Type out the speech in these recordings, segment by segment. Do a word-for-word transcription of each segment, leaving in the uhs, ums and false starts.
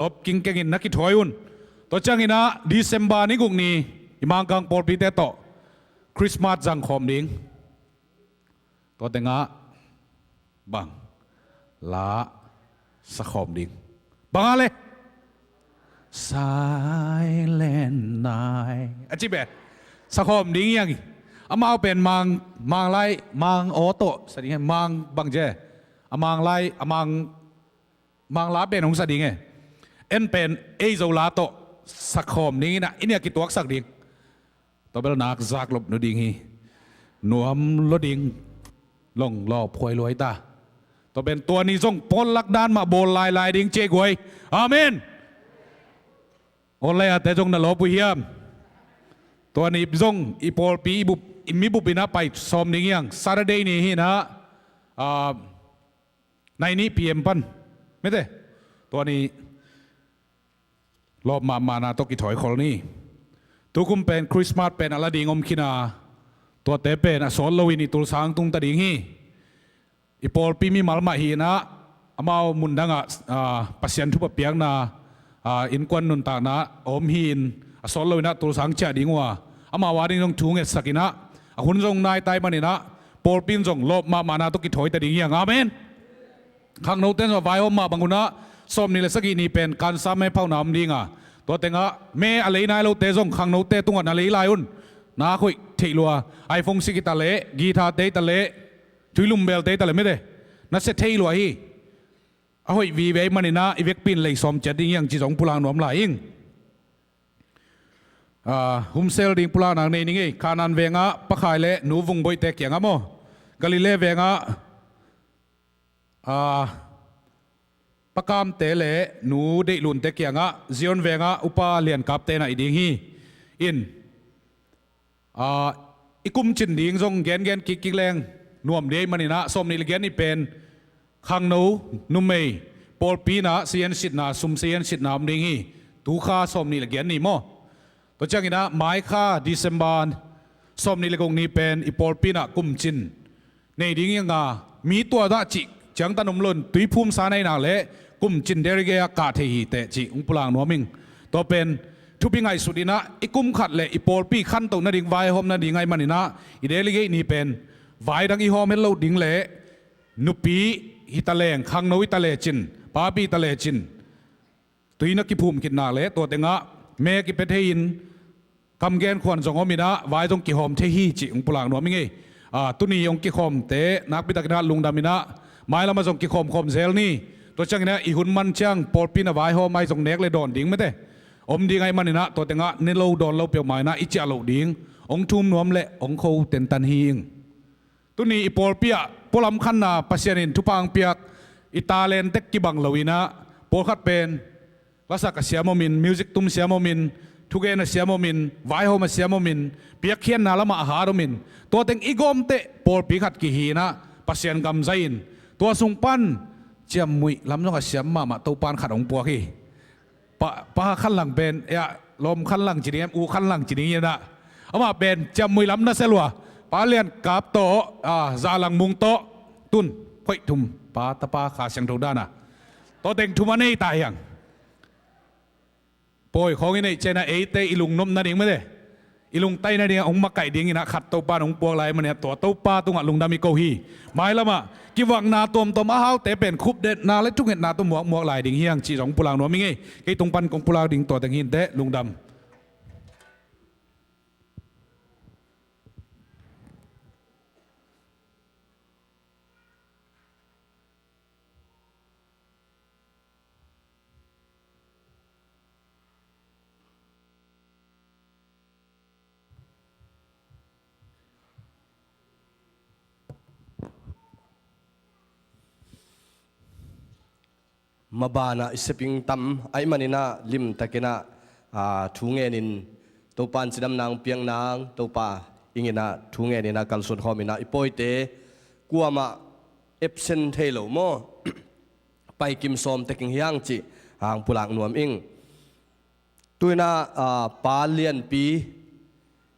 Op kingkengin na kithawi un. Tua cianginah December ni guk ni i Mangkang pawlpite tawh Christmas zangkhawm ding. Tua tengah bang la sakhawm ding. Bang a le Silent Night a ci be sakhawm ding hiang hi. Amau pen mang, mang lai, mang aw tawh sa ding hiang, mang bang je. A mang lai, a mang, mang la pen hong sa ding e. En pen ei Zo la tawh sakhawm ding inah, i nia kituaksak ding. Tua bel nak zak lop nu ding hi. Nuam lo ding. Long lawp huai luai ta. Tua pen tua ni zong pawl lak dan mah bawl lailai ding ci guai. Amen. Online ate zong na lawp uh hiam? Tua ni zong i pawlpi i bup, i mi bup inah pai sawm ding hiang. Saturday ni hi inah, ah, nine P M pan. Mete. Tua ni lawp mahmahna tawh kithawi khol ni. Tukum pen Christmas pen a la ding om khin a, tuate pen a sawt loin i tulsang tung ta ding hi. I pawlpi mimal mah hi inah, amau mundangah, ah, Pasian thupha piakna, ah, innkuan nuntakna a om hi-in a sawt loinah tulsang ciah ding uh a, amau a ding zong thu ngetsak inah, a hun zong nai tai maninah, pawlpi in zong lawp mahmahna tawh kithawi ta ding hiang. Amen. Khangnote in zong vaihawm mah bang unah, sawm nih le sagih ni pen kansa me phauna om ding a, tua tengah me a lei nai lote zong khangnote tungah na lei lai un. Na khoih theih lua, iPhone sik hi ta leh, guitar te hi ta leh, tuilumbel te hi ta leh mete, na sia thei lua hi. A hoih vive ahih maninah i vekpi in lei sawm ciat ding hiang ci zong pulak nuam lai ing. Ah, humsel ding pulakna nei ning ei. Kanaan vengah Pa Khai le Nu Vung Boih te kiangah maw, Galilee vengah, ah, Pa Kam te le Nu Deih Lun te kiangah, Zion vengah Upa Lian Kap te na hi ding hi. In, ah, i kumcin ding zong gengen kikkik leng nuam ding ahih maninah, sawm nih le giat ni pen khangno, numei, pawlpi inah siansitna, sum siansitna om ding hi. Tu kha sawm nih le giat ni maw. Tua cianginah mai kha December sawm nih le guk ni pen i pawlpi inah kumcin nei ding hiang a, mi tua dah cih ciangtan om loin tuiphumsa neinak le kumcin derigeia kah thei hi teh cih hong pulak nuam ing. Tua pen thupi ngaihsut inah, i kum khat le i pawlpi khantoh nading, vaihawm nading ahih maninah, i delegate ni pen vai dang i hawm het loh ding le nupi hi ta leng, khangno hi ta lecin, papi hi ta lecin, tui na kiphum khit nak le tua tengah me kipia thei-in kam gen khuan zong om inah, vai zong kihawm thei hi cih hong pulak nuam ing ei. Ah, tuni hong kikhawmte nakpi takinah lungdam inah, mailamah zong kikhawmkhawm zel ni. Tua cianginah i hun man ciang pawlpi in a vaihawm ah i zong nek le dawn ding mete om ding ahih maninah, tua tengah ne lo dawn lo peuhmah inah i ciah loh ding. Hong thum nuam le hong kho tentan hi ing. Tuni i pawlpi ah pualam khanna Pasian in thupha hong piak, i talent tek kibang lo inah, pawlkhat pen lasak a siam omin, music tum siam omin, thugen a siam omin, vaihawm a siam omin, piakkhiatna lamah a hat omin, tua teng i gawmteh pawlpi khat kihi inah Pasian gam zai in, tua sung pan ciammuih lam zong a siam mahmah Topan khat hong puak hi. Pa, pa khanlang pen, ea, lawm khanlang ci ding em, u khanlang ci ding inah, amah pen ciammuih lam na sia lua. Pa Lian Kap tawh, ah, Zahlang Mung tawh, tun khoih thum, Pa, Tapa, Kha Siangtho dana. Tua teng thum a nei ta hiang. Pawi khawng i neih ciangin ah eite i lungnop nading mete, i lungtai nading ah hong makaih dingin ah khat Topa in hong puak lai manin ah, tua Topa tungah lungdam i ko hi. Mailamah kivakna tuamtuam a haute pen khupdetna le thungetna tawh muakmuak lai ding hiang cih zong pulak nuam ing ei. Kei tung pan kong pulak ding tua teng hi inteh, lungdam. Mabanah i seping tam ahih manin ah limtakin ah, aa, thu ngenin Topa in cidamna hong piak nang, Topa ingin ah thu ngenin ah kalsuan khawm in ah i pawite kuamah absent thei lo maw? Paikim sawm teking hiang cih hong pulak nuam ing. Tu in ah, aa, Pa Lianpi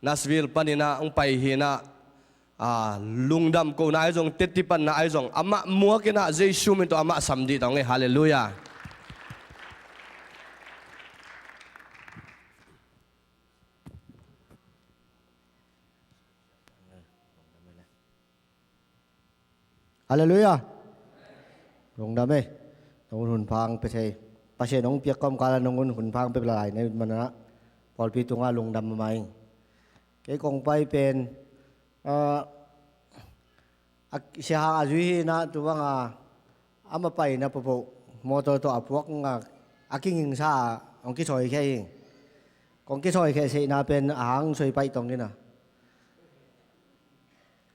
Nashville panin ah hong pai hi in ah, aa, lungdam kohna ahi zong, tettipanna ahi zong, amah muak in ah Jesu min tawh amah sam dih ta ung ei. Halleluiah. Halleluiah. Lungdam ei. Nong un hun phang pia thei, Pasian hong piak kawmkal ah nong un hun phang pia lai na ut manah pawlpi tungah lungdam mahmah ing. Kei kong pai pen, ah, a, sia hang a zui hi inah tu banga ama paina pawpaw mawtaw tawh a puak nga a kingingsa a hong kithawikhia hi. Kong kithawikhia seihna pen a hang soi paih tong inah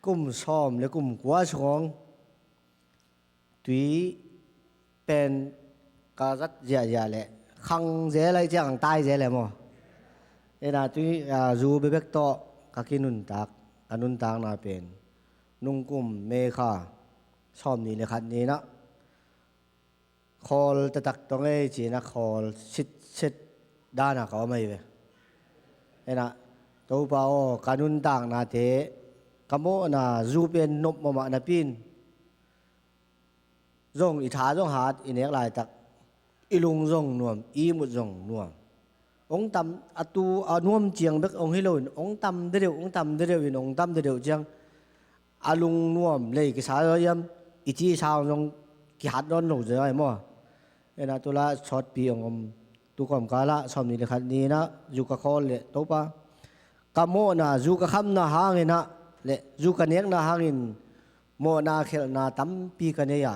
kum sawm le kum kua sungawng tui pen ka zat ziahziah le khang zel aih ciang tai zel e maw? Ena tui, a, zu bebek tawh ka kinuntak, ka nuntakna pen nungkum May kha sawm nih le khat ni inah khawl taktak tong ei ci-inah khawl sitset dana ka om ahi ve. Ena Topa aw, ka nuntaknate ka mawhna zu pen nop mahmah napi in zong i tha zong hat i nek laitak i lung zong nuam, i ihmut zong nuam. Hong tam a tu a nuam ciang bek hong hi loin hong tam dedeuh, hong tam dedeuh in hong tam dedeuh ciang a lung nuam lei kisa zaw hiam i ci sang zong kihat nawn lo zaw hi maw? Ena tu la sawtpi hong om tu kawmkal ah sawm nih le khat ni inah zu ka khawl le Topa ka mawhna zu ka khamna hang inah le zu ka nekna hangin mawhna khelhna tampi ka nei a,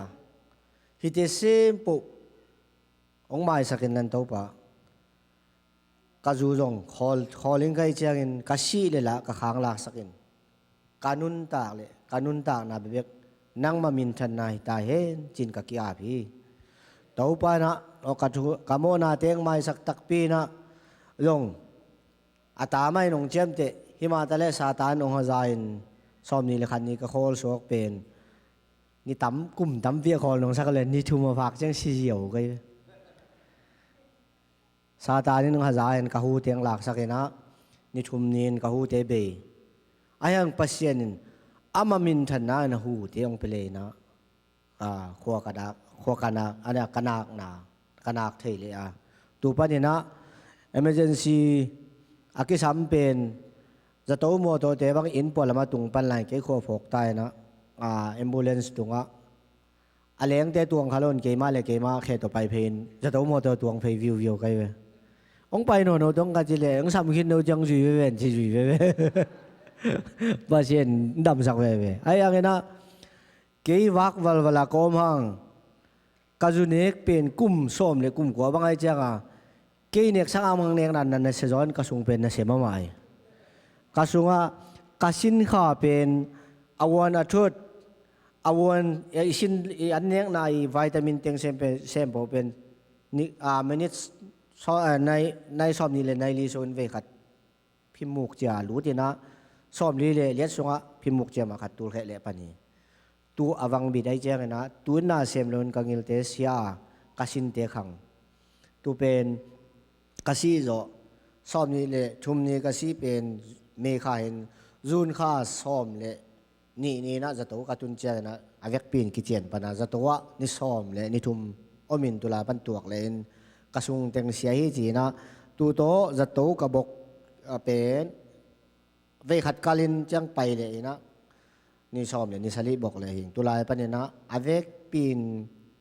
hihte sempoh hong maisak in lan Topa. Ka zu zong khawl, khawl ing ka hih ciangin ka sih le lah ka khang laksak in ka nuntak le ka nuntakna bebek nangma minthanna hi ta hen ci-in ka ki-ap hi. Topa inah aw ka thu, ka mawhnate hong maisak takpi inah zong a ta mah in hong ciamteh hi mah ta le Satan hong haza in sawm nih le khat ni ka khawl suak pen ni tam, kum tampi a khawl nong sak le ni thum a phak ciang si ziau ka hi. Satan in hong haza in ka hute hong laksak inah ni thum ni in ka hute bei. Ahi hang Pasian in ama minthanna in a hute hong pia le inah, a, khua ka nak, khua ka nak, a, ka nakna ka nak thei le a, tu pan inah emergency a kisam pen zato mawtawte bang inn pua lamah tung pan lai kei khua phawk ta inah, a, ambulance tungah a lengte tuang kha lo in keimah le keimah khe tawh pai phei in zato mawtaw tuang phei viuviu ka hi ve. Hong pai nawn lo dong ka ci le hong sam khin lo ciang zui veve in ci zui veve. Pasian damsak veve. Ahi hang inah kei vak valval a ka om hang ka zu nek pen kum sawm le kum kua bang aih cianga kei nek sang a mang nekna na nasia zaw in ka sung pen nasia mahmah hi. Ka sungah ka sinkha pen a vuan a thut, a vuan, i sin, i an nekna i vitamin teng sem pen, sem pawh pen ni, a, minutes saw, a, nai, nai sawm nih le nai li sung in vei khat phimuk cia lut inah sawm li le liat sungah phimuk cia mah khat tul kheh leh pan hi. Tu a vangbit aih ciang inah tu in na sem lo in ka ngilte sia a ka sinte khang. Tu pen ka sih zawh sawm nih le thum ni ka sih pen May kha hin June kha sawm le nih ni inah zato ka tun ciang inah a vekpi in kician pan a zato ah ni sawm le ni thum om in tu lai pan tuak le in ka sung teng sia hi ci inah tu tawh zato ka bok, a, pen vei khat kal in ciang pai le inah ni sawm le ni sali bok le hi. Tu lai pan inah a vekpi in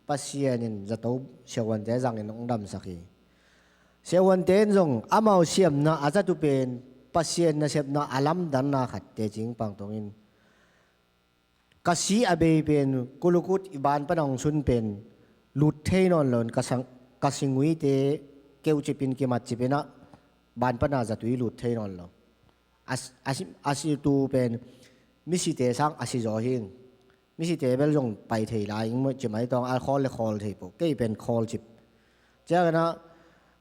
Pasian in zato siavuante zang in hong damsak hi. Siavuante in zong amau siamna a zat uh pen Pasian nasepna a lamdanna khat teci pang tong in ka si a bei pen kulukut i ban pan a hong sun pen lut thei nawn lo in ka sang, ka singuite keucip in kimatcip inah ban pan a zatui lut thei nawn lo. A si, a si, a situ pen misite sang a si zaw hi ing. Misite bel zong pai thei lai ing maw, ci mai tawng a khawl le khawl thei pawh kei pen khawlcip. Ciang inah,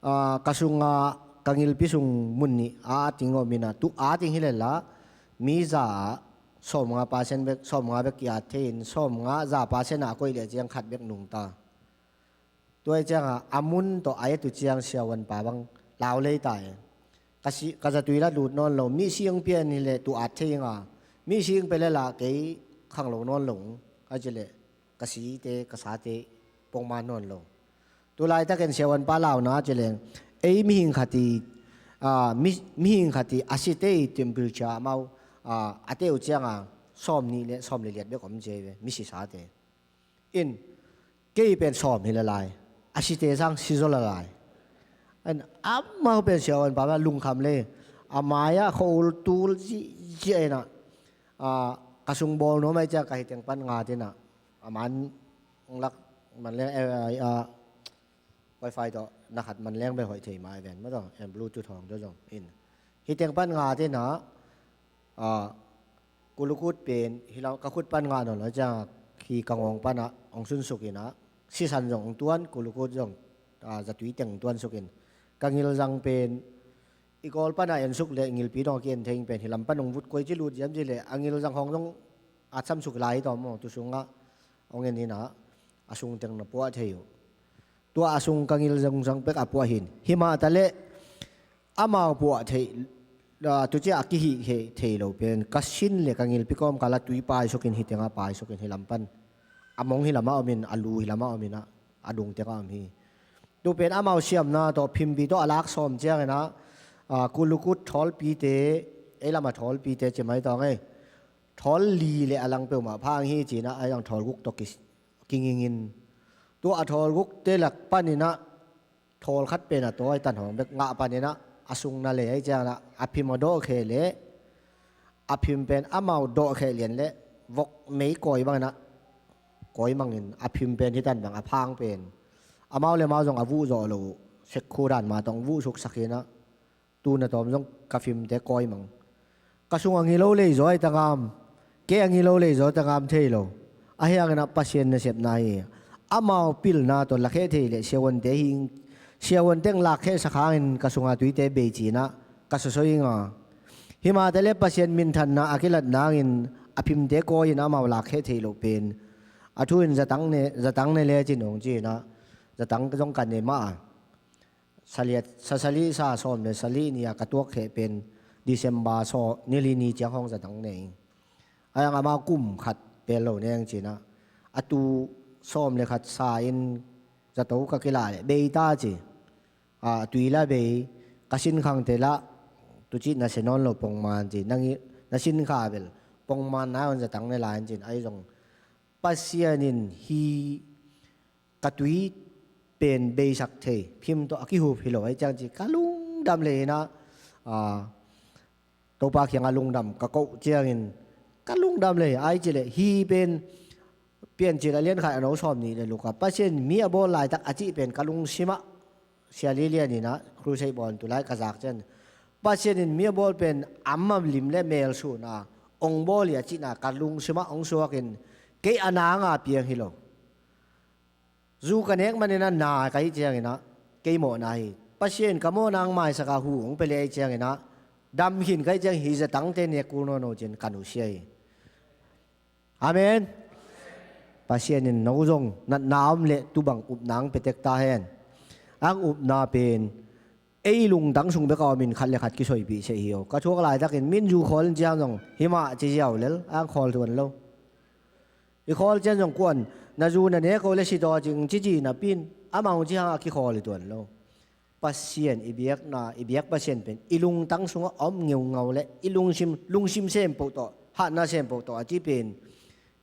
a, ka sungah ka ngilpi sung mun nih a ting om inah tu a ting hi le lah mi za ah sawmnga percent bek, sawmnga bek ki-at thei in sawmnga za percent ah a koih leh ciang khat bek nungta. Tua ih ciangah a mun tawh a et uh ciang siavuanpa bang lau lei ta e. Ka si, ka zatui lah lut nawn lo, mihsing pian hileh tu at thei inga, mihsing pia le lah kei khang lo nawn lo, a ci leh ka site ka sate pongman nawn lo. Tu laitakin siavuanpa launa a ci leng, ei mihing khat ih, a, mi, mihing khat ih a site ih temperature amau, a, a teh uh cianga sawm nih le sawm le liat bek om ci hi ve, misisate. In, kei pen sawm hi lalai, a site sang si zaw lalai. In, amau pen siavuan pa mah lungkham le, a mai-ah khua-ul tul zihziah in ah, a, ka sung bawl nuam ahih ciang ka hi teng pan ngat in ah, a man lak man leng, eh, eh, ah, Wi-Fi tawh na khat man leng bel hoih thei mah hi ven maw tawh, en Bluetooth hawng tawh zong in. Hi teng pan ngat in ah, a, kulukut pen hi lam ka khut pan ngah nawn lo ciang, hi ka ngawng pan ah hong sunsuk in ah, sisan zong hong tuan, kulukut zong, a, zatui teng hong tuansuk in, ka ngilzang pen i kawl pan ah ensuk le ngilpi dong a ki-en thei ing pen hi lam pan hong vut, koi ci lut ziam ci le a ngilzang hawng zong atsam suk lai hi tawh maw, tu sungah hong en in ah, a sung teng na puah thei uh. Tua a sung ka ngilzang zang pek a puah hin. Hi mah ta leh amau puah theih, a, tu ciah a kihih thei, thei lo pen ka sin le ka ngilpi kawmkal ah tui paisuk in, hi teng ah paisuk in, hi lam pan a mong hi lam ah om in, a lu hi lam ah om in ah, a dung teng ah om hi. Tu pen amau siamna tawh phimpi tawh a lak sawm ciang in ah, a, kulukut thawlpite, ei lam ah thawlpite ci mai tawh ngei. Thawl li le a lang peuhmah phang hi ci in ah, a zang thawl guk tawh ki, kinging in. Tua a thawl gukte lak pan in ah thawl khat pen a tawi tan hawng bek ngah pan in ah, a sung na le ahih ciang ah, a phim a dawhkheh leh, a phim pen amau dawhkheh lian leh vok mei kawi bang in ah, kawi mang in a phim pen hi tan bang a phang pen. Amau le amau zong a vuh zawh lo uh, sekkhu dan mah tawh hong vuh suksak in ah, tu na tawm zong ka phimte kawi mang. Ka sung a ngilo lei zaw hi ta ngam, kei a ngilo lei zaw ta ngam thei lo. Ahi hangin ah Pasian nasepna hi. Amau pilna tawh lakheh thei leh siavuante hi ing, siavuante hong lakkhehsak hangin ka sung a tuite bei ci in ah ka sawsoi ing a. Hi mah ta leh Pasian minthanna a kilat nangin a phimte kawi in amau lakkheh theih loh pen, a thu in zatang ne, zatang ne lecin hong ci in ah, zatang zong ka ne mah a. Saliat, sa sali, sa sawm le sali ni-a ka tuakkheh pen December saw ni li ni ciang hong zatang ne ing. Ahi hang amau kum khat pel lo ne ing ci in ah, a tu sawm le khat sa in zato ka kila leh bei ta ci. A, tui lah bei, ka sinkhangte lah tu ci na sia nawn lo pongman ci. Nang i, na sinkha bel pongman nai hong zatang ne lai in ci in, ahi zong Pasian in hi ka tui pen beisak thei phim tawh a kihup hi lo ahih ciang ci, ka lungdam lei in ah, a, Topa kiangah lungdam ka koh ciangin ka lungdam lei, ahi ci leh hi pen Piancil a lian khat a no sawm nih le luk ah Pasian in mi a bawl laitak a cih pen ka lungsim ah, Sia Li Lian in ah crusade bawl tu lai ka zak ciang, Pasian in mi a bawl pen am a lim le mel sun a hong bawl hi a cihna ka lungsim ah hong suak in, kei a nang a piang hi lo. Zu ka nek manin ah na ka hih ciangin ah kei mawhna hi. Pasian in ka mawhna hong maisak a, hu hong pia leh ahih ciangin ah dam khin ka hih ciang hi zatangte nek kul nawn lo ci-in ka nusia hi. Amen. Pasian in no zong natna om leh tu bang upna hong pia tek ta hen. Ang upna pen ei lungtang sung bek a om in khat le khat kisoipih seh hi aw. Ka thuak laitakin min zu khawl in ciang zong hi mah ci ziau lel, ang khawl tuan lo. I khawl ciang zong kuan, na zu na nek o le si taw cing ci ci napi in, amah hong ci hang a kikhawl hi tuan lo. Pasian i biakna, i biak Pasian pen i lungtang sungah a om ngeungau le i lungsim, lungsim sem poh tawh, hatna sem poh tawh a ci pen.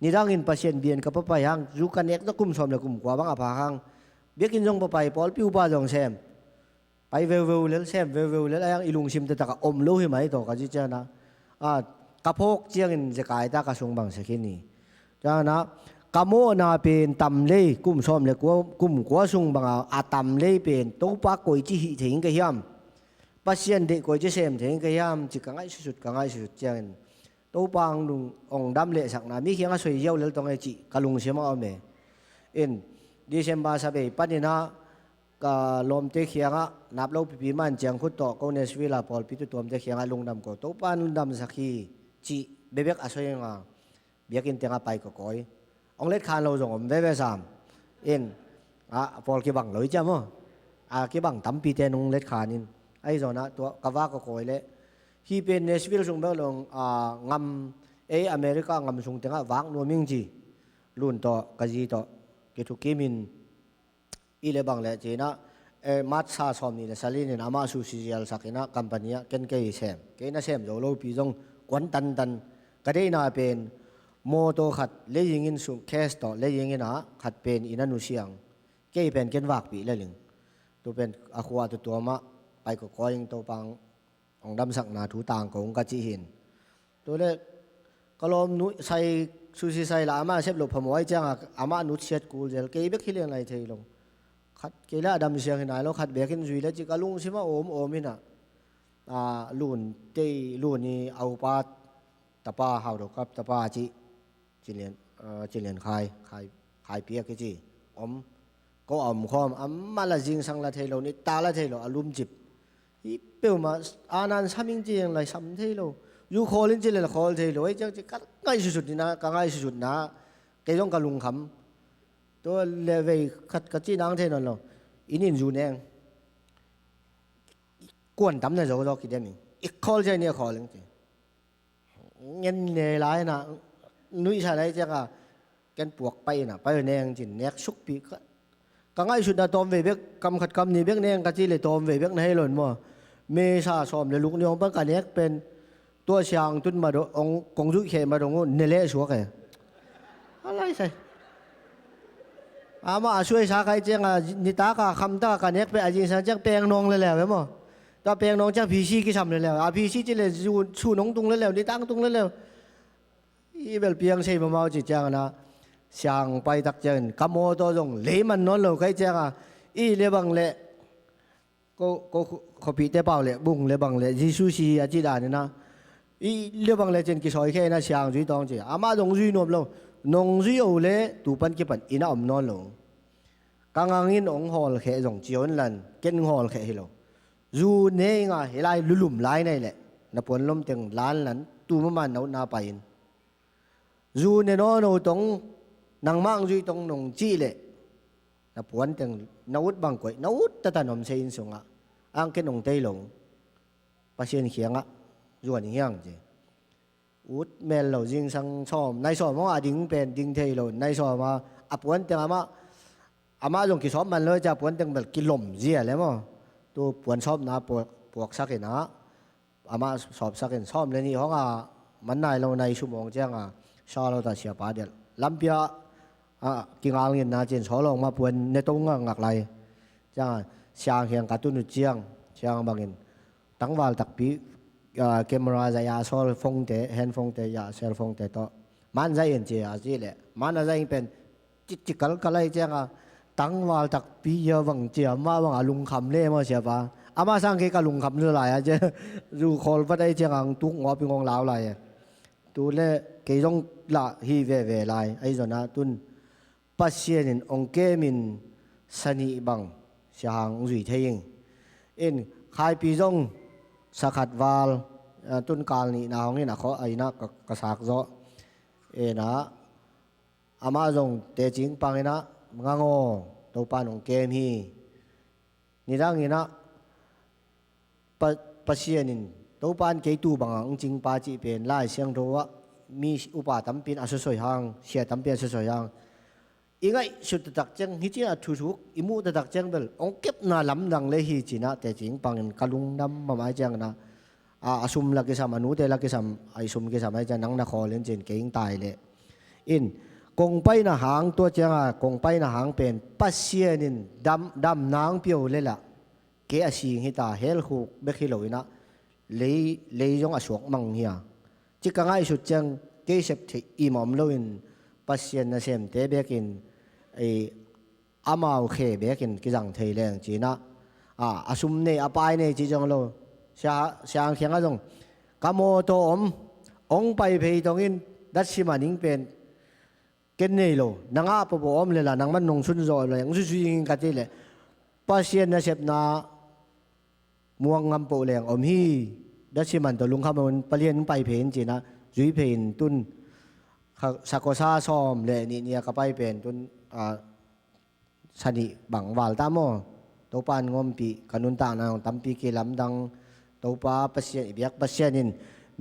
Nidangin Pasian biakinn ka pai hang, zu ka nek tawh kum sawm le kum kua bang a phak hang, biakinn zong pai, pawlpi upa zong sem, pai veuveu lel, sem veuveu lel, ahi hang i lungsim taktak ah om lo hi mai tawh ka ci ciang ah, a, ka phawk ciangin zekai ta ka sung bang sia khin hi. Ciang ah, ka mawhna pen tam lei, kum sawm le kua, kum kua sung bang a, a tam lei pen Topa koici hih thei ing ka hiam? Pasian deih koici sem thei ing ka hiam ci ka ngaihsut, ka ngaihsut ciangin Topa hong lung, hong dam lehsakna mi kiangah soi ziau lel tawh ngei cih ka lungsim ah om e. In, December sa bei panin ah ka lawmte kiangah nap lo pipi man ciang khut tawh ko Nashville a pawlpi tuamte kiangah lungdam ko, Topa in lungdamsak hi cih bekbek a soi ing a, biakinn tengah pai ka kawi. Hong letkhan lo zong om veve sam. In, a, pawl kibang lo hi ciam aw. A, kibang tampite nong letkhan in. Ahi zong ah tua ka va ka kawi leh, hi pen Nashville sung bek lo, a, ngam, ei America ngam sung tengah vak nuam ing ci. Lun tawh, ka zi tawh kithukim in, i le bang le ci-in ah, eh, March sa sawm nih le sali ni-in amah susi zialsak in ah company ah ken kei sem. Kei na sem zo lopi zong kuan tantan. Ka deihna pen mawtaw khat lei-ing in sum, cash tawh lei-ing in ah, khat pen inn a nusia ing. Kei pen ken vakpih lel ing. Tu pen a khua tutuam ah pai kawikawi ing, Topa hong damsakna thu tangko ung ka cih hi. Tu leh ka lawm nu sai, sushi sai lah amah sep loh phamawh ahih ciangin amah nutsiat kul zel, kei bek hi leng lai thei lo. Khat kei lah a damsiang hi nai lo, khat bek in zui leh ci ka lungsim ah om om in ah, ah, Lun tei, Lun i a upa tapa, Hau Do Kap tapa cih, Cin Lian, ah, Cin Lian Khai, Khai, Khai Piak kici om. Ko a om khawm, amah lah zingsang lah thei lo, nitak lah thei lo, a lumcip. Hih peuhmah, a nan sam ing ci leng lah sam thei lo. Zu khawl in ci leng lah khawl thei lo. Ahih ciang ci ka ngaihsutna, ka ngaihsutna, kei zong ka lungkham. Tua leh vei khat ka cih nang thei nawn lo. Inn in zu ne ing. Kuan tam na zo zo kidem ing. I khawl ciang ni a khawl ing ci. Ngen ne lai na, nuihsa lai ciang a, ken puak pai na, pai ne ing cin, nek sukpih ka, ka ngaihsutna tawm vei bek, kam khat kam nih bek ne ing ka cih leh tawm vei bek na hei lo maw. Mesa sawm leh luk ni hong pan ka nek pen, tua siang tun ma do, ong, kong zuih kheh ma dong uh, ne leh suak e. A lai sai. Amah a suaisa kai ciang a, nitak a, khamtak a ka nek pen a zingsang ciang peng nawng leleu e maw. Tua peng nawng ciang P C kisam leleu. A P C ci leh zu, su nong tung leleu, nitak tung leleu. I bel piang sei mamau ci ciang a na, siang pai tak ciangin, ka mawtaw zong lei man nawn lo kai ciang a, i leh bang leh, ko, ko, khuapihte pau leh, bung leh bang leh, Jesu si a ci dan in a, i leh bang leh cin kisawi khia in a siang zui tawng ci. Amah zong zui nuam lo, nong zui o leh, tu pan kipan, inn ah om nawn lo. Ka ngang in ong hawl kheh zong ci un lan, ken ong hawl kheh hi lo. Zu ne ing a, hi lai lulum lai nei leh, na puan lom teng lan lan, tu mama na utna pai in. Zu ne nawn lo tong, nangmah ang zui tong nong cih leh, na puan teng, na ut bang koih, na ut tatan om se inn sungah, ang ken ong tei lo, Pasian kiangah zuan ing hiang ci. Ut mel lo, zingsang sawm, nai sawm hong a ding pen, ding thei lo, nai sawm a, a puan teng amah, amah zong kisawm man lo, cia puan teng bel kilom zia leh maw. Tu puan sawmna puak, puaksak in a, amah sawpsak in, sawm leh nih hong a, man nai lo nai sum hong ciang a, sa lo ta siapa delh. Lampi ah, a, kingal ngin na cin, sawl hong mah puan ne to ngakngak lai. Ciang a, siang hiang ka tun uh ciang, siang bangin, tangval takpi, a, camera zai a sawl phone te, hand phone te, a cell phone te tawh. Man zai in ci a ci leh, man a zai in pen, Ci, ci kalkal ahi cianga, tangval takpi a bang cia mah bang a lungkham le maw siapa. Amah sang kei ka lungkham zaw lai a cia. Zu khawl vat ahi cianga ang tuk ngawp i ngawng lau lai a. Tu le kei zong lah hi veve lai. Ahi zona tun Pasian in ong kem in sa nih bang sia hang ong zui thei ing. In Khaipi zong sa khat val, a, tun kal nihna hong in a khaw a ina ka, ka sak zawh. Ina Amah zong teci pang inah, ngang aw, Topa in ong kem hi. Nidang inah, Pa, Pasian in, Topa in kei tu bangah ong cingpa cih pen Lai Siangtho ah mi upa tampi in a sawsoi hang, sia tampi in a sawsoi hang. I ngaihsut taktak ciang, hi ci-in a thuthuk i muh taktak ciang bel ong kepna lamdang le hi ci-inah teci pangin ka lungdam mahmah cianginah, a, a sum la kisam, a nute la kisam, a i sum kisam ahi ciang nang na khawl in ci-in kei ing tai leh. In, kong paina hang tua cianga, kong paina hang pen Pasian in dam, damna ong pia uh leh lah, kei a sing hita, helkhuk bek hi lo inah, lei, lei zong a suak mang hi a. Ci ka ngaihsut ciang, kei sep theih im a om loin, Pasian nasemte bekin, ei, amau khe bekin kizang thei leng ci-inah, a, a sum nei, a pai nei ci zong lo. Sia, Siang Khiang ah zong, ka mawtaw om, ong pai phei tongin, datsi maning pen, ken nei lo, nang ah pawpaw om leh lah, nangman nong sunzawh leh, ong zuizui ing ka cih leh, Pasian nasepna, muang ngam poh leng om hi, datsi man tawh lungkham un, palian pai phei in ci-inah, zui phei in tun, kha, sakawsa sawm le nih nia ka pai pen tun, a, sa nih bang val ta maw. Topa in ngawmpih, ka nuntakna hong tampi kilamdang, Topa Pasian i biak Pasian in,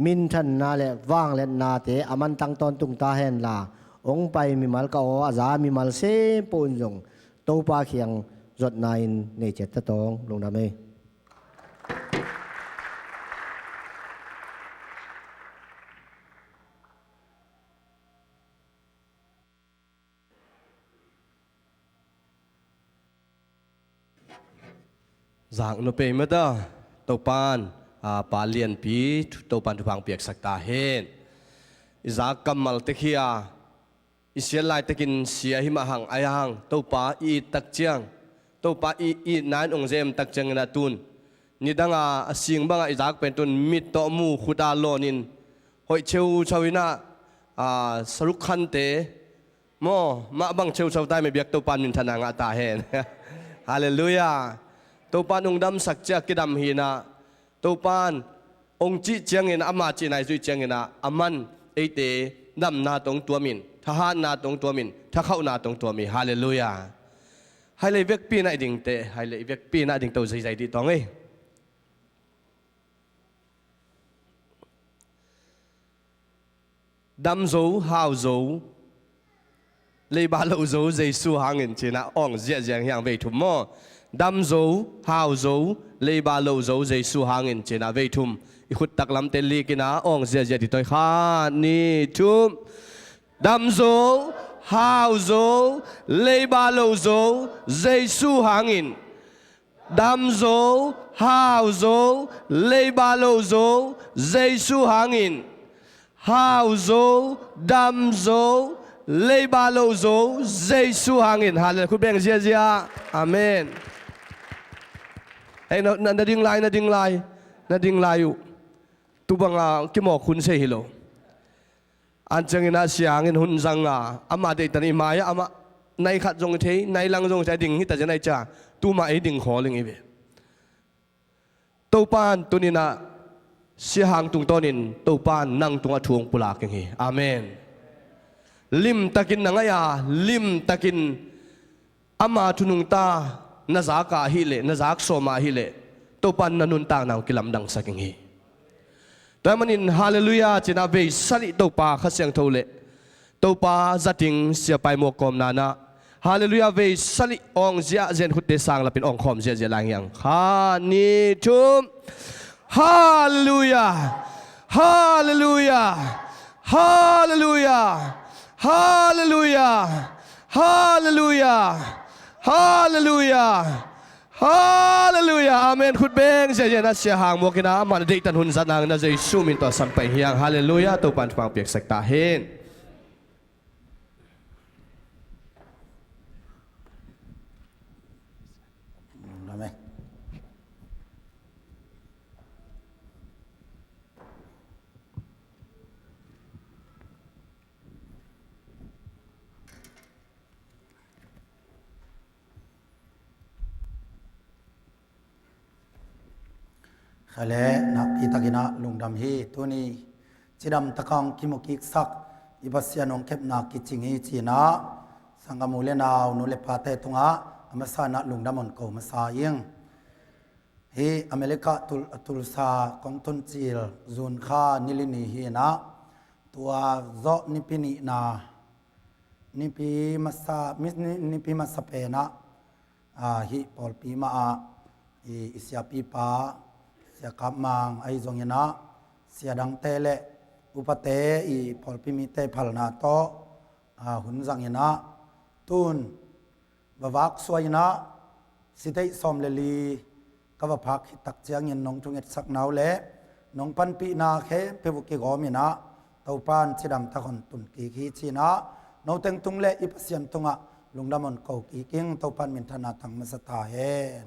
minthanna le vangliatnate a mantang tawntung ta hen la, ong pai mimal ka aw, a za mimal sempoh in zong, Topa kiang zotna in nei ciat ta tawng, lungdam ei. Zak nop ei mata, Topan, a, pa lianpi, Topan thupha piaksak ta hen. I zak kammal te khia, i siat laitakin sia hi mah hang, a hang, Topa i it tak ciang, Topa i itna in ong zem tak ciangin a tun. Nidanga a sing banga i zak pen tun mit tawh mu khuta lawnin, hoih cheuchau inah, a, saruk khante, maw, mah bang cheuchau tai me biak Topan minthanna ngah ta hen. Halleluiah. Topan ong damsak ciang kidam hinah, Topan ong cih ciangin, ama cihna i zuih cianginah, aman eite damna tawh ong tuamin, thahatna tawh ong tuamin, thakhauhna tawh ong tuam hi. Halleluiah. Hai lei vekpi nah i dingte, hai lei vekpi nah i dingte uh zeizai dih tawng ei. Dam zo, hau zo, leiba lo zo, Jesu hangin cinah awng ziahziah hiang vei thum maw. Dam zo, hau zo, leiba lo zo, Jesu hangin cinah vei thum. I khut taklamte likinah awng ziahziah dih tawng ei, khat, nih, thum. Dam zo, hau zo, leiba lo zo, Jesu hangin. Dam zo, hau zo, leiba lo zo, Jesu hangin. Hau zo, dam zo, leiba lo zo, Jesu hangin. Halleluiah. Khut beng ziahziah. Amen. Hei, na, na, na ding lai, na ding lai, na ding lai uh. Tu banga kimawk hun sei hi lo. An cianginah siangin hun zanga, amah deihtan i mai-ah amah nai khat zong i thei, nai lang zong i thei, a ding hita zen ai cia, tuma ei ding khawl ing i ve. Topan tuninah siahang tungtawnin Topan nang tungah thu ong pulak ing hi. Amen. Limtakin na ngaih a, limtakin ama thu nungta na zak ahileh, na zak sawm ahileh, Topan na nuntakna ong kilamdangsak ing hi. Tua ahih manin halleluiah cinah vei salih Topa Kha Siangtho le Topa zating siapai muak kawmna nah, halleluiah vei salih awng ziahziah in khutte sang lapin awng khawm ziahziah lai hiang. Khat, nih, thum. Halleluiah. Halleluiah. Halleluiah. Halleluiah. Halleluiah. Halleluiah. Halleluiah. Amen. Khut beng ziahziah inah siahang muakinah amah na deihtan hun zat nangin a Jesu min tawh a san pai hiang. Halleluiah. Topan thupha piaksak ta hen. Amen. Kha le nakpi takinah lungdam hi. Tuni cidam takah hong kimu kiksak i Pasian hong kepna kicing hi cinah sanggam u le nau, nu le pate tungah a masa inah lungdam hong ko masa ing. Hih America Tul-, Tulsa kong tun cil June kha ni li ni hinah, tua zawh nipi nihna, nipi masa, mi-, ni-, nipi masa penah, ah, hih pawlpi mahah i, i siapipa, Sia Kap Mang ahi zonginah, sia dangte le upate i pawlpi mite phalna tawh, ah, hun zanginah, tun va vak suainah, siteih sawm le li ka va phak khit tak ciangin nong thungetsakna uh le nong panpihna khempeuh uh kigawminah Topan cidam tak hong tun kik hi cinah, noteng tung le i Pasian tungah lungdam hong ko kik ing. Topan minthanna tang masa ta hen.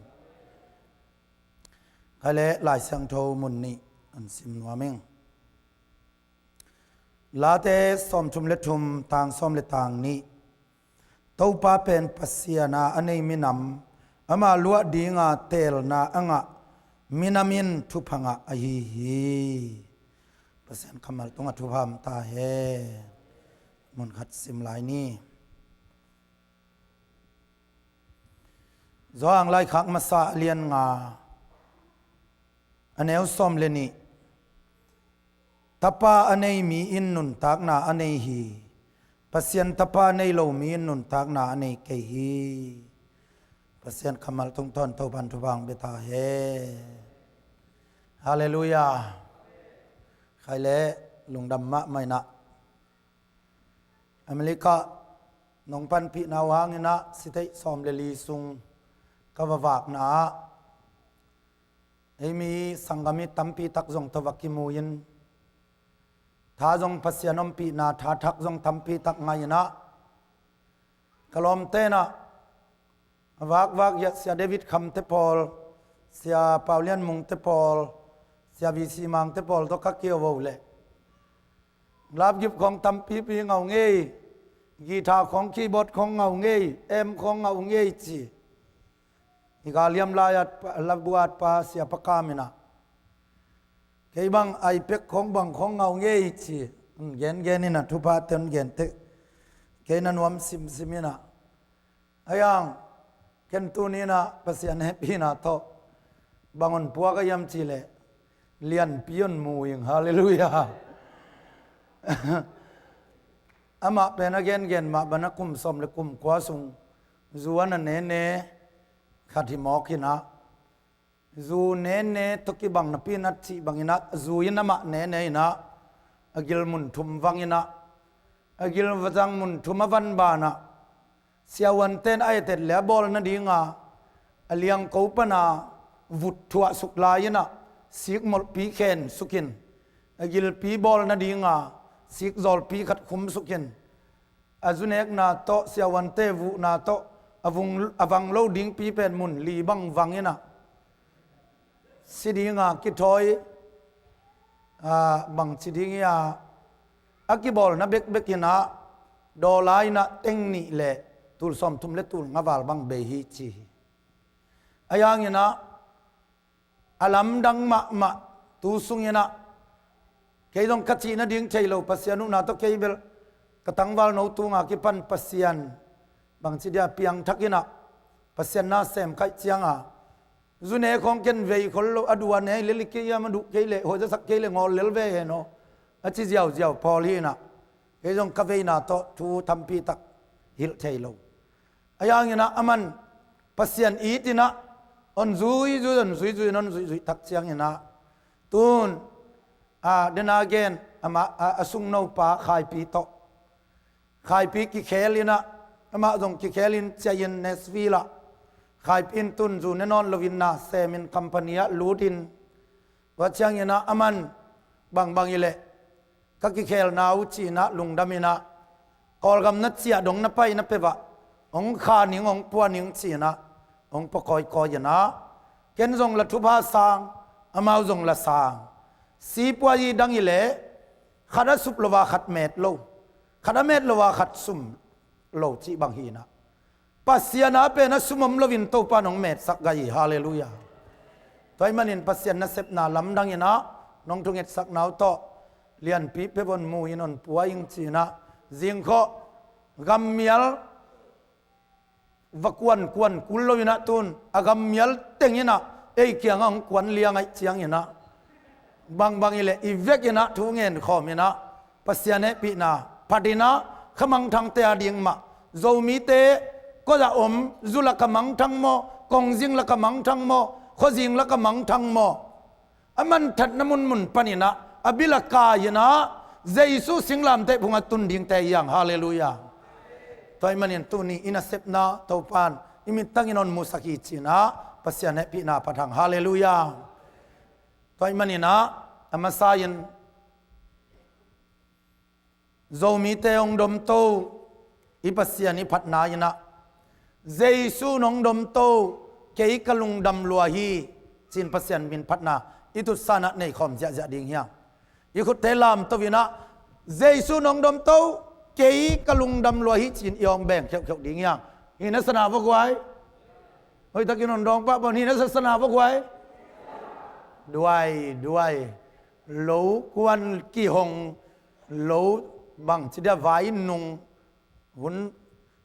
Kha le Lai Siangtho mun nih hong sim nuam ing. Late sawmthum le thum, tang sawm le tang nih. Topa pen Pasian a a nei minam, ama luah dinga teelna a ngah minam in thupha ngah ahi hi. Pasian kammal tungah thupha om ta hen. Mun khat sim lai ni. Johan laikhak masa a lian nga, a neu sawm le nih. Tapa a nei mi in nuntakna a nei hi. Pasian Tapa a nei lo mi in nuntakna a nei kei hi. Pasian kammal tungtawn Topan thupha hong pia ta hen. Halleluiah. Khai le lungdam mahmah inah. America nong panpihna uh hanginah siteih sawm le li sung ka va vakna ah Ei mi sanggam i tampi tak zong tawh va kimu in, tha zong Pasian ompihna tha thak zong tampi tak ngah in ah, ka lawmte in ah a vakvak hiah Sia David Kham te pawl, Sia Pau Lian Mung te pawl, Sia V C Mang te pawl tawh ka kio vo leh, lapgip khawng tampipi ngah uh ngei, guitar khawng, keyboard khawng ngah uh ngei, amp khawng ngah uh ngei ci. I Galiam lai-at pa, labuat pa Sia Pa Kam in ah, kei bang iPad khawng bang khawng ngah uh ngei ci. Hong gengen in ah, thupha te hong gen teh kei na nuam simsim in ah. Ahi hang ken tuni in ah Pasian hehpihna tawh bang hong puak a hiam cih leh, lianpi hong mu ing. Halleluiah. Amah pen a gengen mah bang a kum sawm le kum kua sung zu a na nene khat hi mawk in ah, zu nene tawh kibang napi in ah, cih bang in ah, zu in amah nene in ah, a gil mun thum vang in ah, a gil vazang mun thum a van ban ah, siavuante in a et et leh a bawl nading a, a liangko pan a vut thuah suk lai in ah, sikmolhpi khen suk in, a gilpi bawl nading a, sikzawlpi khat khum suk in, a zunekna tawh, siavuante vuhna tawh, a vung, a vang lo dingpi pen mun li bang vang in ah, si ding a kithawi, ah, bang ci ding hiam, a kibawlna bekbek in ah, dollar in ah teng nih le tul sawmthum le tul nga val bang bei hi ci hi. Ahi hang in ah, a lamdang mahmah tu sung in ah, kei zong ka cih nading thei lo, Pasian huhna tawh kei bel ka tangval no tung a kipan Pasian bang ci dia piangthak in ah, Pasian na sem khaih ciang a, zune khawng ken vei khol lo, a duh a ne lel kei hiam, a duh kei leh, hoih zasak kei leh ngawl lel ve hen aw, a ci ziauziau pawl hi in ah, kei zong ka veina tawh thu tampi tak hilh thei lo. Ahi hang in ah, aman Pasian it in ah, hong zuizui, hong zuizui, hong zuizui tak ciang in ah, tun, a, den a gen, amah, a, a sungnopa Khaipi tawh, Khaipi kikhel in ah, amah zong kikhel in ciah in Nashville ah, Khaipi in tun zu ne nawn lo in na sem in company ah lut in, tua ciang in ah, aman bangbang hi leh ka kikhelna uh ci in ah lungdam in ah, Kawlgam na ciah dong na pai na peuh ah, hong kha ning, hong pua ning ci in ah, hong pua kawikawi in ah, ken zong la thupha sang, amau zong la sang. Si pua hi dang hi leh, khat a sup lo a khat met lo, khat a met lo a khat sum lo cih bang hi in ah, Pasian a pen a sum om lo in Topa in hong metsak gai hi. Halleluiah. Tua ahih manin Pasian nasepna lamdang in ah, nong thungetsakna uh tawh lianpi peuh hong mu in hong pua ing ci in ah, zingkhawh gammial va kuankuan kul lo in ah, tun a gammial teng in ah ei kiang ah hong kuan liang ahih ciang in ah, bangbang hi leh i vek in ah thu ngen khawm in ah, Pasian hehpihna phat in ah, kha mangthangte a ding mah, Zomite koi ah om, zu lak ah mangthang maw, kongzing lak ah mangthang maw, khuazing lak ah mangthang maw, a manthatna munmun pan in ah, a bil ah kai in ah, Jesu singlamteh phung ah tun dingte hi hang. Halleluiah. Tua ahih manin tuni i nasepna Topa in i mittang in hong musak hi ci in ah, Pasian hehpihna phat hang. Halleluiah. Tua ahih manin ah, a masa in Zomite hong domto, i Pasian i phatna in ah, Jesu in hong domto, kei ka lungdam lua hi ci in Pasian min phatna i tutsa in ah nei khawm ziahziah ding hi hang. I khutte lamto in ah, Jesu in hong domto, kei ka lungdam lua hi ci in i awng beng kheuhkheuh ding hi hang. Hi na sa na vua guai. Hoih takin hong dawng pahpah un, hi na sa sa na vua guai. Duai, duai. Lo kuan kihong, lo bang ci dia vai nung, hun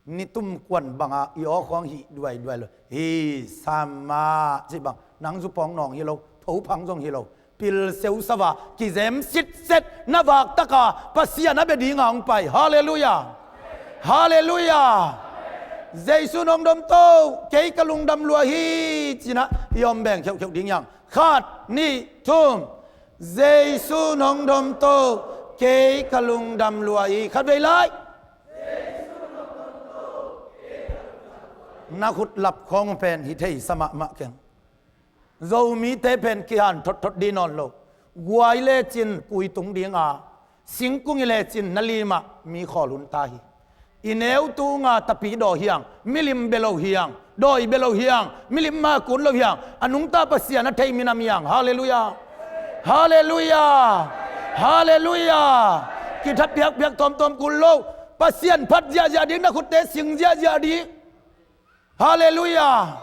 nitum kuan bang a i aw khawng hih duaiduai lo. Hi sa mah cih bang, nang zu pawng nawng hi lo, tho phang zong hi lo. Pil seu sa va, kizem sitset, na vak tak a Pasian a bia ding a hong pai. Halleluiah. Halleluiah. Jesu in hong domto, kei ka lungdam lua hi ci in ah i awng beng kheuhkheuh ding hi hang. Khat, nih, thum. Jesu in hong domto, kei ka lungdam lua hi. Khatvei lai. Na khut lap khawng pen hi thei sa mahmah keng. Zomite pen kihan thotthot dih nawn lo. Guai lecin kui tung dinga, singkung i lecin na limah mi khawl hun ta hi. I neu tunga tapi daw hiang, milim bia lo hiang, dawi bia lo hiang, milim ma kun lo hiang, a nungta Pasian a thei minam hiang. Halleluiah. Halleluiah. Halleluiah. Kitha piakpiak tawmtawm kul lo. Pasian phat ziahziah ding, na khutte sing ziahziah ding. Halleluiah.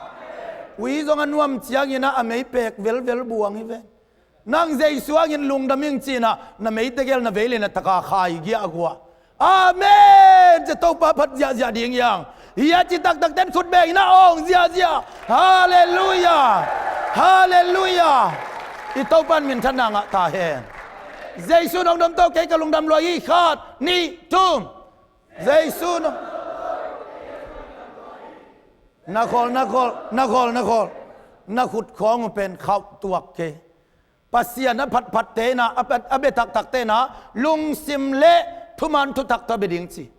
Ui zong a nuam ciangin ah a mei pek velvel buang hi ven. Nang Jesu hangin lungdam ing cinah na meite gel na vei le na taka khai giah a guah. Amen. Cia Topa phat ziahziah ding hiang. Hia ci taktak ten khut bengin ah awng ziahziah. Halleluiah. Halleluiah. I Topa in minthanna ngah ta hen. Jesu in hong dom to, kei ka lungdam lua hi. Khat, nih, thum. Jesu in hong, na khawl, na khawl, na khawl, na khawl. Na khut khawng uh pen khauh tuak kei. Pasian a phatphatte in ah, a phat, a bia taktakte in ah lungsim le thuman thutak tawh bia ding ci.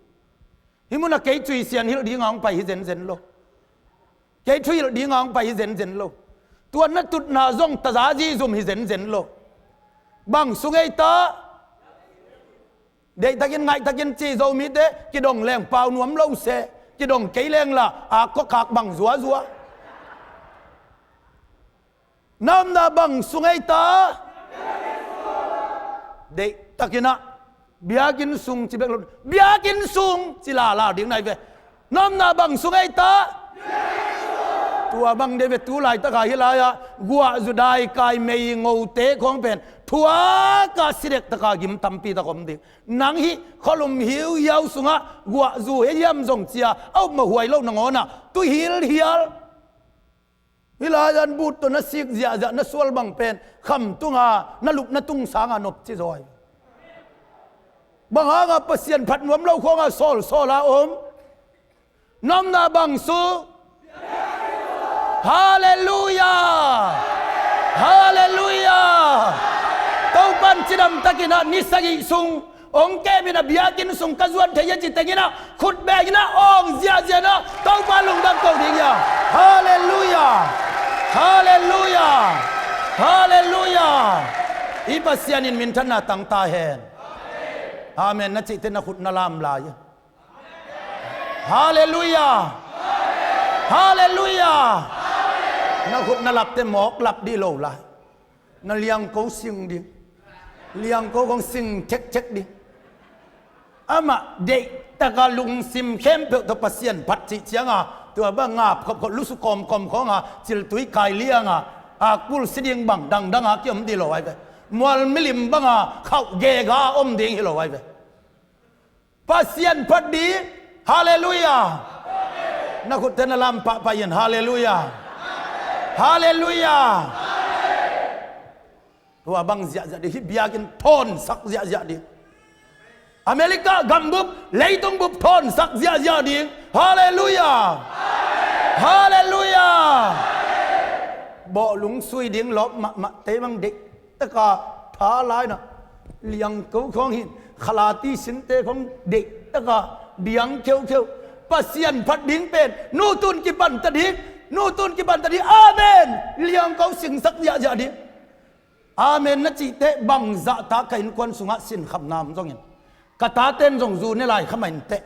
Hih munah kei cui Sian hilh dinga hong pai hi zenzen lo. Kei thuhilh dinga hong pai hi zenzen lo. Tua na tutna zong taza zihzum hi zenzen lo. Bang sung ei ta? Deihtakin ngaihtakin ci Zomite, kidong leng pau nuam lo seh, kidong kei leng la a kawkak bang zuazua. Na omna bang sung ei ta? Deihtakin ah biakinn sung ci bek lo, biakinn sung ci lala ding nai ve. Na omna bang sung ei ta? Tua bang dei ve, tu laitaka hih lai-ah guahzu daikai mei ngote khawng pen thuaka si dektaka gim tampi tak om ding. Nang hih khualum hiuhiau sungah guahzu hei hiam zong cia a upmawh huai lo nangawnah tuhil hial. Hih lai-an but tawh na sik ziahziah na sual bang pen khamtunga na lupna tung sanga nop ci zaw hi. Bang hanga Pasian phat nuam lo khawnga sawlsawla om? Na omna bang sung? Halleluiah. Halleluiah. Topan cidamtakin ah ni sagih sung hong kemin a biakinn sung ka zuan thei a ci tengin ah khut bengin ah awng ziahziah in ah Topa lungdam ko ding hi a. Halleluiah. Halleluiah. Halleluiah. I Pasian in minthanna tang ta hen. Amen na cihte na khut na lam lai. Halleluiah. Halleluiah. Na khut na lapte mawk lap dih lo lai. Na liangko sing ding. Liangko khawng sing thekthek ding. Amah deihtaka lungsim khempeuh tawh Pasian phat cih cianga tua bang ngap khopkhop lusu kawmkawm khawnga ciltui kai lianga akbul si ding bang dangdanga kiom dih lo ai ve. Mual milim banga khauh gega om ding hi lo ai ve. Pasian phat ding. Halleluiah. Na khutte na lam pahpah in. Halleluiah. Halleluiah. Tua bang ziahziah ding, hih biakinn thawnsak ziahziah ding. America gambup, leitung bup thawnsak ziahziah ding. Halleluiah. Halleluiah. Bawhlung sui ding lawp mahmahte bang deih taka tha laina liangko khawng hin khalati sinte khawng deihtaka biang kheukheu. Pasian phat ding pen nutun kipanta ding. Nutun kipanta ding. Amen. Liangko singsak ziahziah ding. Amen na cihte bangzahta ka innkuan sungah sinkhamna om zongin ka taten zong zu ne lai kha mah inteh.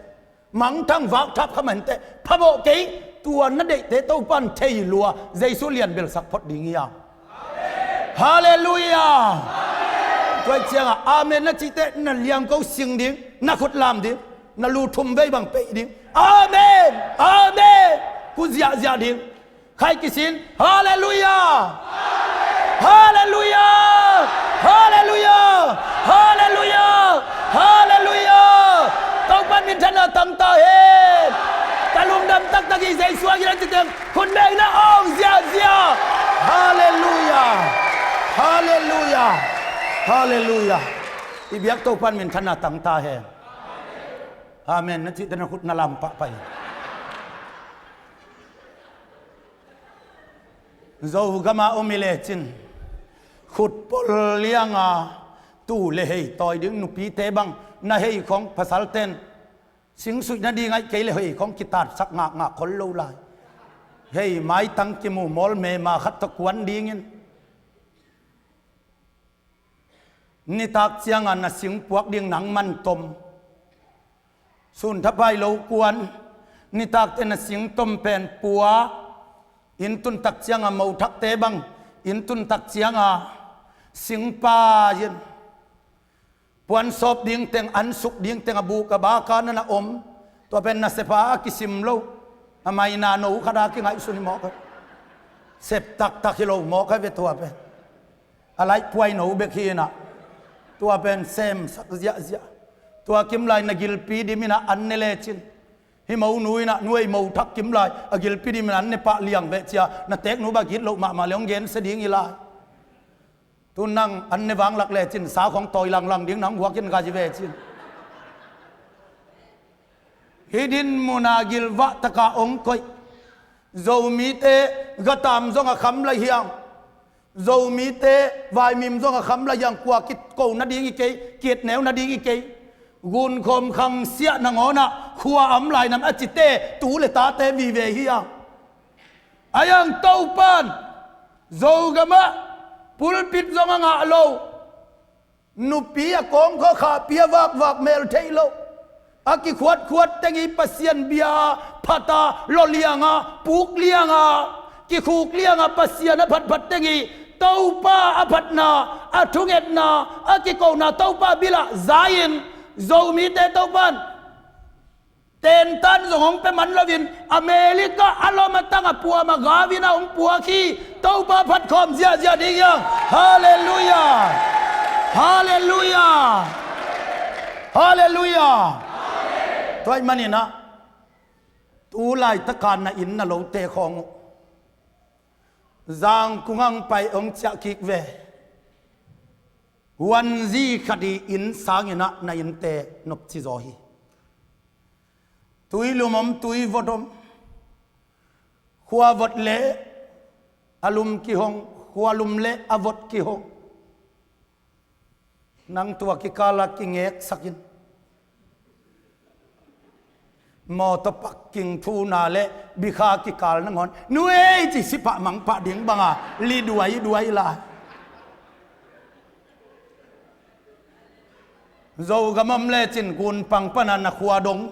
Mangthang vakthap kha mah inteh. Phamawh kei. Tua na deihte Topan thei lua Jesu lianbelsak phot ding hi a. Halleluiah. Tua ih ciangah amen na cihte na liangko sing ding, na khut lam ding, na lu thum vei bang peih ding. Amen. Amen. Ku ziahziah ding. Khai kisin. Halleluiah. Halleluiah. Halleluiah. Halleluiah. Halleluiah. Topan minthanna tangta hen. Ka lungdam taktak hi Jesu a gina citeng khut bengna awng ziahziah. Halleluiah. Halleluiah. Halleluiah. I biak Topan minthanna tangta hen. Amen na cihte na khut na lam pahpah hi. Zogama om i lecin khutpol lianga tu le hei tawi ding nupite bang na hei khawng pasalten singsuih na ding aih kei le hei khawng kitatsak ngakngak khol lo lai. Hei, maitang kimu mawl mema khat tawh kuan dingin, nitak cianga na singpuak ding nang man tom. Sun thapai lo kuan, nitakte na sing tom pen pua, inn tuntak cianga mothakte bang, inn tuntak cianga singpai in. Puan sawp ding teng, an suk ding teng a buk a baka na na om. Tua pen na sepa a kisim lo, a maina no khat a kingaihsun hi mawk a. Sep taktak hi lo mawk a ve tua pen. A laih puai no bek hi inah, tua pen semsak ziahziah. Tua kimlai na gilpi dim inah an ne lecin, hi mo nu inah nuai mo thak kimlai a gilpi dim inah an ne pah liang veh cia, na teknu ba git loh mahmah le hong gensia ding hi lai. Tu nang an ne vanglak lecin sa khong tawi langlang ding nang guakin ka ci vecin. Hih din muna gilvah taka ong koih Zomite gatam zong a kham lai hiang. Zomite vaimim zong a kham lai hiang, kua kiko nading hi kei, kietneu nading hi kei. Gunkhawm khangsiah nangawnah khua a om lainam a cite tu le tate vive hiang. A hiang Topan Zogamah pulpit zong a ngah lo. Nupi a kawngkhaw khahpi a vakvak mel theih loh, a kikhuatkhuat teng i Pasian bia phata lawlianga puklianga kikhuklianga Pasian a phatphat teng i Topa a phatna, a thungetna, a kikona Topa bilah za-in Zomite Topan tentan zong hong pia man loin America a lom a tang a puam a gavin a hong puak hi. Topa phatkhawm ziahziah ding hiang. Halleluiah. Halleluiah. Halleluiah. Tua ih maninah tu laitaka na inn na lote khawng uh zangkungang pai hong ciah kik ve. Huanzi khat i inn sanginah na innte nopcizaw hi. Tuilum om, tuivot om. Khuavot le a lum kihong, khualum le a vot kihong. Nang tua kikala kingeksakin mawtaw pakking thuna le bikha kikal nangawn nuei ci sipah mangpah ding banga liduaiduai lai. Zogam om lecin gunpang pana na khua dong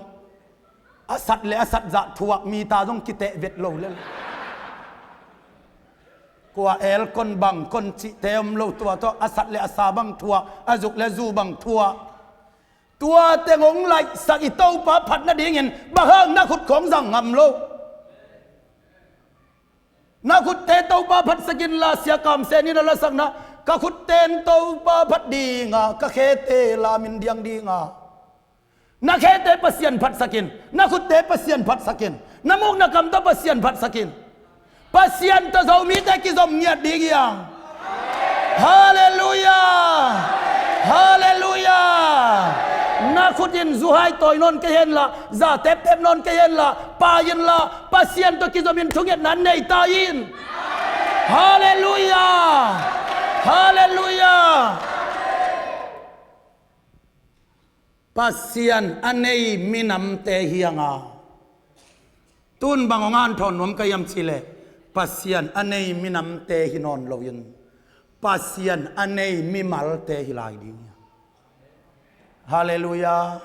a sat le a sat zah thuak mita zong kiteh vet lo lel. Kua elkon bangkon cihte om lo tua tawh a sat le a sa bang thuak, a zuk le zu bang thuak. Tua teng hong laihsak i Topa phat nadingin bang hang na khut khawng zang ngam lo? Na khutte Topa phatsakin la, Sia Kam Sen in a lasakna, ka khutten Topa phat dinga, ka khete lamin diang dinga. Na khete Pasian phatsakin, na khutte Pasian phatsakin, na mukna kam tawh Pasian phatsakin. Pasian tawh Zomite kizom ngiat ding hiang. Halleluiah. Halleluiah. Na khutin zuhai tawi nawn kei henla, za teptep nawn kei henla, pai inla, Pasian tawh kizomin thungetna nei ta in. Halleluiah. Halleluiah. Pasian a nei minamte hianga tun bang hong anthawn nuam ka hiam cihleh, Pasian a nei minamte hi nawn loin Pasian a nei mimalte hi lai ding hi. Halleluiah.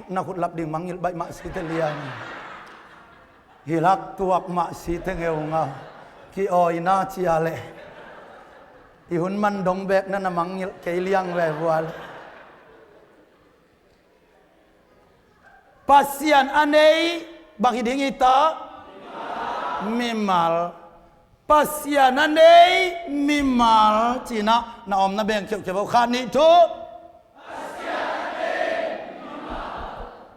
Na khutlap ding mangngilh baih mah si te liang. Hilak tuak mah si te ngeunga. Ki-awina cia leh i hun man dong bek na na mangngilh kei liang vevua leh. Pasian a nei bang hi ding hi ta? Mimal. Pasian a nei mimal cinah na omna beng khiauhkhiau kha nih thu.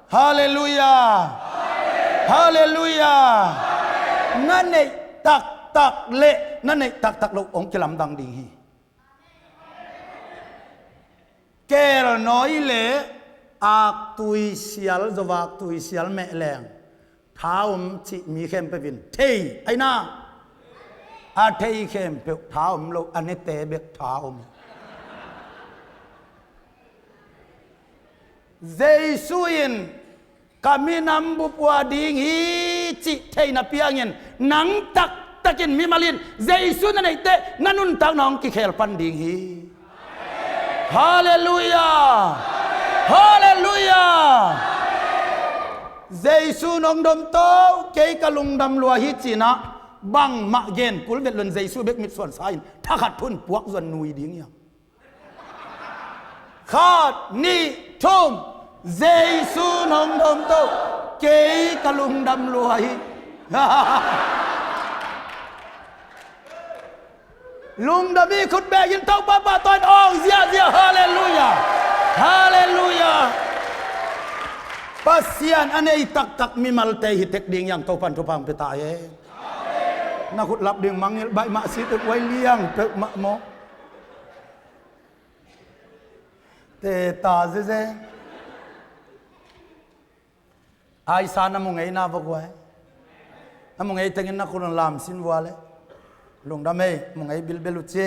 Halleluiah. Halleluiah. Na neih taktak le na neih taktak loh hong kilamdang ding hi. Kelnawi le aktui sial, zovak tui sial mehleng tha om cih mi khempeuh in thei aina. A thei khempeuh tha om lo, a nete bek tha om. Jesu in ka minam bup uh a ding hi cih theihna piangin nang taktakin mimal in Jesu na neihte na nuntakna hong kikhel pan ding hi. Halleluiah. Halleluiah. Jesu nong dom to, kei ka lungdam lua hi cinah bangmah gen kul vet lon Jesu bek mitsuan sa in thakhat thun puak zuan nui ding hiam? Khat, nih, thum. Jesu nong dom to, kei ka lungdam lua hi. Lungdam i khut bek in Topa pahtawi in awng ziahziah. Halleluiah. Halleluiah. Pasian a nei taktak mimalte hi tek ding hiam? Topa in thupha hong pia ta hen. Na khut lap ding mangngilh baih mah si tek uai liang peuhmah maw? Te ta zeze. Aisa na mu ngei na vok uai. Na mu ngei tengin na khut lam sin vua le. Lungdam ei, mu ngei bilbel uh ci.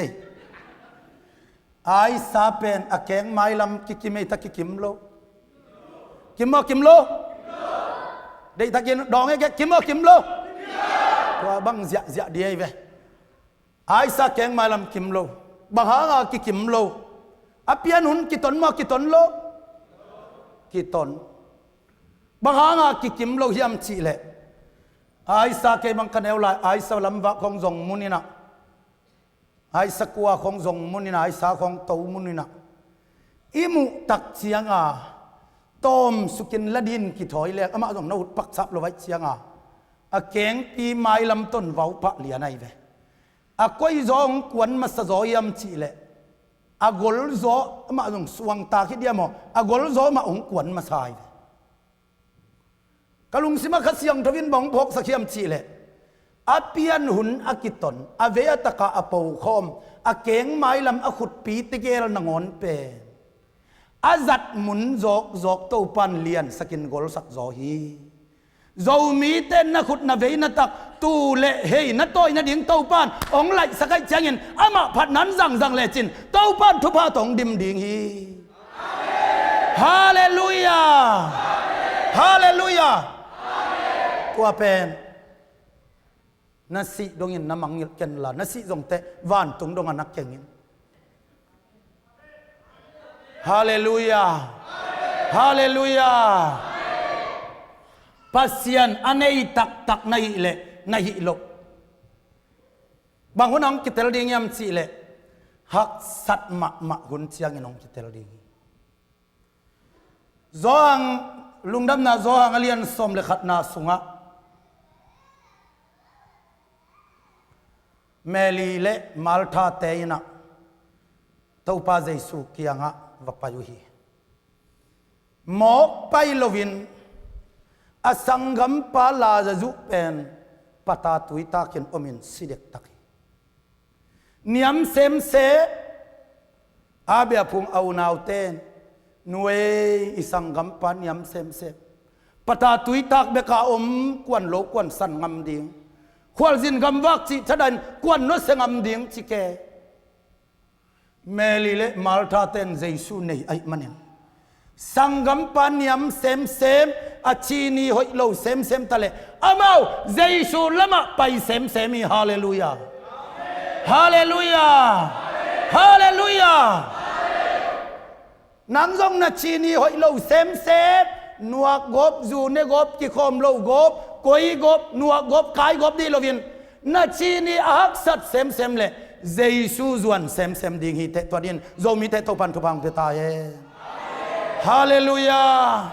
Aisa pen a keng mailam kikim ei ta kikim lo. Kim maw kim lo? Deih takin dawng ei kei kim maw kim lo? Tua bang ziahziah di ei ve. Aisa keng mailam kim lo. Bang hanga kikim lo? A pian hun kiton maw kiton lo? Kiton. Bang hanga kikim lo hiam cihleh? Aisa kei bang ka neu lai, Aisa lamvak khong zong muninah. Aisa kua khong zong muninah, Aisa khong to muninah. I muh tak cianga, tawm sukin ladin kithawi lek, amah zong na ut paksap lo vaih cianga. A kengpi mailam ton vaupah lian ahi ve. A koi zaw hong kuan masa zaw hiam cihleh? A gol zaw amah zong suangtak hi diam aw? A gol zaw amah hong kuan masa hi ve. Ka lungsimah Kha Siangtho in bang phawksak hiam cihleh? A pian hun a kiton, a vei a takah a pokhawm, a keng mailam a khutpi tegel nangawn pen a zat mun zawkzawk Topan liansakin golsak zaw hi. Zomite na khut na vei na tak tu le hei na tawi nading Topan hong laihsak aih ciangin amah phatna in zangzang lecin Topan thupha tawh hong dim ding hi. Halleluiah. Halleluiah. Tua pen na sih dongin na mangngilh kenla, na sih zongteh vantung dongah na kengin. Halleluiah. Halleluiah. Pasian a nei taktak na hih leh na hih loh, bang hun hong kitel ding hiam cihleh? Haksat mahmah hun ciangin hong kitel ding hi. Johan, Lungdamna Johan a lian sawm le khatna sungah Mary le Martha te inah Topa Jesu kiangah va pai uh hi. Mawk pai loin a sanggampa Lazarus pen pata tuitakin omin si dektak hi. Niam semsem. A biaphung a unaute in, nu ei, i sanggampa niam semsem. Pata tuitak beka om, kuan lo kuan san ngam ding. Khualzin gamvak cih thadah in kuan nusia ngam ding ci kei. Mary le Martha ten Jesu nei ahih manin sanggampa niam semsem, a cini hoih lo semsem taleh amau Jesu lamah pai semsem hi. Halleluiah. Halleluiah. Halleluiah. Nang zong na cini hoih lo semsem, nuak gawp, zu ne gawp, kikhawm lo gawp, koi gawp, nuak gawp, kai gawp dih loin na cini a haksat semsem le Jesu zuan semsem ding hi teh. Tua dingin Zomite Topan thupha hong pia ta hen. Halleluiah.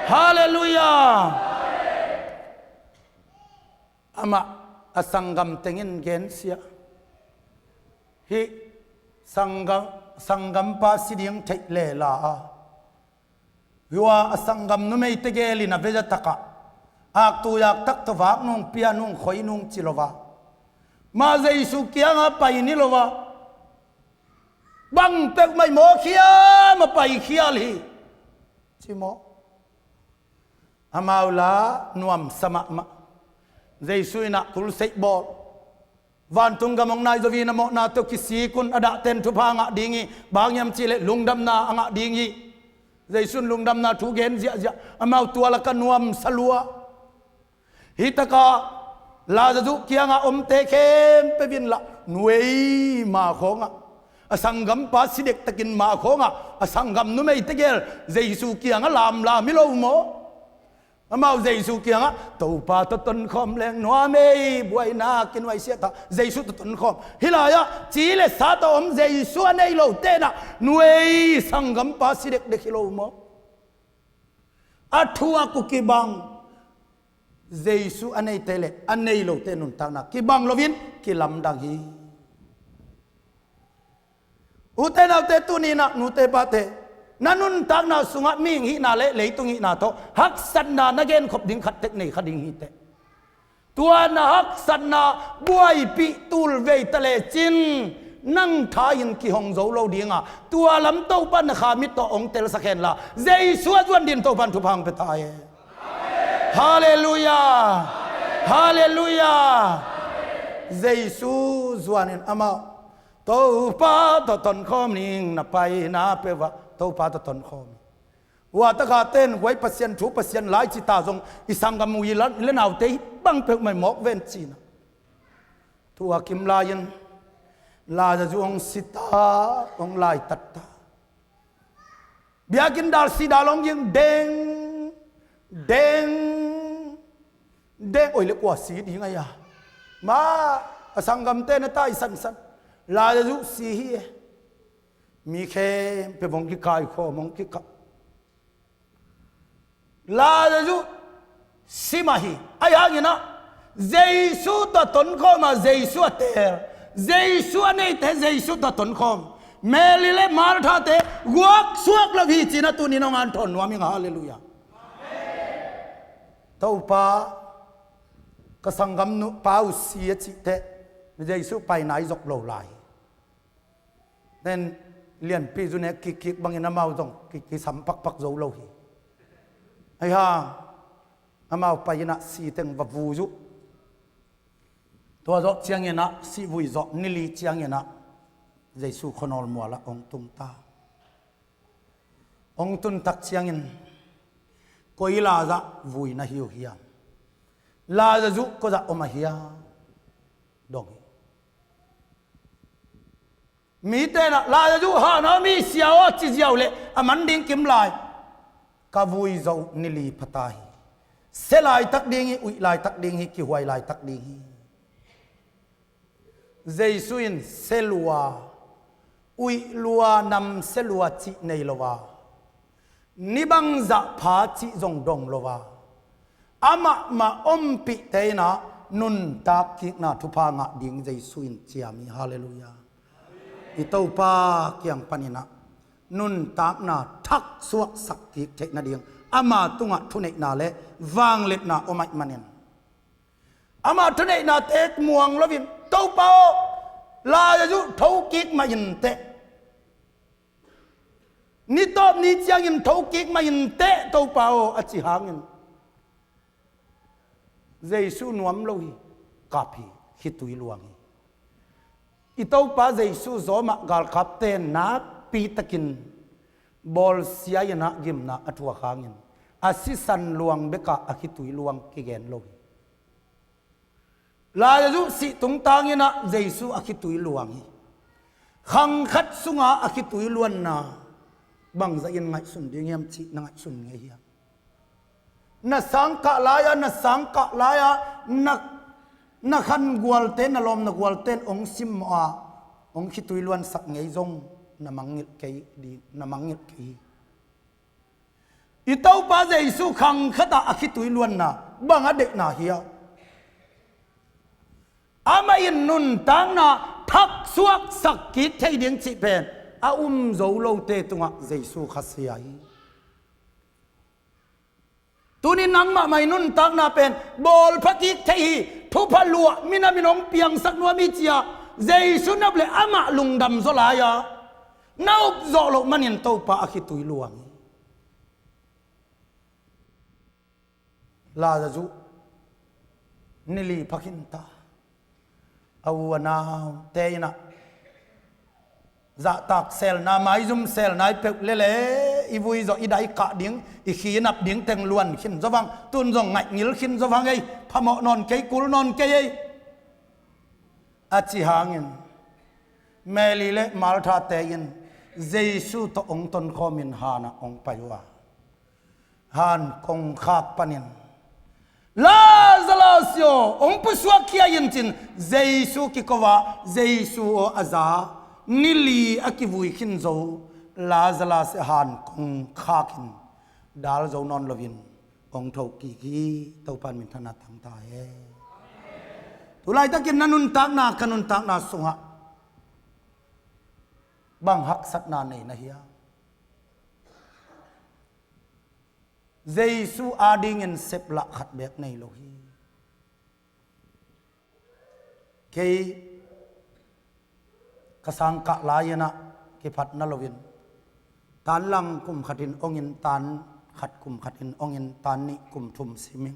Halleluiah. Amah a sanggam tengin gensia. Hih sanggam, sanggampa si ding theih lela a, hua a sanggam numei tegel in a vei a takah aktuiak tak tawh vak nung, pia nung, khoi nung ci lo a, mah Jesu kiangah pai ni lo a, bang peuhmah i mawk hiam a paikhial hi ci maw? Amau la nuamsa mahmah. Jesu inah kulseih bawl. Vantung gam hong nai zo in a mawhna tawh kisik un, a dahten thupha ngah ding hi. Bang hiam cihleh lungdamna a ngah ding hi. Jesu in lungdamna thu gen ziahziah. Amau tua lakah nuamsa lua. Hih takah Lazarus kiangah omte khempeuh in lah nuai ma khawngah, a sanggampa si dektakin ma khawngah a sanggam numeite gel Jesu kiangah lamlam hi lo maw? Amau Jesu kiangah, "Topa tawh tonkhawm leng nuam ei, buaina kinuaisiah ta." Jesu tawh tonkhawm. Hih lai-ah ci le sa tawh om Jesu a nei lote in ah nuai, sanggampa si dekdek hi lo maw? A thuak uh kibang. Jesu a neite le a nei lote nuntakna kibang loin kilamdang hi. Ute naute, tuni-in ah nute pate, na nuntakna sungah mihing hihna le leitung hihna tawh haksatna na genkhop ding khat tek nei kha ding hi teh. Tua na haksatna buaipih tul vei ta lecin nang tha-in kihong zo lo ding a, tua lam Topa na kha mit tawh hong telsak hen la, Jesu a zuan dingin Topa in thupha hong pia ta e. Halleluiah. Halleluiah. Jesu zuanin amau, "Topa tawh tonkhawm ning, na paina peuhah Topa tawh tonkhawm." Ua takhaten huai Pasian thu, Pasian lai ci ta zong i sanggam u i la, i le naute hih bang peuhmah mawk ven cihna. Tua kim lai-in Lazarus hong si ta, hong laitat ta. Biakinn dal si dal hong ging, deng, deng, deng. Oi le, kua si ding a hia? Ma, a sanggamte na taisansan. Lazarus si hi e. Mi khempeuh hong kikaikhawm, hong kikap. Lazarus si mah hi. Ahi hangin ah Jesu tawh tonkhawm a, Jesu a teel, Jesu a neite Jesu tawh tonkhawm, Mary le Martha-te guaksuak lo hi ci-in ah tuni-in hong hanthawn nuam ing. Halleluiah. Topa, ka sanggam nu pa uh si a cih teh Jesu paina i zop lo lai hi. Nen lianpi zu nek kikkik bangin amau zong ki, kisam pakpak zo lo hi. Ahi hang amau pai-in ah si teng va vui uh. Tua zawh ciangin ah, si vui zawh ni li ciangin ah Jesu khuanawl mualah hong tung ta. Hong tun tak ciangin, "Koi Lazarus vui na hi uh hiam? Lazarus koi zah om a hiam?" dong hi. Mite in ah, "Lazarus hahna om hi, sia aw," ci ziau leh a man ding kim lai. "Ka vui zo ni li pha ta hi. Se laitak ding hi, uih laitak ding hi, kihuai laitak ding hi." Jesu in se lua, uih lua, nam se lua cih nei lo a, ni bangzah pha cih zong dong lo a, amah mah ompihte in ah nuntak kikna thupha ngah ding Jesu in ciam hi. Halleluiah. I Topa kiang panin ah nuntakna thaksuaksak kik theih nading ama tungah thuneihna le vangliatna om ahih manin, ama thuneihnate muang loin, "Topa aw, Lazarus thokik mah in teh. Ni tawp ni ciangin thokik mah in teh, Topa aw," a cih hangin Jesu nuam lo hi, kap hi, khitui luang hi. I Topa Jesu zawmah galkapte nakpitakin bawlsia in ah gimna a thuak hangin a sisan luang bekah a khitui luang kigen lo hi. Lazarus sih tungtangin ah Jesu a khitui luang hi. Khang khat sunga a khitui luanna bangzah in ngaihsun ding hiam cih na ngaihsun ngei hiam? Na sangkah lai-a, na sangkah lai-a, na, na khan gualte, na lawmna gualte in hong simmawh a, hong khitui luansak ngei zong na mangngilh kei ding, na mangngilh kei hi. I Topa Jesu khang khatah a khitui luanna bang a deihna hiam? Amah in nuntakna thaksuaksak kik thei ding cih pen a um zo lote tungah Jesu khasia hi. Tuni nangmah mah i nuntakna pen bawlpha kik thei hi, thupha luah, minam in hong piangsak nuam hi ci-a Jesu na up leh amah lungdam zaw lai-a na up zawh loh manin Topa a khitui luang hi. Lazarus ni li pha khin ta. A u a naute in ah zahtak selna, maizum selna i peuh lele I vui zawh, i dai kah ding, i khi nap ding teng luan khin zo vang, tun zong ngaihngil khin zo vang ei, phamawh nawn kei, kul nawn kei ei, a ci hangin Mary le Martha te in Jesu tawh hong tonkhawmin hanah hong pai uh a, han kongkhak panin, "Lazarus aw, hong pusuak khia in," ci-in Jesu kiko a, Jesu aw a za, ni li a kivui khin zo Lazarus han kongkhakin dal zo nawn loin hong tho kik hi. Topa in minthanna tang ta hen. Tulaitakin na nuntakna, ka nuntakna sungah bang haksatna nei na hiam? Jesu adingin seplah khat beek nei lo hi. Kei ka sangkah lai-in ah kiphat na loin, tan lang kum khatin hongin, tan khat kum khatin hongin, tan nih kum thum simin,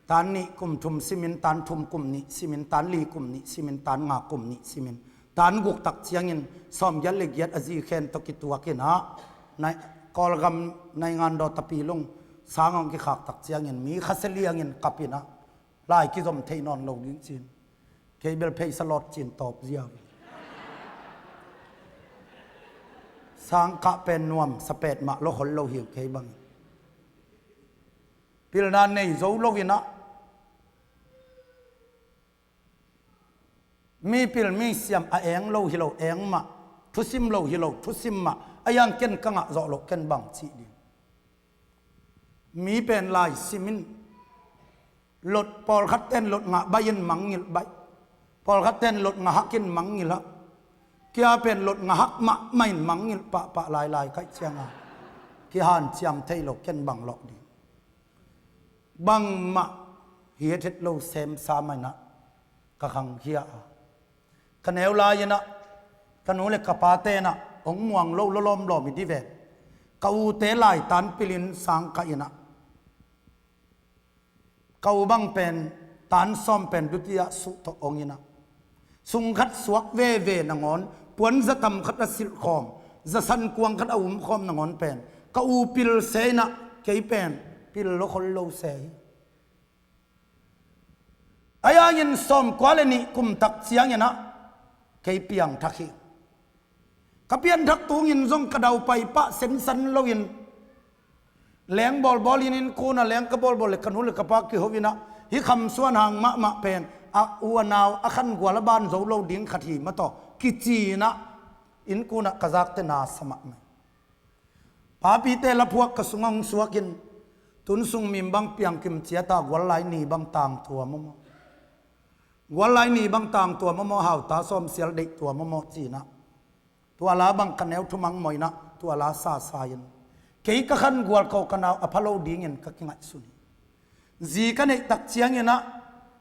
tan nih kum thum simin, tan thum kum nih simin, tan li kum nih simin, tan nga kum nih simin, tan guk tak ciangin sawmgiat le giat a zi khen tawh kituakin ah, nai, Kawlgam naingan daw Tapilung sang hong kikhak tak ciangin mi khasia liangin kapin ah, lai kizom thei nawn lo ding ci-in, kei bel pheisa lawt ci-in tawp ziau. Sangkah pen nuamsa petmah lo khol lo hi kei bangin. Pilna nei zo loin ah, mi pil mi siam a eng lo hi lo, eng mah, thusim lo hi lo, thusim mah, a yang ken ka ngah zawh loh, ken bang cih ding. Mi pen lai simin, lot, pawlkhat ten lot ngah baih in mangngilh baih, pawlkhat ten lot ngah hak in mangngilh hak, kia pen lot ngah hak mahmah in mangngilh pahpah lailai kaih cianga kihanciam thei lo, ken bang lawh ding. Bangmah hi het het lo semsa mah in ah ka khangkhia a, ka neu lai-in ah ka nu le ka pate in ah hong muang lo lawlawm lawm i di ve. Ka ute lai tan pilin sangkah in ah, ka u bang pen tan sawm pen dutia suh tawh hong in ah, sung khat suak veve nangawn, puan za tam khat a silhkhawm, za san kuang khat a umkhawm nangawn pen ka u pil se in ah, kei pen pil lo khol lo se hi. Ahi hangin sawmkua le nih kum tak ciangin ah kei piangthak hi. Ka pianthak tungin zong ka daupai pah sensan loin, leng bawlbawl in, innkunah leng ka bawlbawl le ka nu le ka pa kiho in ah, hih khamsuan hang mahmah pen a u a nau a khangual a ban zo lo ding khat hi mah tawh kici in ah, innkunah ka zakte na sa mahmah. Papite laphuak ka sungah hong suakin, tun sung mim bang piangkim ciat a, guallai ni bang tangtua mawmaw, guallai ni bang tangtua mawmaw, hauta sawmsial deihtua mawmaw ci-in ah, tua la bang ka neu thumang mawh in ah, tua la sasa in, kei ka khangual ko ka nau a pha lo dingin ka kingaihsun hi. Zi ka neih tak ciangin ah,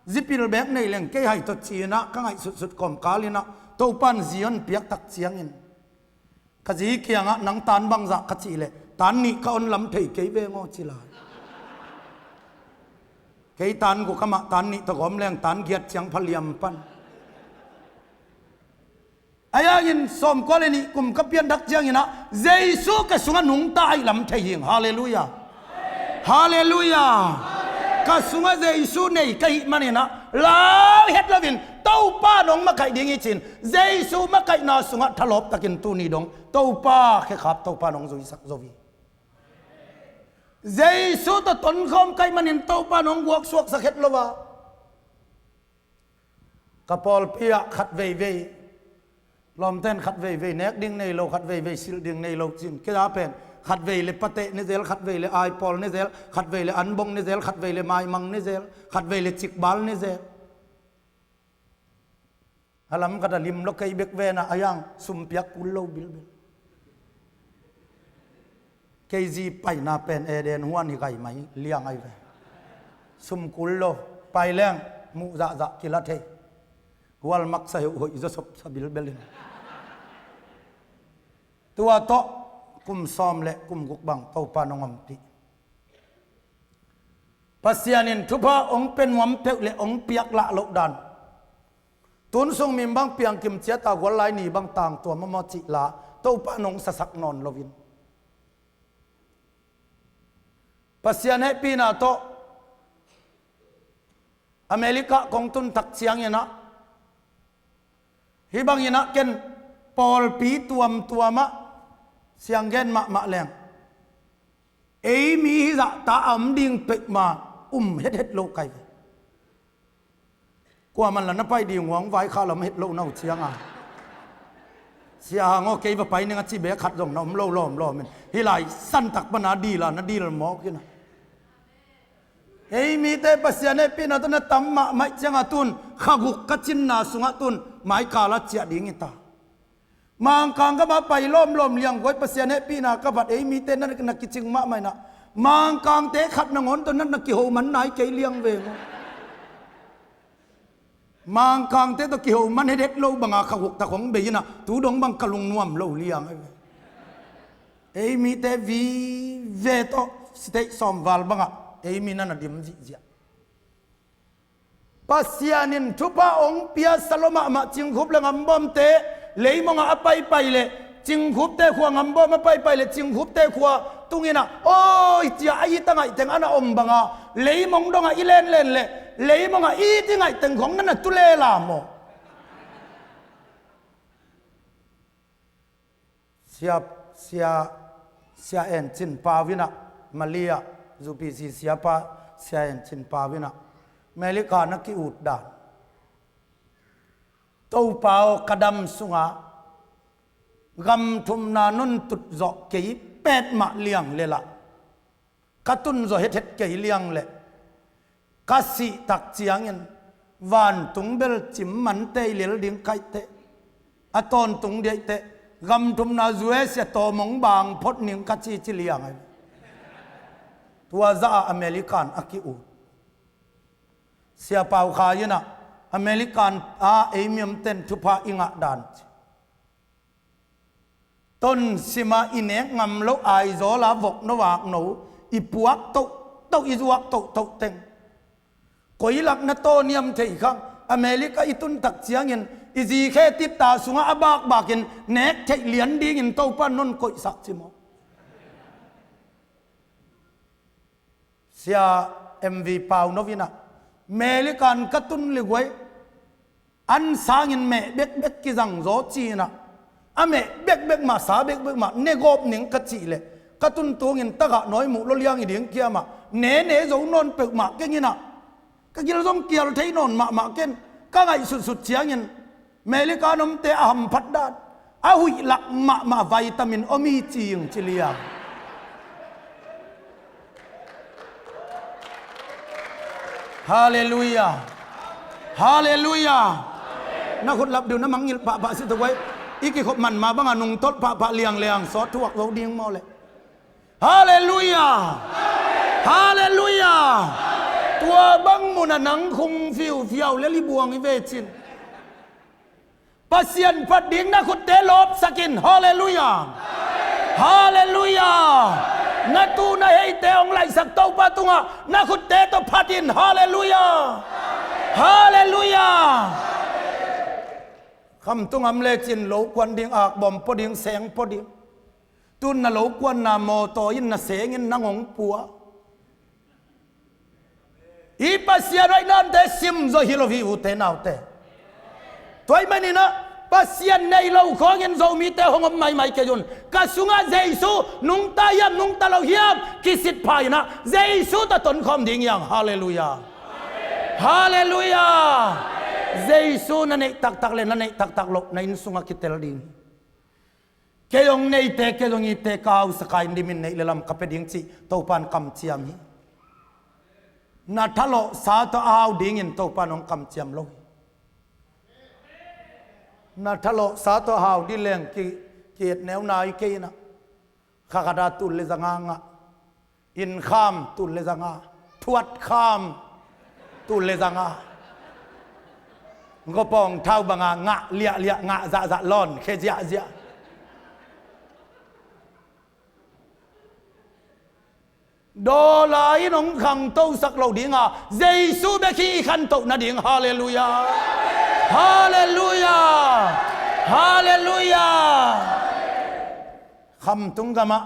zi pil beek nei leng kei hai tawh ci-in ah ka ngaihsutsut kawmkal in ah, Topa in zi hon piak tak ciangin, ka zi kiangah, "Nang tan bangzah?" ka cih leh, "Tan nih ka hon lam thei kei veng aw," ci lai. Kei tan guk amah tan nih tawh gawm leng tan giat ciang pha liam pan. Ahi hangin sawmkua le nih kum ka pianthak ciangin ah, Jesu ka sungah nungta ahih lam thei hing. Halleluiah. Halleluiah. Ka sungah Jesu nei ka hih manin ah, lau het loin Topa in hong makaih ding hi ci-in, Jesu makaihna sungah thalawp takin tuni dong Topa khekhap, Topa in hong zuisak zo hi. Jesu tawh tonkhawm ka hih manin Topa in hong guaksuaksak het lo a, ka pawlpi ah khat veivei, lawmten khat veivei nek ding nei lo, khat veivei silh ding nei lo ci-in, kei a pen khat vei le pateh ne zel, khat vei le aipawl ne zel, khat vei le anbong ne zel, khat vei le maimang ne zel, khat vei le cikbal ne zel. A lam khat a lim lo kei bek ven ah, a yang sum piak kul lo bilbil. Kei zi paina pen Eden huan hi kai mai liang ai ve. Sum kul lo, pai leng muh zahzah kila thei. Hual maksa heuh hoih zaw sopsa bilbel in. Tua tawh kum sawm le kum guk bang Topa in hong ompih. Pasian in thupha hong pia nuam peuh le hong piak lah loh dan, tun sung mim bang piangkim ciat a, guallai ni bang tangtua mawmaw cih la, Topa nong sasak nawn loin, Pasian hehpihna tawh America kong tun tak ciangin ah, hih bangin ah ken pawlpi tuamtuam ah sianggen mahmah leng, ei mi hizah ta a om ding peuhmah um hethet lo kai ve. Kuaman la na pai ding uang vai kha lam het lo na uh cianga, sia hang aw, kei va pai ning a ci bek khat zong na om lo lawmlawm in. Hih lai santak pana dil a na dil mawk hi na. Ei mite Pasian hehpihna tawh na tam mahmah cianga tun kha guk ka cinna sungah tun maikal a ciah ding hi ta. Mangkang ka mah pai lawmlawm liangguai Pasian hehpihna ka phat, ei mite na, na kicing mahmah inah, Mangkangte khat nangawn tawh na, na kiho man nai kei liang veng aw. Mangkangte tawh kiho man hethet lo banga kha guk tak hong bei inah tu dong bang ka lungnuam lo liang ahi ve. Ei mite vive tawh state sawmval bangah ei mi na na dim zihziah. Pasian in thupha hong piasa lua mahmah Cingkhup le Ngambawmte leimongah a paipai le Cingkhupte khua, Ngambawm a paipai le Cingkhupte khua tunginah awi cia a it a ngaihteng a na om banga leimong dongah i lenlen le leimongah i it i ngaihteng khong na na tu lela maw? Sia, sia, sia En Cin Pau inah, Malia, U P C siapa sia En Cin Pau inah America na ki-ut dan. Topa aw, ka dam sunga gam thumna non tut zawh kei petmah liang lelah ka tun zaw hethet kei liang leh ka sih tak ciangin vantung bel cim man tei lel ding kaihte, a tawntung diaihte, gam thumna U S a tawmong bang phot ning ka ci ci liang ahi. Tua zah a American a ki-ut. Sia Pau Khai inah American a ei miamten thupha i ngah dan ci. Ton sima i nek ngam lo Aizawl a vok no vak no i puak tohtoh, i zuak tohtoh teng koi lak na tawniam thei khang, America i tun tak ciangin i zikhe titta sungah a bakbakin nek theih lian dingin Topa non koihsak ci maw? Sia M V Pau no inah American ka tun liguai an sangin meh bekbek kizang zaw cinah, a meh bekbek mah sa bekbek mah ne gawp ning ka cih leh ka tun tungin tagah nawi muh lo liang i ding kiamah ne ne zo nawn peuhmah keng inah ka gil zong kial thei nawn mahmah ken ka ngaihsutsut ciangin America nomte a hamphat dan a huih lak mahmah vitamin om hi cing ci liang. Halleluiah. Halleluiah. Na khut lap diu na mangngilh pahpah si tuk vai. I kikhop man ma banga nungtolh pahpah liangliang sawt thuak zo ding maw leh? Halleluiah. Halleluiah. Tua bang muna nang khung fiufiau le libuang i vecin Pasian phat ding na khutte lawpsakin. Halleluiah. Halleluiah. Na tu na heite hong laihsak Topa tungah na khutte tawh phatin. Halleluiah. Halleluiah. Khamtung am lecin lo kuan ding, akbawm pua ding, seng pua ding. Tun na lo kuanna mawtaw in na sengin nang hong pua. I Pasian hoih nante simzaw hi lo hi ute naute. Tua ahih maninah Pasian nei lo khawngin Zomite hong om maimai kei un. Ka sungah Jesu nungta hiam nungta lo hiam kisit pha inah Jesu tawh tonkhawm ding hiang. Halleluiah. Halleluiah. Jesu na neih taktak le na neih taktak loh na inn sungah kitel ding hi. Kei hong neite, kei hong itte ka hausa ka inn dimin neih le lam ka pia ding cih Topan kamciam hi. Na thalawhsa tawh a hau dingin Topan hong kamciam lo hi. Na thalawhsa tawh a hau dih leng ki, ki-etneu nai kei inah. Kha khat a tul le zanga ngah. Inn kham tul le zanga, thuat kham tul le zanga, gopawng thau banga ngah liahliah, ngah zahzah, lawn khe ziahziah. Dollar in hong khangtosak lo dinga Jesu bek hi i khantoh nading. Halleluiah. Halleluiah. Halleluiah. Khamtung gamah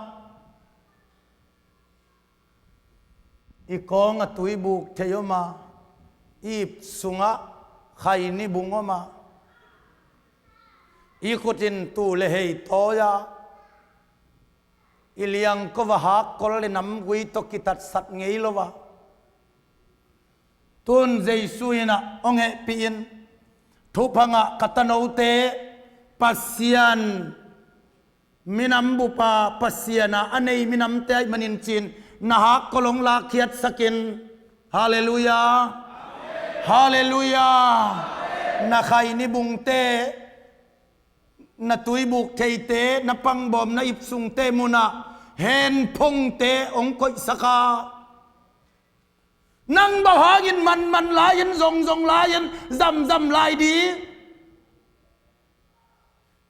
i kawng a tuibuk thei om a, i ip sungah khaini bung om a, i khut in tuu le hei tawi a, i liangko va hakkol le namgui tawh kitatsat ngei lo a, tun Jesu in ah hong hehpih in, thuphangah ka tanote Pasian minam bupa, Pasian a a nei minamte ahih manin ci-in na hakkol hong lakkhiatsak in. Halleluiah. Halleluiah. Na khaini bungte, na tuibuk theite, na pangbawm, na ip sungte munah henphongte hong koihsak a, nang bang hangin manman lai-in, zongzong lai-in, zamzam lai ding?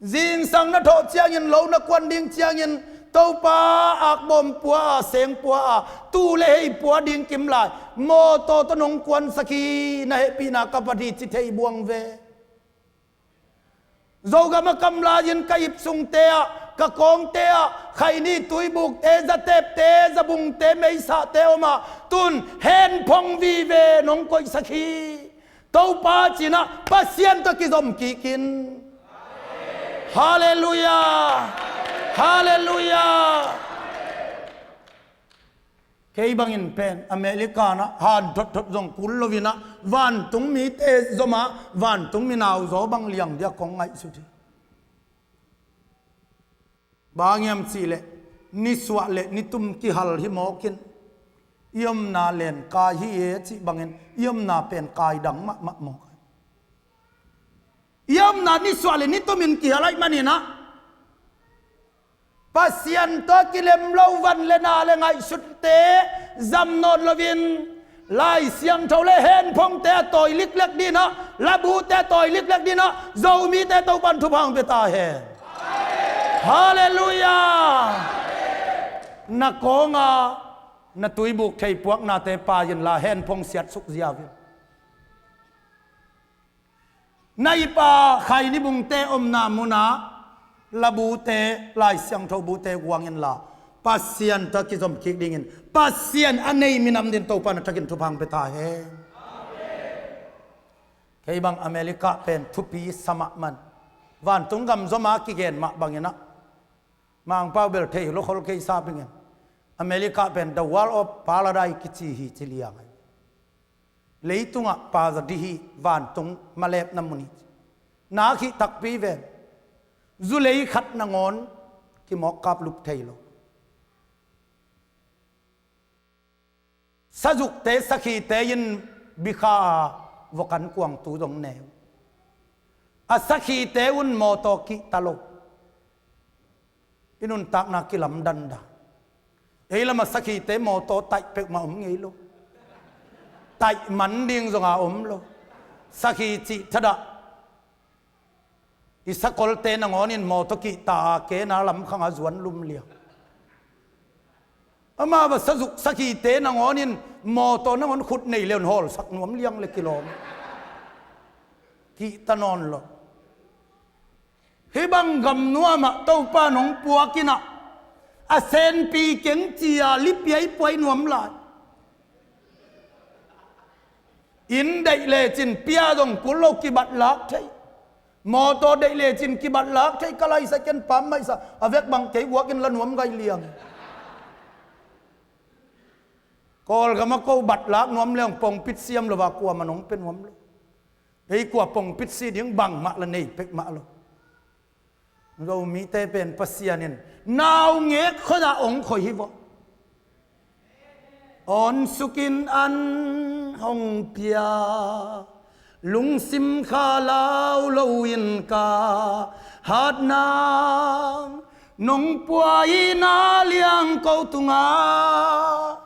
Zingsang na thawh ciangin, lo na kuan ding ciangin, Topa, akbawm pua a, seng pua a, tuu le hei pua ding kim lai, mawtaw tawh nong kuansak hi, na hehpihna ka Pathian ci thei buang ve. Zogam a kam lai-in ka ip sungte ah, ka kawngte ah, khaini tuibukte, zatepte, zabungte, meisahte om a, tun henphong vive nong koihsak hi. Topa ci-in ah Pasian tawh kizom kik in. Halleluiah. Halleluiah. Kei bangin pen America-ah han thotthot zong kul loin ah, vantung mite zom a, vantung mi nauzaw bang liang dia kong ngaihsut hi. Bang hiam cihleh, nisuah le nitum kihal hi mawk in, i omna len kai hi e cih bangin, i omna pen kai dang mahmah mawk. I omna nisuah le nitumin kihal ahih manin ah, Pasian tawh kilem lo van le na le ngaihsutte zam nawn loin, Lai Siangtho le henphongte a tawi liklek ding ah, labute a tawi liklek ding ah, Zomite Topan thupha hong pia ta hen. Halleluiah. Na kawng a na tuibuk thei puaknate pai inla, henphong siatsuk ziau in. Na ip a khaini bungte omna munah labute, Lai Siangtho bute guang inla, Pasian tawh kizom kik dingin, Pasian a nei minam dingin Topan a thakin thupha hong pia ta hen. Kei bang America pen thupi sa mahmah. Vantung gam zom a kigen mah bangin ah, Mangpau bel thei lo khol kei sa bangin, America pen the world of paradise kici hi ci liang hi. Leitungah paradise hi, vantung malepna mun hi. Nak hi takpi ven. Zu lei khat nangawn kimawk kap lup thei lo. Sazukte, sakhite in bikha a vok an kuangtu zong ne uh. A sakhite un mawtaw kihta lo. I nuntakna kilamdan dan. Ei lam a sakhite mawtaw taih peuhmah om ngei lo. Taih man ding zong a om lo. Sakhi cih thadah i sakolte nangawn in mawtaw kihta a, kena lam khang a zuan lum liang. Amah va sazuk sakhite nangawn in mawtaw nangawn khut nei le un hawlsak nuam liang le kilawm. Kihta nawn lo. Hih bang gam nuam ah Topa nong puak in ah, a senpi keng ci a lipiai puai nuam lai. Inn deih lecin pia zong kul lo, kibat lak thei. Mawtaw deih lecin kibat lak thei, ka laisa ken pam maisa, a vek bang kei guak in la nuam gai liang. Kawlgam a ko bat lak nuam leng pongpit siam lo a, kuamah nong pia nuam lo. Ei kua pongpit si ding bangmah la nei pekmah lo. Zomite pen Pasian in naungek khawng ah ong khoi hi vawh. Awn sukin an hong pia, lungsim kha lau loin ka hat nang, nong pua i na liang ko tungah.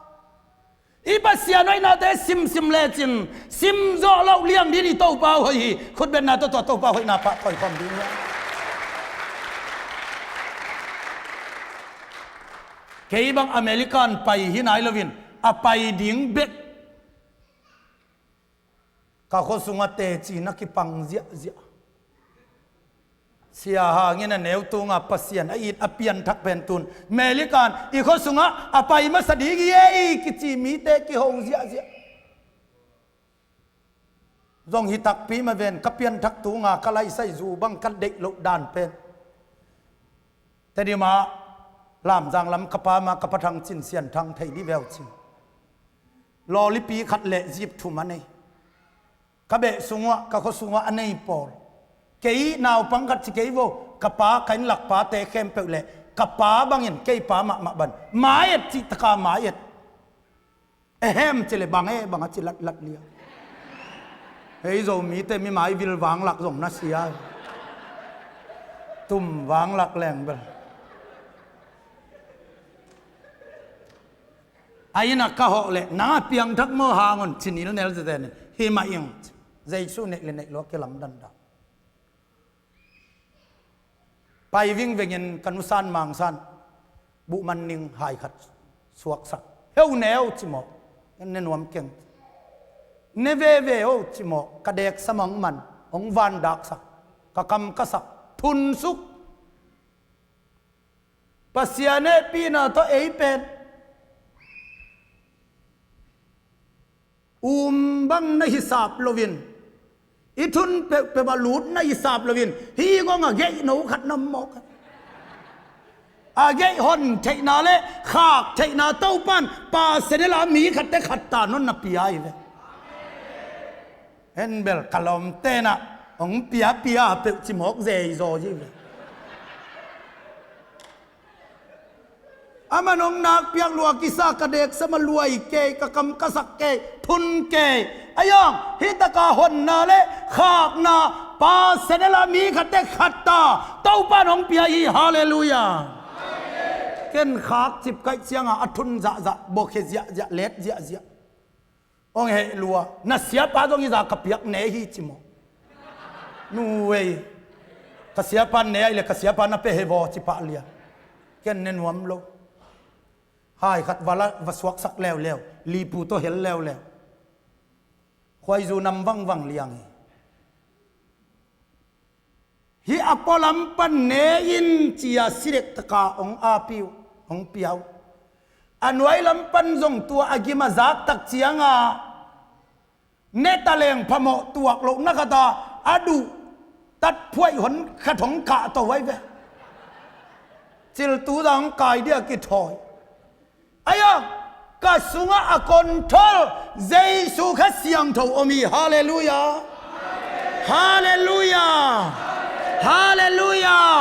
I Pasian hoihnate simsim lecin, sim zawh loh liang ding i Topa hoih hi. Khutbetna tawh tua Topa hoihna pahtawi khawm ding hi. Kei bang American pai hi nai loin, a pai ding bek ka khua sungah teci na kipang ziahziah. Tia hangin a neu tunga Pasian a it a pianthak pen tun Melikan i khua sungah a pai masa ding hi ei kici mite kiho ziahziah. Zong hi takpi ma ven ka pianthak tunga ka laisai zu bang ka deih loh dan pen. Tedim ah Lamzang lam ka pa ma ka pa Thang Cin Sian Thang thei di veu cin. Lawlipi khat le zip thum a nei. Ka beh sungah ka khua sungah a nei pawl. Kei naupang khat ci kei vo ka pa ka innlak pate khempeuh le ka pa bangin kei pa mahmah ban. Mai et cih taka mai et. Ehem ci le bang e bang a ci latlat lia. Hei Zomite mi mai vil vanglak zong na sia. Tum vanglak leng bel. A inn ah ka hawh leh nang a piangthak maw hang un ci nilnel zezen in hi mah ing. Jesu neih le neih lua kilamdan dah. Pai vingvengin ka nusan mangsan buhman ning hai khat suaksak. Heu neu ci mawk ne nuam keng. Ne veve o ci mawk ka deek samang man hong vandaksak ka kam ka sak thunsuk. Pasian hehpihna tawh ei pen um bang na hisap loin i thun peuhpeuh ah lut na hisap loin hi kong a geih no khat na mawk a geih hon theihna le khak theihna Topan pasenela mi khatte khat ta non na pia hi ve. En bel ka lawm tenah hong piapia peuh cimawk zeizaw hi ve. Aman hong nakpiak lua kisa ka deksam a luai kei ka kam ka sak kei thun kei. Ayawng hitaka honna le khakna pasenela mi khatte khatta Topan hong pia hi. Halleluiah. Ken khak cip kaih cianga a thun zahzah bawkhe ziahziah let ziahziah. Hong heh lua na siapa zong i za ka piak ne hi ci maw? Nuei ka siapa ne ai le ka siapa na pe he vaw ci pah lian. Ken ne nuam lo. Hai khat va la va suaksak leuleu lipu tawh hel leuleu. Khuaizu nam vangvang liang hi. Hih a pualam pan ne in cia sidek taka hong api uh hong pia uh. A nuailam pan zong tua a gim a zaktak cianga ne taleng phamawh tuak lohna khata a duh tatphuaih hon khat hong kahto huai ve. Ciltu za hong kai dia kithawi. Aia ka sungah a control Jesu kha siangtho om hi. Halleluiah. Halleluiah. Halleluiah.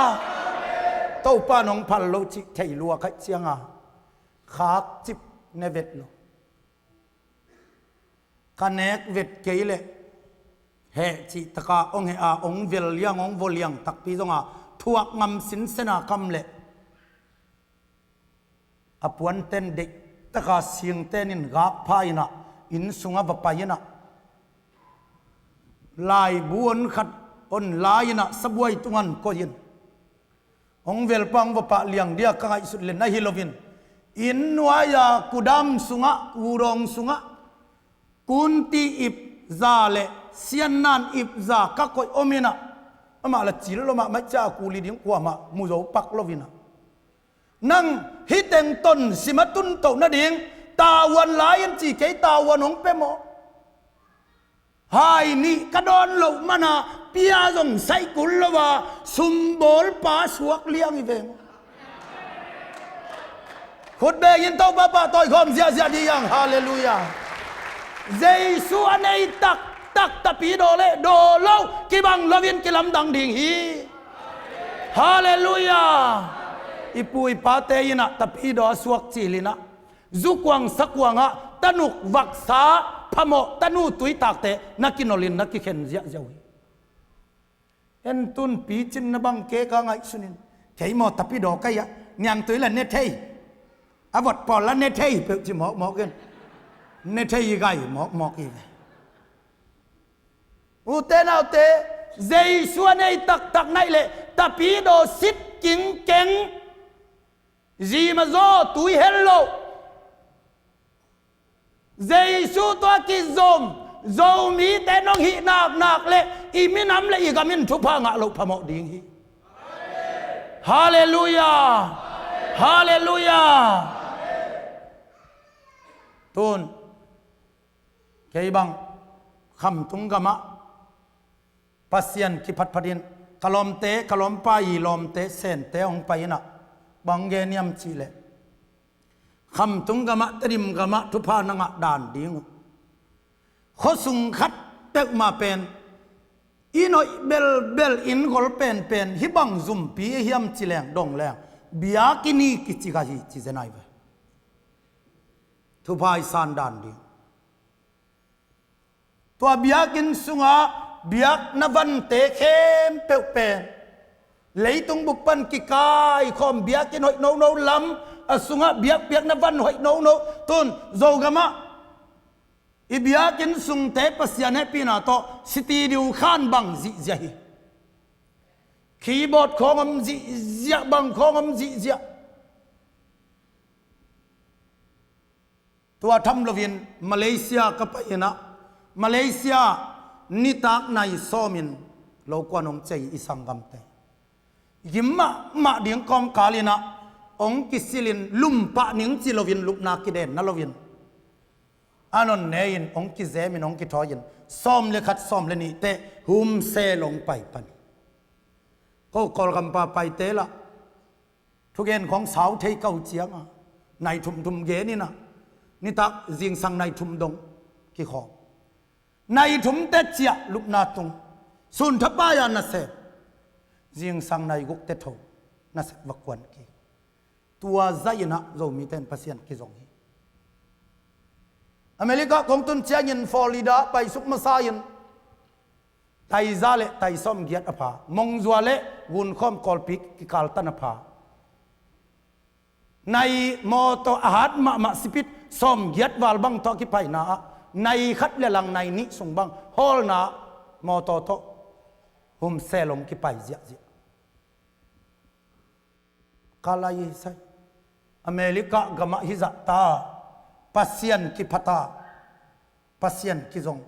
Topa nong phal lo cih thei lua khaih cianga khak cip ne vet lo. Ka nek vet kei leh heh cih taka hong heh a hong vel liang hong vo liang takpi zonga thuak ngam sinsena kam leh a puanten deih taka singten in gakpha inah inn sungah va pai inah laibu hon khat hon lai inah sabuai tungan koih in hong velpa hong va pah liang dia ka ngaihsut le na hi loin inn nuai-a kudam sungah kudawng sungah kunti ip za le siannan ip za ka koih om inah amah la cil lo mahmah cia a kuli ding kuamah muzo pak lo inah nang hiteng ton sima tuntoh nading tavuan lai in ci kei tavuan hong pe maw? Hai nih ka dawn loh mana pia zong saih kul lo a sumbawlpa suak liang hi veng. Khut bengin Topa pahtawi khawm ziahziah dih hiang. Halleluiah. Jesu a nei taktak tapidaw le daw lo kibang loin kilamdang ding hi. Halleluiah. I pu i pate inah tapidaw a suak cil inah zukuang sakuangah tanuk vaksa phamawh tanu tuitakte na kinolin na kikhen ziahziah uh hi. En tun picin na bang keka ngaihsunin kei maw tapidaw kai-ah niangtui la ne thei a vot pawl la ne thei peuh ci mawkmawk in ne thei i gai mawkmawk i ve. Ute naute Jesu a nei taktak naih leh tapidaw sit kingkeng. Zima zaw tui hel loh Jesu tua kizom Zomite nong hih naknak le i minam le i gam in thupha ngah loh phamawh ding hi. Halleluiah. Halleluiah. Tun kei bang khamtung gamah Pasian kiphatphatin ka lawmte, ka lawmpa i lawmte Sente hong pai inah bang gen hiam cihleh, khamtung gamah, Tedim gamah thupha na ngah dan ding uh. Khuasung khat peuhmah pen inn hoih belbel, inn gol penpen hih bang zumpi ahi hiam ci leng dong leng, biakinn hi kici ka hi ci zenai ve. Thupha i san dan ding. Tua biakinn sungah biakna vante khempeuh pen leitung bup pan kikaikhawm, biakinn hoih nono lam a sungah biakpiakna van hoih nono. Tun Zogamah i biakinn sungte Pasian hehpihna tawh studio khan bang zihziah hi. Keyboard khawng om zihziah, bang khawng om zihziah. Tua tham loin Malaysia ka pai inah, Malaysia nitak nai sawmin lo kuan hong cei i sanggamte. Gim mahmah ding kawmkal inah hong kisilin lumpah ning ci loin, lupna kidenna loin, a non ne-in hong kizemin hong kithawi-in sawm le khat, sawm le nihte humse long pai pan. Ko Kawlgam pa paite lah thugen khawng sau thei kau cianga nai thumthum gen inah, nitak zingsang nai thum dong kikhawm. Nai thumte ciah lupna tung, sun thapai-a nasep, zingsang nai gukte tho nasep va kuan kik. Tua zah inah Zomite in Pasian kizong hi. America kong tun ciangin Florida paisuk masa-in taiza le taisawm giat a pha, mongzua le gunkhawm kawlpi kikaltan a pha. Nai mawtaw a hat mahmah sipit sawm giat val bang tawh a kipaina ah nai khat le lang nai nih sung bang hawlna mawtaw tawh humse long kipai ziahziah. Ka lai sai. America gamah hizah ta, Pasian kiphata, Pasian kizong.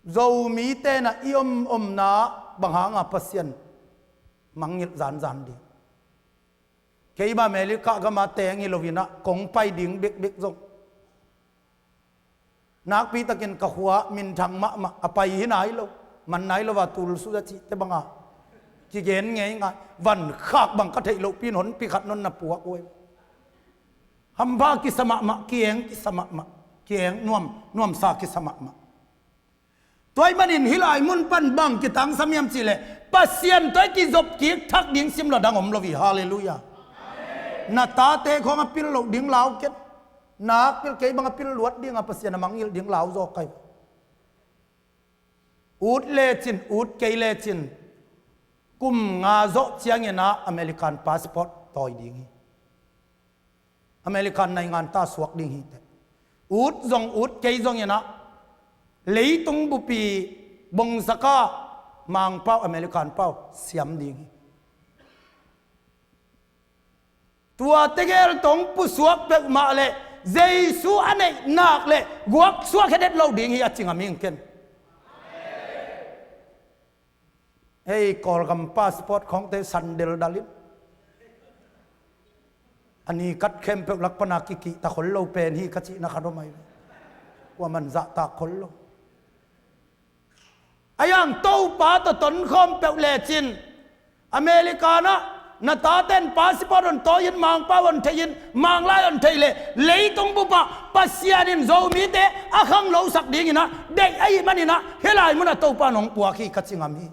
Zomite na i om omna bang hanga Pasian mangngilh zanzan ding. Kei bang America gama teng hi lo inah kong pai ding bekbek zong nakpi takin ka khua minthang mahmah a pai hi nai lo, man nai lo a tulsu a cihte banga kigen ngeingai. Van khak bang ka theih lohpi in honpi khat non na puak uh ei. Hampha kisa mahmah, kieng kisa mahmah, kieng nuam, nuamsa kisa mahmah. Tua ahih manin hih lai mun pan bang kitangsam hiam cihleh Pasian tawh i kizop kik thak ding simlua dang om lo hi. Halleluiah. Na tate khawng a pil loh ding lau ken. Nak pil kei bang a pil luat dinga Pasian a mangngilh ding lau zaw kai. Ut lecin, ut kei lecin, kum nga zawh cianginah American passport tawi ding hi. American naingan ta suak ding hi teh. Ut zong ut kei zonginah leitung bupi bongsaka Mangpau, American pau siam ding hi. Tua tegel tong pusuak peuhmah le Jesu a neih nak le guak suak hedet lo ding hi a ci ngam ing ken. Hei, Kawlgam passport khawngte sandel dalin a ni kat khempeuh lak pana kikihta khol lo pen hi ka cihna khat om ahi. Kua man zahtak khol lo. A yang Topa tawh tonkhawm peuh lecin Americanah na taten passport on tawi-in Mangpau on thei-in Manglai on thei le leitung bupah Pasian in Zomite a khang losak dinginah deih ahih maninah hih lai munah Topa nong puak hi ka ci ngam hi.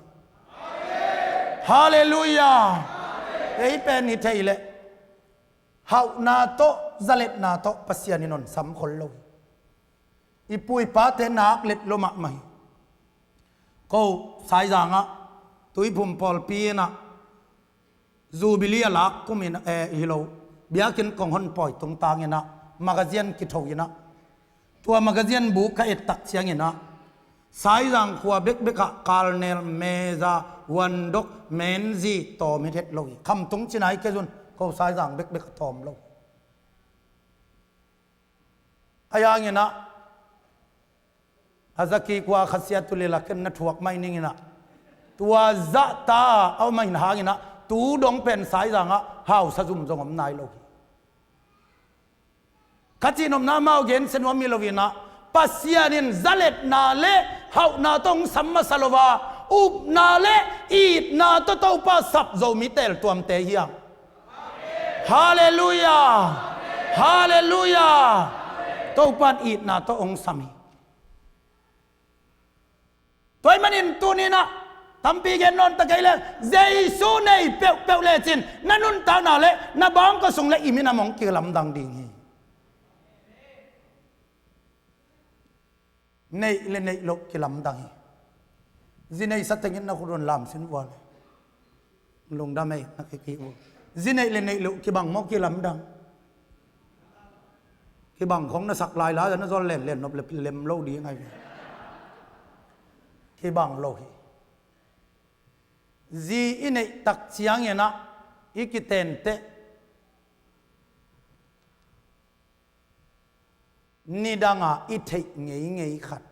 Halleluiah. Ei pen hi thei leh hauhna tawh zaletna tawh Pasian in on sam khol lo hi. I pu i pate nak let lo mahmah hi. Ko Saizangah Tuiphum pawlpi inah Jubilee a lak kumin, eh, hi lo, biakinn kong hon pawi tungtanginah magazine kitho inah tua magazine bu ka ettak cianginah Saizang khua bekbekah Colonel, Major, Wandok, Menzi tawm het het lo hi. Khamtung cina hi kezun ko Saizang bekbekah tawm lo hi. A yanginah a zaki kua khasia tulila ken na thuak mai ninginah Tua zahta a om ahih hanginah tu dong pen Saizangah hausa zum zong om nai lo hi. Ka cihnopna amau gensia nuam hi loinah Pasian in zaletna le hauhna tawh hong sam masa lo a, upna le itna tawh Topa sap Zomi teltuamte hi hang. Halleluiah. Halleluiah. Topa in itna tawh hong sam hi. Tua ahih manin tuninah tampi gen nawn ta kei le, Jesu nei peuhpeuh lecin na nuntakna le na bangkua sung le i minam hong kilamdang ding hi. Neih le neih loh kilamdang hi. Zi neisa tengin na khut un lamsin vua le. Lungdam ei, na kiki uh. Zi neih le neih loh kibang maw kilamdang? Kibang khong na sak lai la na zol lenlen nop le lem lo ding ai ve. Kibang lo hi. Zi i neih tak cianginah i kitenteh nidanga i theih ngeingei khat,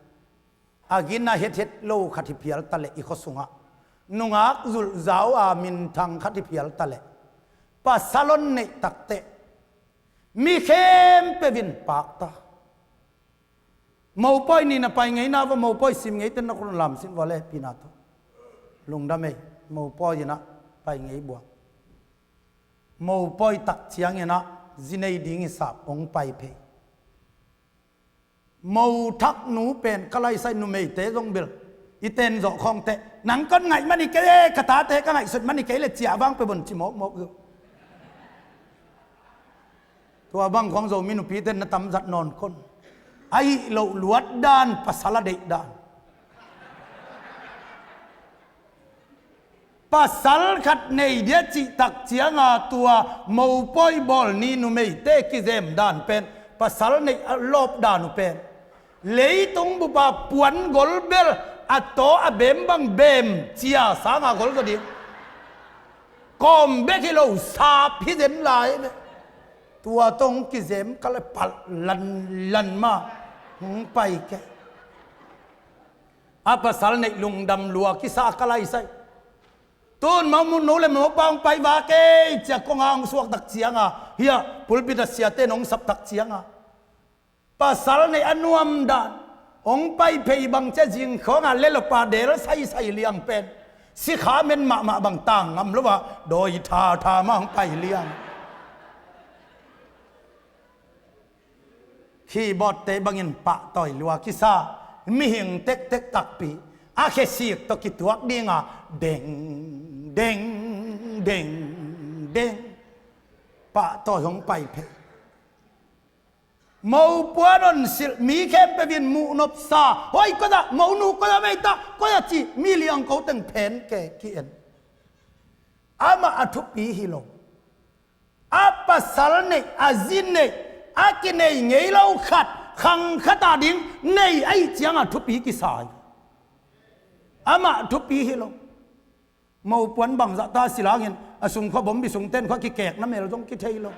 a gina hethet lo khat hi phial taleh i khua sungah, nungak zulhzau a minthang khat hi phial taleh, pasal hong neih takteh mi khempeuh in pakta. Mopawi nihna pai ngeina vua, mopawi sim ngeite na khut un lamsin vua le hehpihna tawh. Lungdam ei, mopawi inah pai ngei buang. Mopawi tak cianginah zi nei ding hisap hong pai phei. Mo thak nu pen ka laisai numeite zong bel i ten zawh khawngte, nang kon ngaih mani kei e, ka tate ka ngaihsut mani kei le ciah vang pe bon ci mawkmawk uh. Tua bang khawng Zomi nupite na tamzat nawn kon. A hih loh luat dan, pasal a deih dan. Pasal khat nei dia cih tak cianga tua mopawi bawl ni numeite kizem dan pen, pasal neih a lawp dan uh pen, leitung bupa puan gol bel a taw a bem bang bem cia sanga gol zaw ding. Kawm bek hi lo, sap hi zen lai ve. Tua tawh hong kizem ka le palh lanlan ma hong pai kei. A pasal neih lungdam lua kisa ka laisai. Tun mo munu le mopa hong pai va kei cia kong a hong suak tak cianga, hia pulpit a siate in hong sap tak cianga, pasal neih a nuam dan hong pai phei bang cia zing khawnga le lopa del saisai liang pen sikha men mahmah bang tang ngam lo a, dawi thatha mah hong pai liang. Keyboard-te bangin pahtawi lua kisa, mihing tektek takpi a khesik tawh kituak dinga deng deng deng deng pahtawi hong pai phei. Mopuan hong silh mi khempeuh in muhnopsa, hoi koi ah, monu koi ah, meita koi ah ci mi liangko teng phen ke ki-en. Amah a thupi hi lo. A pasal neih, a zi neih, a kinei ngei lo khat khang khat a ding nei ahih cianga thupi kisa hi. Amah thupi hi lo. Mopuan bangzah ta silangin a sungkhua bombi sungten khua kikek na mel zong kithei lo.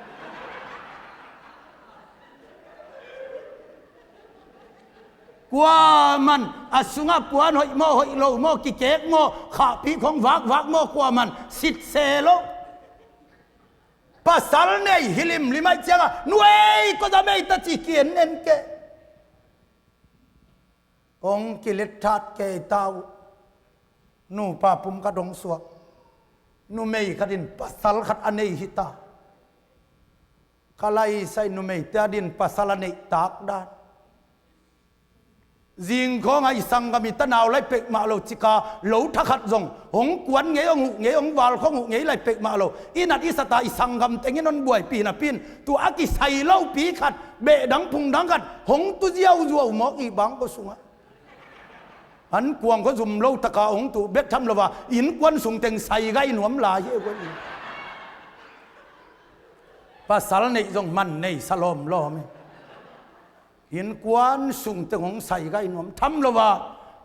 Kuaman a sungah puan hoih maw, hoih lo maw, kikek maw, khahpi khong vakvak maw, kuaman sitse lo. Pasal nei hi limlim ahih cianga nuei koi ah meita ci kiennen ke. Hong kilet that kei ta uh. Nupa pum khat hong suak. Numei khat in pasal khat a nei hi ta. Ka laisai numeite a din pasal a neih tak dan. Zingkhawngah i sanggam i tanau lai pek mah lo cika lo thakhat zong hong kuan ngei, hong huh ngei, hong valkhong huh ngei lai pek mah lo. I nat i sata i sanggam tengin hon buaipih napi in tua a kisai lopi khat, behdang phungdang khat hong tu ziauzuau mawk i bangkua sungah. An kuang kua zum lo taka hong tuh bek tham lo a, innkuan sung teng sai gai nuam lai hi e kua i. Pasal neih zong man nei sa lawmlawm hi. Innkuan sungte hong sai gai nuam tham lo a,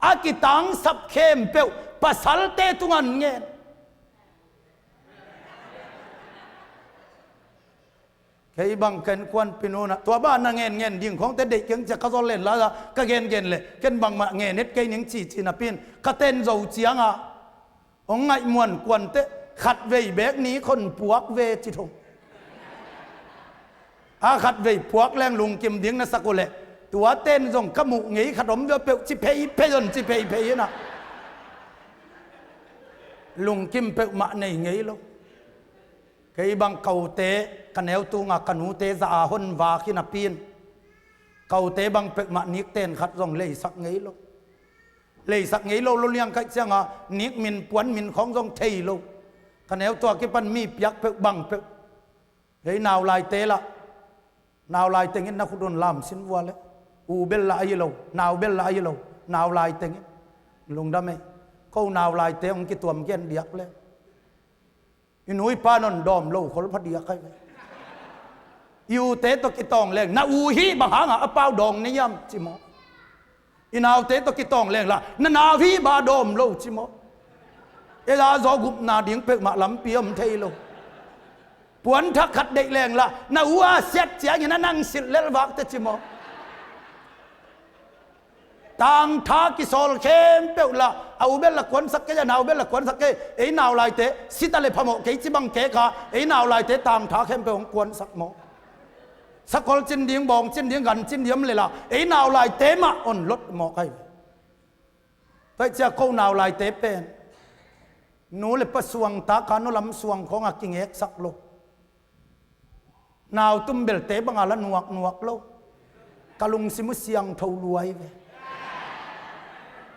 a kitangsap khempeuh pasalte tungah ngen. Kei bang ka innkuan pinunah tua bana ngen ngen ding khawngte deih keng cia ka zol len la ka gen gen le ken bangmah ngen het kei ning ci ci napi in ka ten zo cianga Hong ngaih muan kuan teh, khatvei bek ni khon puak ve ci thong. A khatvei puak leng lungkim ding na sak uh leh, tua ten zong ka muh ngei khat om via peuh ci pheiphei zon ci pheiphei inah. Lungkim peuhmah nei ngei lo. Kei bang kote, ka neu tunga ka nute zah a hon vak hi napi in, kote bang peuhmah nikten khat zong leisak ngei lo. Leisak ngei lo lo liang kaih cianga nikmin puanmin khawng zong thei lo. Ka neu tua kipan mi piak peuh bang peuh. Hei naulaite lah, naulai tengin na khut un lam sin vua le. U bel lah ahi lo, nau bel lah ahi lo, naulai tengin. Lungdam ei. Ko naulaite hong kituam gen diak le. I nu i pa non dawm lo khol pha diak ahi ve. I ute tawh kitawng leng, na u hi bang hanga a pau dawng na hiam ci maw? I naute tawh kitawng leng lah, na nau hi ba dawm lo ci maw? Ei a zaw gupna ding peuhmah lampi om thei lo. Puan thak khat deih leng lah, na u a siat ciangin a nang silh lelvak teh ci maw? Tangtha kisawl khempeuh lah, a u bel lah kuansak kei, a nau bel lah kuansak kei. Ei naulaite sita le phamawh kei ci bang keka, ei naulaite tangtha khempeuh hong kuansak maw? Sakol cin ding, bawng cin ding, gan cin ding om le lah, ei naulaite mah hon lot maw kai? Taih cia ko naulaite pen, nu le pa suangtaka nua lam suang khawnga kingeksak lo. Nautum belte banga la nuaknuak lo. Ka lungsim uh siangtho luai ve.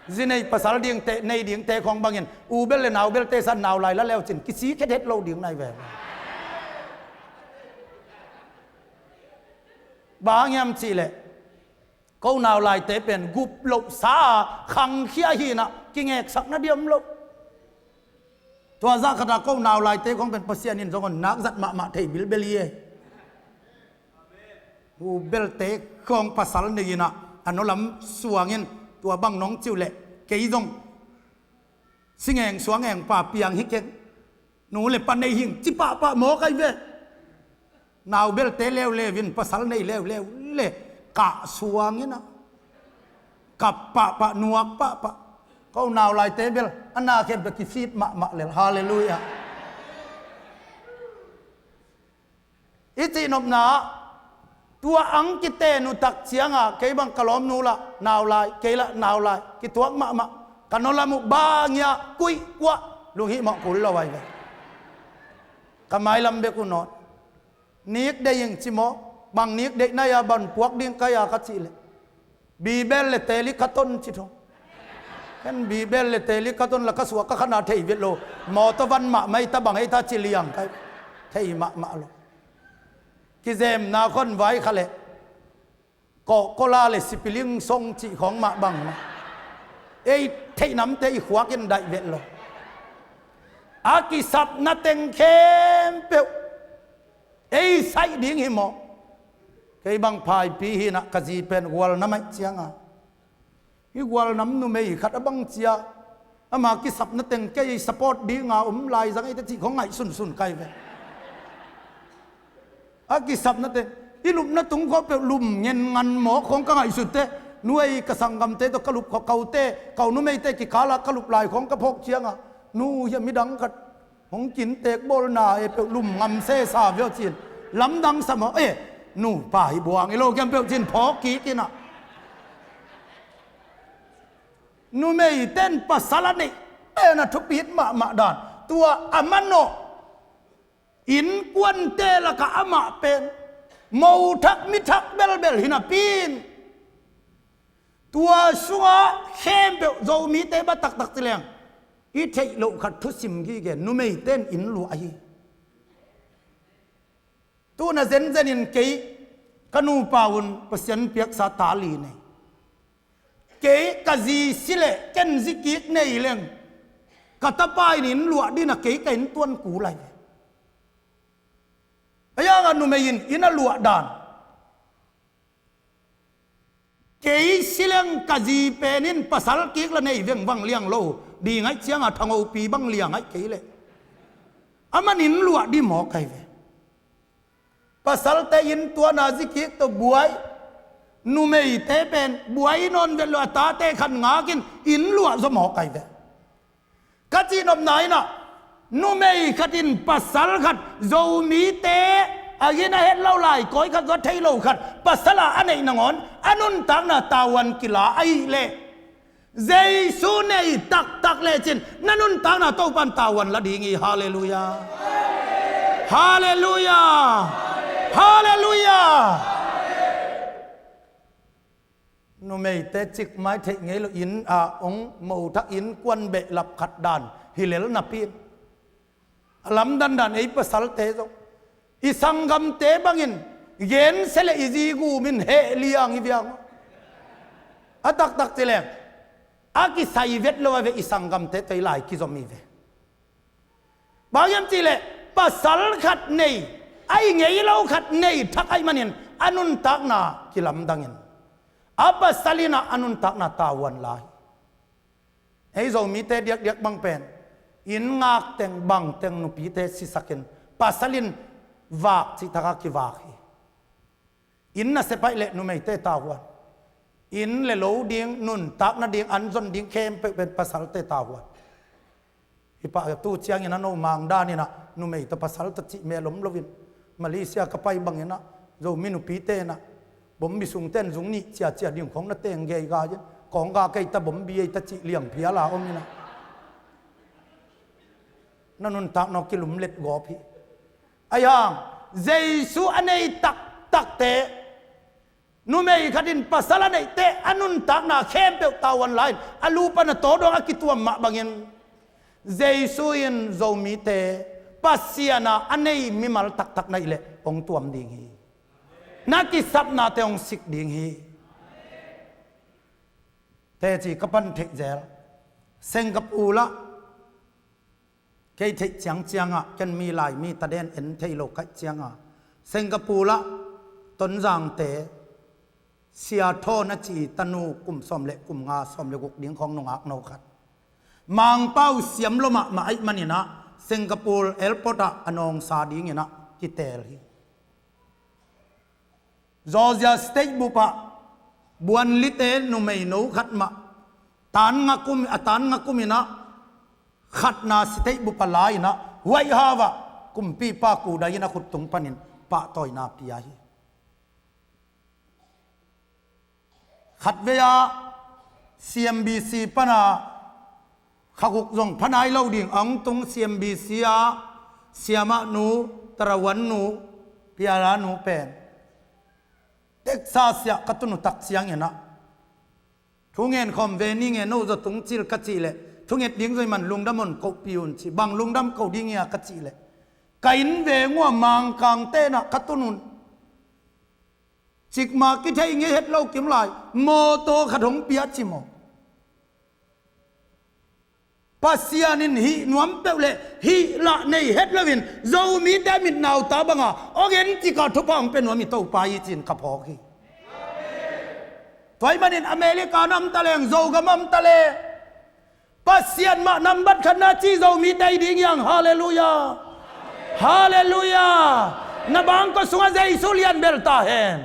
Zi nei pasal dingte, nei dingte khawng bangin u bel le nau belte san naulai la leucin kisi khethet lo ding nai ve. Bang hiam cihleh, ko naulaite pen gup lohsa a khangkhia hinah kingeksak na diam lo. Tua zah khatah ko naulaite khawng pen Pasian in zong hon nakzat mahmah thei bilbel hi e. U belte khawng pasal nei inah a nua lam suangin tua bang nong ciuh leh kei zong singeng suangeng pa piang hi keng. Nu le pa nei hing ci pahpah mawk ahi ve. Nau belte leuleu in pasal nei leuleu le kah suang inah kap pahpah, nuak pahpah. Ko naulaite bel a na khempeuh kifit mahmah lel. Halleluiah. I cihnopna ah tua ang kiten uh tak cianga kei bang ka lawmnu lah naulai, kei lah naulai, kituak mahmah. Ka nua lam uh bangia kuih kuah lunghihmawh kul lo ahi ve. Ka mailam bek uh nawn. Nik deih ing ci maw? Bang nik deih na hia, bang puak ding ka hia ka cihleh, Bibel le telikaton ci tho. Ken Bibel le telikaton la ka suak ka khana thei vet lo. Mawtaw van mahmah ei ta, bang ei ta ci liang kai. Thei mahmah lo. Kizemna khon vai kha leh Coca-Cola le sipiling song cih khawng mah bang mah. Ei theih namte i khuakin daih vet lo. A kisapna teng khempeuh ei saih ding hi maw? Kei bang phaipi hinah ka zi pen gualnam aih cianga, hih gualnam numei khat a bang cia ama kisapna teng kei support dinga om lai zang eite cih khawng ngaih sunsun kai ve. A kisapna teng i lupna tung khawng peuh lum ngen ngan mawk khawng ka ngaihsut teh, nu ei ka sanggamte tawh ka lup khawng, kote, ko numeite kikala ka lup lai khawng ka phawk cianga, nu hia midang khat hong kintek bawlna e peuh lum ngam sesa veu cin, lamdang sa maw e, nupa hi buang i lo kiam peuh cin phawk kik inah. Numeiten pasal a neih pen a thupit mahmah dan. Tua a manawh innkuante lakah amah pen mothak mithak belbel hi napi in, tua sungah khempeuh Zomite ba taktak ci leng i theih loh khat thusim gige, numeiten inn luah ahi. Tuna zenzenin kei ka nupa un Pasian piaksa ta li nei. Kei ka zi si leh ken zi kik nei leng ka tapa in inn luah dina kei ka inn tuan kul ahi ve. A yanga numei in inn a luah dan. Kei si leng ka zi pen in pasal kik la nei vengvang liang lo. Di ngaih cianga thangopi bang liang aih kei leh aman inn luah di mawk ahi ve. Pasalte inn tuana zi kik tawh buai. Numeite pen buai nawn vet lo, a tate khan ngakin inn luah zaw mawk ahi ve. Ka Cihnopna in ah numei khat in pasal khat, Zomite a gina het lo lai, kawi khat zua thei lo khat pasal a a neih nangawn a nuntakna tavuan kila ahih leh, Jesu nei taktak lecin na nuntakna Topan tavuan la ding hi. Halleluiah. Halleluiah. Halleluiah. Numeite cikmai theih ngei lo in ah hong mothak, innkuan behlap khat dan hi lel napi in, a lamdang dan ei pasalte zong i sanggamte bangin gensia le i zi gum in heh liang hi viang. A taktak ci leng a kisai vet lo a ve, i sanggamte tawh i lai kizom hi ve. Bang hiam cihleh pasal khat nei, a hi ngei lo khat nei thak ahih manin a nuntakna kilamdangin, a pasal in ah a nuntakna tavuan lai. Ei Zomite diakdiak bang pen inn ngak teng bang teng nupite sisakin pasal in vak cih thak a kivak hi. Inn nasep ahih leh numeite tavuan. Inn le lo ding, nuntak nading, an zon ding khempeuh pen pasalte tavuan. Hi pah, tu ciangin a no mang dan in ah numei tawh pasal tawh cih mel om loin, Malaysia ka pai bangin ah Zomi nupite in ah bombi sungten zung nih ciacia ding khong na teng gei gai in, kong ga kei ta bombi ei ta cih liangphial a om in ah na nuntakna kilumlet gawp hi. Ahi hang Jesu a nei taktakte, numei khat in pasal a neihte a nuntakna khempeuh tavuan lai-in a lu pan a taw dong a kituam mah bangin, Jesu in Zomite Pasian a a nei mimal taktak na hih leh hong tuam ding hi. Na kisapnate hong sik ding hi. Teci ka pan theih zel. Singapore ah kei theih ciangciang ah, ken mi lai mi taden en thei lo kaih ciang a, Singapore ah Tonzangte Sia Thawn a ci tanu kum sawm le kum nga, sawm le guk ding khawng nungak no khat, Mangpau siam lo mahmah ahih manin ah Singapore airport ah a nawngsa dingin ah kiteel hi. Georgia State bup ah Buanlite numeino khat mah, tan ngak um, a tan ngak um in ah khatna state bup ah la in ah White House ah kumpipa kudai in a khut tung panin pahtawina pia hi. Khatvei ah C M B C pan a kha guk zong pha nai lo ding a hong tung C M B C a siamahnu, Tarawannu, pialanu pen Texas ah ka tun uh tak ciangin ah, thungen khawm ve ning e, no zaw tung cil ka cih leh, thunget ding zaw ih man lungdam un, kohpih un ci. Bang lungdam ko ding hia ka cih leh, ka inn veng uh a Mangkangte in ah ka tun un. Cikmah kithei ngei het lo kim lai, mawtaw khat hong pia ci maw. Pasian in hih nuam peuh le hih lah nei het loin Zomite mitnauta banga hong en cika thupha hong pia nuam i Topa hi ci-in ka phawk hi. Tua ahih manin America na om ta leng, Zogam a om ta le, Pasian mah nambat khatna ci Zomite hi ding hiang. Halleluiah. Halleluiah. Na bangkua sungah Jesu lian bel ta hen.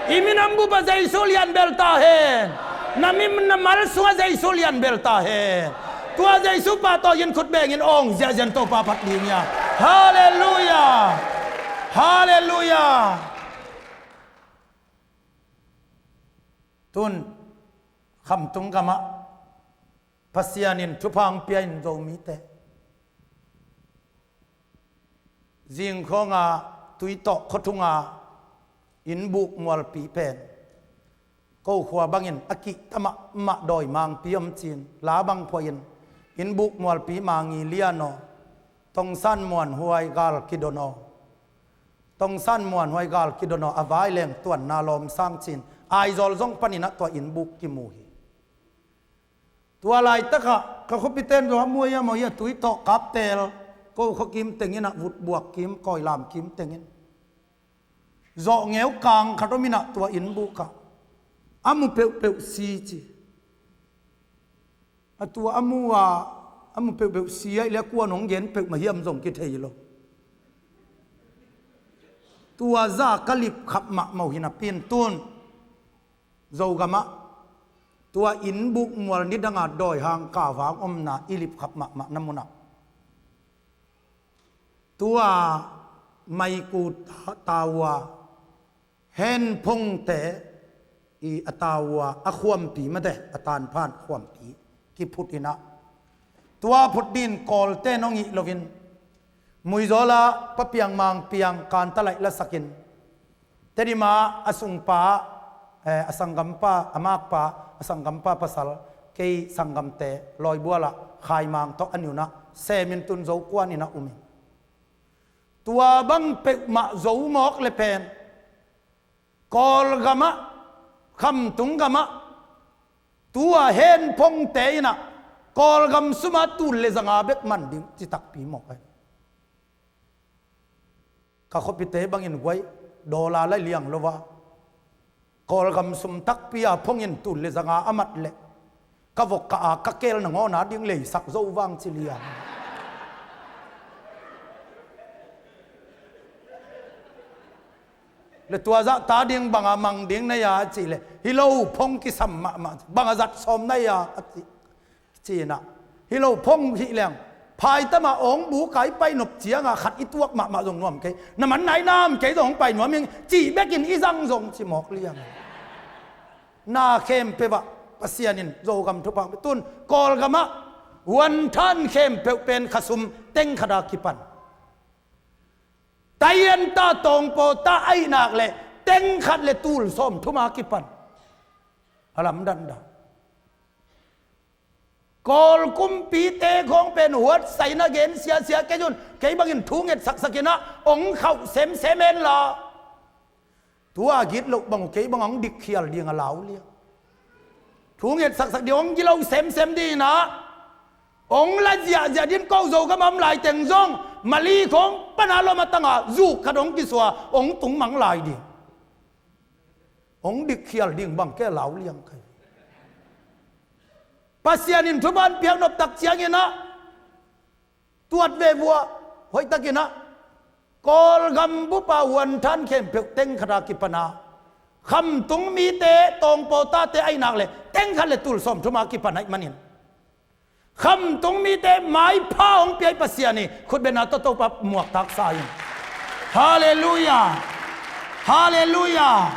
I minam bupah Jesu lian bel ta hen. Na mi na mal sungah Jesu lian bel ta hen. Tua Jesu pahtawi in khut bengin awng ziahziah in Topa phat ding hiang. Halleluiah. Halleluiah. Tun khamtung gamah Pasian in thupha hong pia in Zomite. Zingkhawng a Tuitawh khuathung a innbuk mualpi pen ko khua bangin a kihta mahmah dawimangpi om ci-in la bang phuahin innbuk mualpi mangi lian aw, Tongsan Muanhuai gal kidon aw, Tongsan Muanhuai gal kidon aw, a vai leng tuanna lawmsang ci-in Aizawl zong panin ah tua innbuk kimu hi. Tua laitakah ka khuapiten zong a mu hiam aw hi a, Tuitawh kaptel ko khua kim tengin ah, vutbuak kim, kawilam kim tengin zawhngeu kang khat om in ah tua innbuk ah a mu peuhpeuh si ci. A tua a mu a, a mu peuhpeuh si ahih leh a kuan hong gen peuhmah hiam zong kithei lo. Tua zah ka lipkhap mahmah uh hi napi in tun Zogamah Tua inn bukmual nidanga dawihang kavang omna i lipkhap mahmahna munah, tua maiku ta, taua henphongte i a taua a khuampi mate, a tanphan khuampi kiphut inah, tua phut din Kawlte nong ih loin, Muizawla Pa Piang Mang Piang kanta laih lasakin, Tedima a sungpa, eh, a sanggampa, a makpa, a sanggampa pasal, kei sanggamte Lawibuala Khaimang tawh a niunah semin tun Zokuan inah umin. Tua bang peuhmah Zo mawk le pen Kawlgamah, Khamtung gamah, tua henphongte inah Kawlgam suma tul le zanga bek man ding ci takpi mawk ahi. Ka khuapite bangin guai, dollar lai liang lo a, Kawlgam sum takpi a phongin tul le zanga a mat leh, ka vok ka a ka kel nangawna ding leisak zo vang ci liang. Le tua zah ta ding banga mang ding na ya a cih leh, hi lo phong kisam mahmah, banga zat sawm na ya a cih. Cinah, hi lo phong hih leng, phaitamah awng bu kai pai nop cianga khat i tuak mahmah zong nuam kei, na man nai nam kei zong hong pai nuam ing cih bekin i zang zong ci mawk liang. Na khempeuh ah Pasian in Zogam thupha tun Kawlgamah huanthan khempeuh pen khasum teng khata kipan. Taienta tawngpawta aihnak le teng khat le tul sawm thuma kipan. A lamdang dah. Kawl kumpite khawng pen huatsaina gen siasia kei un, kei bangin thu nget saksak inah hong khauh semsem en la. Tua git loh bang uh kei bang hong dikkhial ding a lau liang. Thu nget saksak ding hong gilo semsem ding inah hong la ziahziah din ko Zogam a om laiteng zong Mali khawng pana lawm a tanga zuk khat hong kisua hong tung mang lai ding. Hong dikkhial ding bang kei a lau liang kai. Pasian in thupha piak noptak cianginah tuat ve vua, hoihtakinah Kawlgam bupa huanthan khempeuh teng khata kipana, Khamtung mite tawngpawtate aihnak le teng khat le tul sawm thuma kipan aih manin Khamtung mite maipha hong piai Pasian i khutbetna tawh Topa muaktaksa in. Halleluia. Halleluia.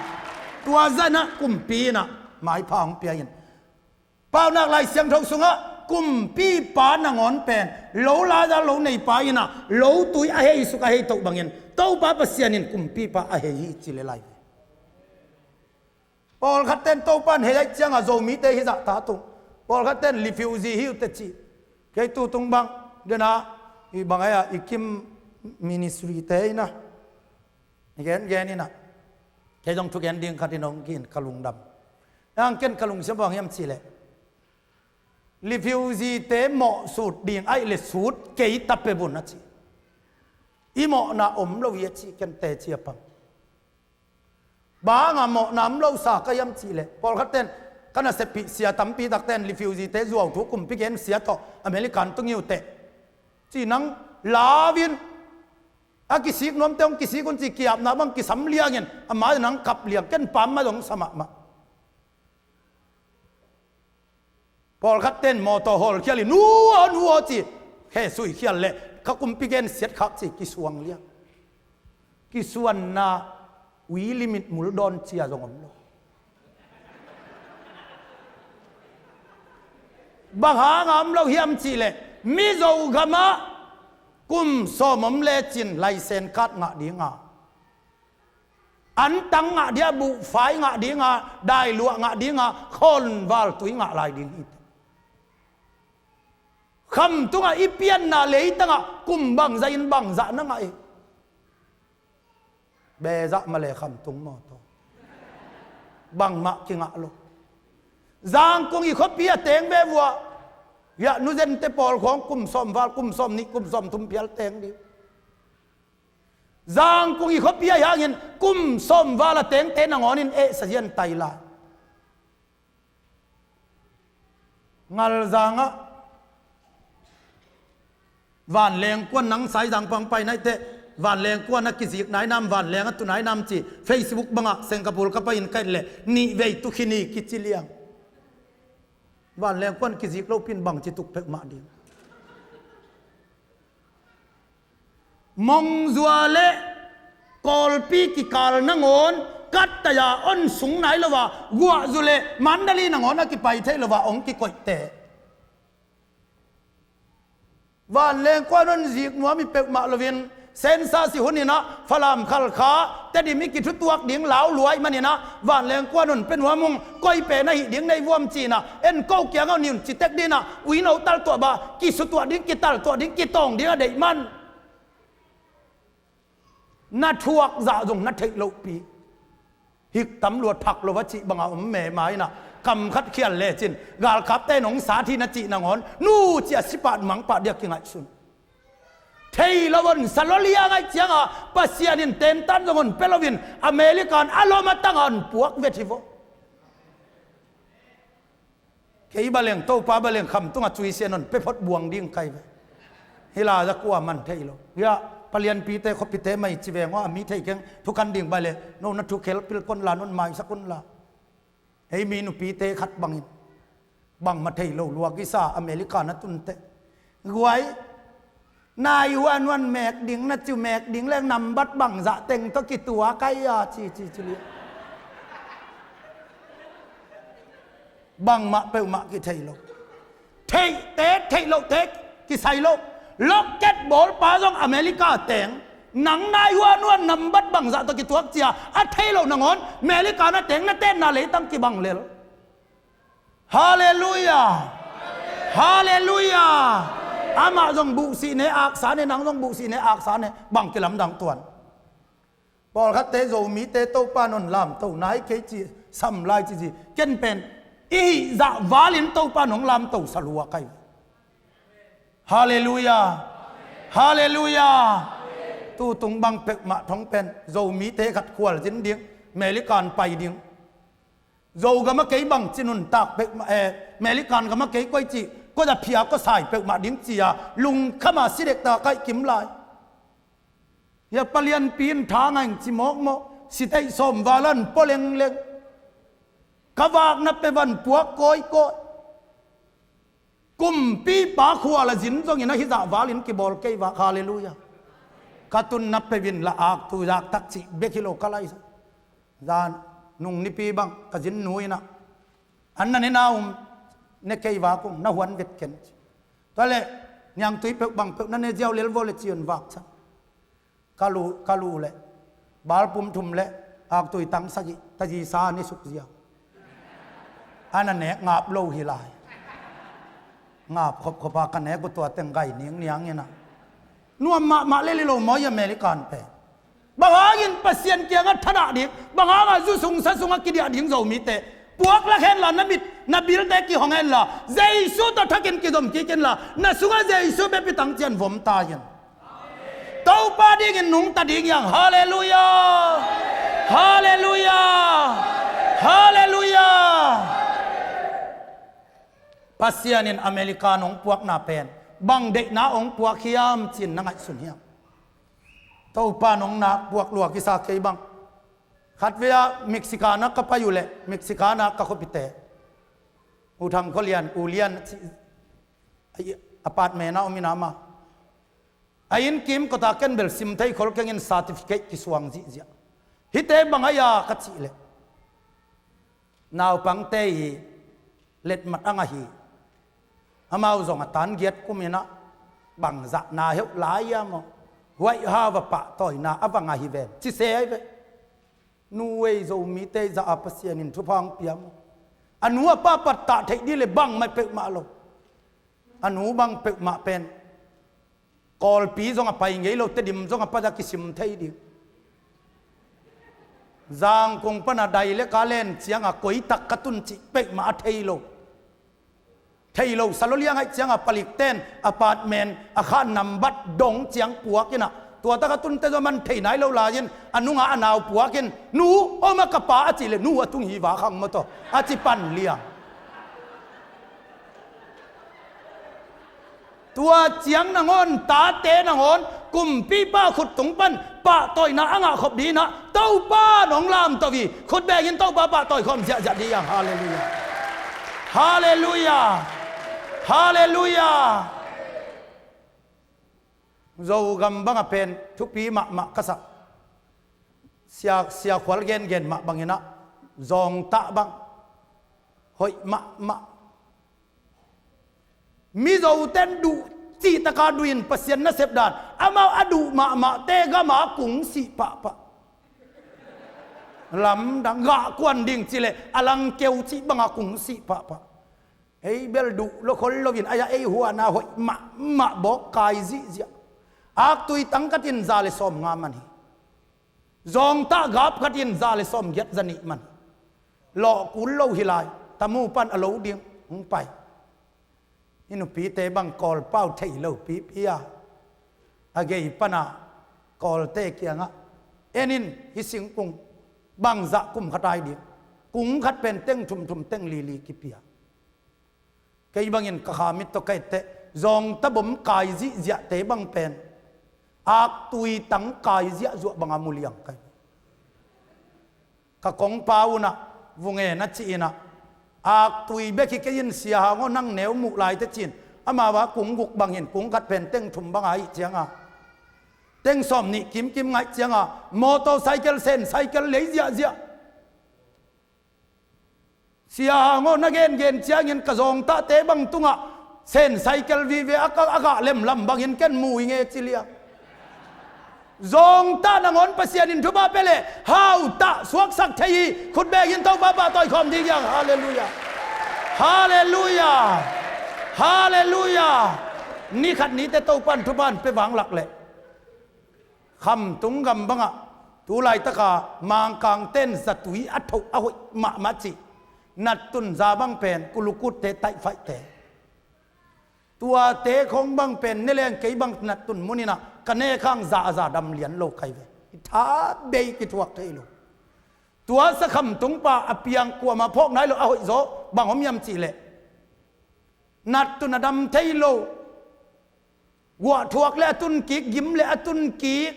Tua zanah kumpi inah maipha hong piai in. Paunak Lai Siangtho sungah kumpipa nangawn pen lo laza lo neipa inah lo tui a heisuk a heitoh bangin Topa Pasian in kumpipa a hei hi ci le lai. Pawlkhat ten Topa in hei aih cianga Zomite hi zahta tung. Pawlkhat ten refugee hi uh teci. Kei tutung bang dena i bang aia i kim ministry te inah i gengen inah kei zong thugen ding khat in hong kiin ka lungdam. Ang ken ka lungsim bang hiam cihleh refugee te mawh sut ding aih le sut kei ta pebun a ci. I mawhna om lo hi a ci ken teci a pang. Banga mawhna om lo sa ka hiam cihleh pawlkhat ten ka nasep pih sia tampi takten refugee te zuau thu kumpi gen sia tawh American tung hi uh teh ci nang lau in a kisik nuamte hong kisik un ci kiapna bang kisam liangin ama nang kap liang ken pam ma dong sa mahmah. Pawlkhat ten mawtaw hawlkhial in nuaw nuaw ci khe suikhial le ka kumpi gen siat khak ci kisuang liang. Kisuanna ui limit mul dawn cia zong om lo. Bang hanga om lo hiam cihleh Mizo gamah kum sawm om lecin laisen kat ngah dinga antang ngah dia, buhfai ngah dinga, dailuah ngah dinga, khawnval tui ngah lai ding hi. Khamtungah i pianna leitangah kum bangzah in bangzah na ngah hi. Bezah male Khamtung mawtaw bangmah kingah lo. Zangkung i khuapi a teng ve vua. Hiah nuzente pawl khawng kum sawm val, kum sawm nih, kum sawm thum phial teng ding. Zangkung i khuapi a hiangin kum sawm val a tengte nangawnin eh sazian tai lai. Ngalzangah vanleng kuan nang saizang pang pai naiteh vanleng kuan a kizik nainam, vanleng a tu nainam ci Facebook bangah Singapore ka pai in kaih leh nih vei tu khini kici liang. Vanleng kuan kizik lopi in bangci tuk peuhmah ding. Mongzua le Kawlpi kikal nangawn, Kattaia on sung nai lo a, Guahzu le Mandalay nangawn a kipai thei lo a ong kikoihte. Vanleng kuan on zik nuam i peuhmah loin, census i hun inah Falam, Khalkha, Tedim i kithutuak ding lau luai man inah, vanleng kuan on pe nuam ung, koi pen ahih ding nei vuam ci inah, en ko kiangah ni un ci tek ding inah, uino taltuah bah, kisutuah ding, kitaltuah ding, kitawng ding a deih man. Na thuak zah zong na theih lohpi. Hik tam luat phak lo va cih banga om mema inah, kam khat khial lecin galkapte nong sat hi na cih nangawn, nu cia sipah mangpah dia kingaihsun. Thei lo on sa lo lia ngaih cianga Pasian in tentan zong on pe loin American a lom a tanga on puak vet hi vo. Kei baleng Topa baleng khamtunga cuisian on pe phot buang ding kai ve. Hila za kua man thei lo. Hia palianpite khuapite mai ci veng aw, a mi thei keng thukan ding bai le no na thukhel pil kon la, non maisak un la. Hei mi nupite khat bangin bangmah thei lo lua kisa America na tunte. Guai, nai huan huan mek ding na ciu mek ding leng nambat bangzah teng tawh kituak ai a ci ci ci li. Bangmah peuhmah kithei lo. Theihte theih lohte kisai lo. Loket bawlpa zong America teng nang nai huan huan nambat bangzah tawh kituak cia a thei lo nangawn America na teng na tenna leitang kibang lel. Halleluia. Halleluia. Amah zong buhsih ne aksa ne, nang zong buhsih ne aksa ne, bang kilamdang tuan. Pawlkhatte Zomite Topa non lamto nai kei ci sam lai cici. Ken pen i hih zah valin Topa nong lamto sa lua kai. Halleluia. Halleluia. Tutung bang peuhmah thong pen Zomite khat khualzin ding, American pai ding. Zogama kei bangci nuntak peuhmah, eh, American gama kei koici, ko za phia ko sai peuhmah ding cia lungkhama sidekta kaihkim lai. Hia palianpi in tha ngaing ci mawkmawk, siteih sawm valan pua lengleng. Ka vakna pe van puak kawikawi. Kumpipa khual a zin zongin a hizah valin kibawl kei vak. Halleluia. Ka tunna peuhin la aktui zaktak cih bek hi lo ka laisa. Zan nung nipi bang ka zin nu inah an na ne na um ne kei vak ung, na huan vet ken. Tuale niangtui peuh bang peuh na ne ziau lel vaw le ci un vak cang. Ka lu, ka lu le balpum thum le aktui tang sagih tazisa ne suk ziau. Ana nek ngap lo hi lai. Ngap khopkhopa ka nek uh tua teng gai ningniang inah. Nuam mahmah lel hi lo maw i American pen. Bang hangin Pasian kiangah thadah ding, bang hangah zu sung sa sungah kidiah ding Zomite. Puak lak henla na mit na bilte kihong henla Jesu tawh thakin kizom kik inla na sungah Jesu bepitang cian vom ta in. Topa dingin nungta ding hiang. Halleluia. Halleluia. Halleluia. Pasian in America nong puakna pen bang deihna ong puak hiam cin na ngaihsun hiam? Topa nong nak puak lua kisa kei bang. Khatvei a Mexicana ka pai uh leh Mexicana ka khuapite U Thang Khualian, U Lian ci, apartment a om ina ma. A inn kim kota ken bel sim thei khol kengin certificate kisuang zihziah. Hihte bang a ia ka cih leh naupangte i letmat a ngah hi. Amau zong a tan giat kum inah bangzah na heuh lai ia maw? Huaih hau va pahtawina a va ngah hi ven ci se ai ve. Nu ei Zomite zah a Pasian in thupha hong pia maw? A nu a pa pattah theih dih le bangmah peuhmah lo. A nu bang peuhmah pen Kawlpi zong a pai ngei lo, Tedim zong a pai a kisim thei ding. Zangkong pana dai le ka len cianga koitak ka tun cih peuhmah a thei lo. Thei lo sa lo liangaih cianga palikten apartment a kha nambat dong ciang puak inah tua taka tunte zong man thei nai lo lai-in a nunga a nau puakin nu oma ka pa a cih le nu a tung hi va khang maw taw a ci pan liang. Tua ciang nangawn tate nangawn kumpipa khut tung pan pahtawina a ngah khop dinah Topa nong lamto hi. Khut bengin Topa pahtawi khawm ziahziah dih hiang. Halleluia. Halleluiah. Halleluiah. Zogam banga pen thupi mahmah ka sak. Sia, Sia Khual gengen mah banginah Zawngtah bang hoih mahmah. Mizoten duh cihtaka duhin Pasian nasep dan, amau a duh mahmahte gama kung sih pahpah. Lamdang gah kuan ding cileh a langkeu cih banga kung sih pahpah. Ei bel duh lo khol loin aia ei huana hoih mahmah bawk kai zihziah. Aktui tangkatin za le sawm nga man hi. Zawngtah gap khatin za le sawm giat za nih man. Lawh kul lo hi lai. Tamu pan a lo ding hong pai. I nupite bang Kawlpau thei lo pipi a, a gei pana Kawlte kiangah, en in, hi singkung bangzah kum khat ai ding, kung khat pen teng thumthum teng lili kipia. Kei bangin ka khamit tawh ka etteh Zawngtah bom kai zihziahte bang pen aktui tang kai ziahzuah banga mu liang kai. Ka kongpa unah vungen a cihinah aktui bek hi kei in, Sia Hang aw, nang neu muh laite cin, amau a kung guk bangin kung khat pen teng thum banga ih cianga, teng sawm nih kimkim ngaih cianga motorcycle, sencycle lei ziahziah. Sia Hang aw, na gengen ciangin ka Zawngtahte bang tungah sencycle vive a, a gah lemlam bangin ken mu i nge ci liang. Zawngtah nangawn Pasian in thupha pia leh hautah suaksak thei hi. Khut bengin Topa pahtawi khawm ding hiang. Halleluiah. Halleluiah. Halleluiah. Ni khat nite Topa in thupha in pia vanglak leh Khamtung gam bangah tu laitaka Mangkangten zatui a thoh a hoih mahmah cih nattun za bang pen kulukutte taihfaihte, tuate khong bang pen neleng kei bang nattun muninah ka nek hang za a za dam lian lo kai ve. I tha bei kithuak thei lo. Tua sa khamtung pa a piang kuama phawk nai lo a hoih zaw bang om hiam cihleh nattun a dam thei lo. Guahthuak le a tunkik, gim le a tunkik,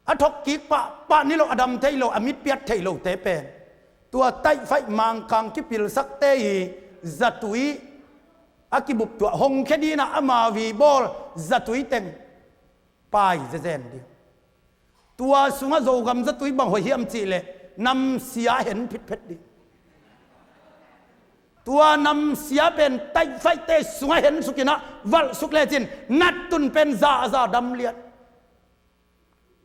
a thokkik pahpah ni lo, a dam thei lo, a mit piat thei lote pen tua taihfaih Mangkang kipilsakte hi. Zatui a kibuptuah hongkhia dinah ama vibawl zatui teng pai zezen ding. Tua sungah Zogam zatui bang hoih hiam cihleh namsia hen phitphet ding. Tua namsia pen taihfaihte sungah hen sukinah valhsuk lecin nattun pen za a za dam lian.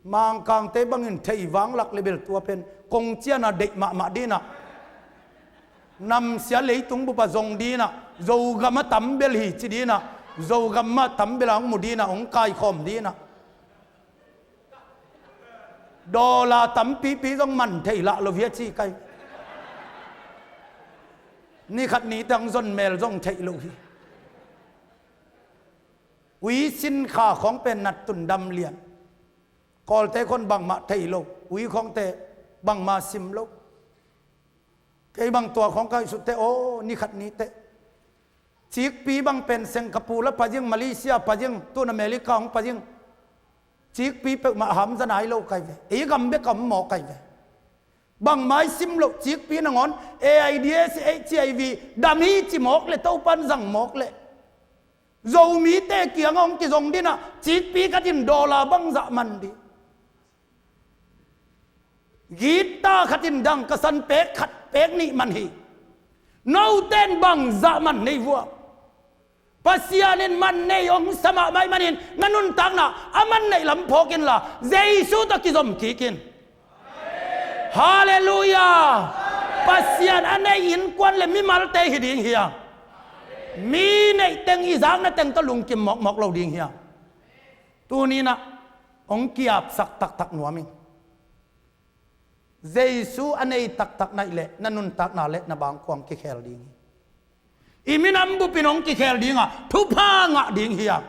Mangkangte bangin thei vanglak le bel tua pen kongciana deih mahmah dinah, namsia leitung bupa zong dinah, Zogam a tambel hi ci dinah, Zogam a tambel a hong mu dinah, hong kaikhawm dinah. Dollar tampipi zong man thei lah lo hi a ci kai. Ni khat ni tang zon mel zong theih lo hi. Ui sin kha khawng pen nattun dam lian. Kawlte khon bangmah thei lo. Ui khawngte bangmah sim lo. Kei bang tua khawng ka ih sutte aw, ni khat ni teh. Cikpi bang pen Singapore la pazing, Malaysia pazing, tun America hong pazing. Cikpi peuhmah hamza nai lo kai ve. Ei gam bek a om maw kai ve. Bangmah i sim loh cikpi nangawn AIDS, HIV dam hi ci mawk le, Topan zang mawk le. Zomite kiangah hong kizong dinah cikpi khatin dollar bangzah man dih. Gitta khatin dangka san pek khat pek nih man hi. Noten bangzah man nei vuah. Pasian in man nei hong sa mahmah ih manin na nuntakna a man neih lam phawk inla Jesu tawh kizom kik in. Halleluiah. Pasian a nei innkuan le mimalte hi ding hiam? Mi neih teng, i zakna teng tawh lungkim mawkmawk lo ding hiam? Tuninah hong kiapsak taktak nuam ing. Jesu a nei taktak naih leh na nuntakna le na bangkuang kikhel ding hi. I minam bupin hong kikhel dinga thupha ngah ding hiam?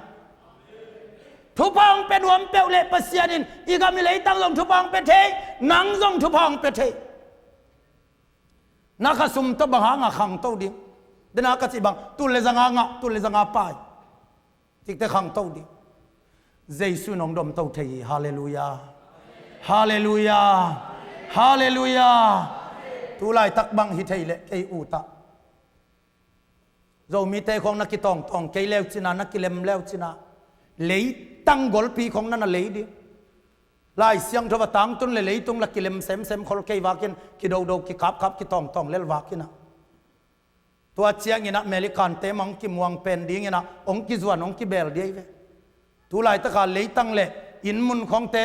Thupha hong pia nuam peuh leh Pasian in i gam i leitang zong thupha hong pia thei. Nang zong thupha hong pia thei. Na khasum tawh bang hanga khangto ding? Dena ka cih bang, tul le zanga ngah, tul le zanga pai. Cikte khangto ding. Jesu in hong domto thei hi. Halleluiah. Halleluiah. Halleluiah. Tu laitak bang hi thei leh kei ut ah Zomite khawng na kitawngtawng kei leu cina, na kilem leu cina, leitang golpi khawng na na lei ding. Lai Siangtho va tangtun le leitung la kilem semsem khol kei vakin, kidodo kikapkap kitawngtawng lel vakin ah, tua ciangin ah Melikante mang kimuang pen dingin ah hong kizuan hong kibel ding hi ve. Tu laitaka leitang le inn mun khawngte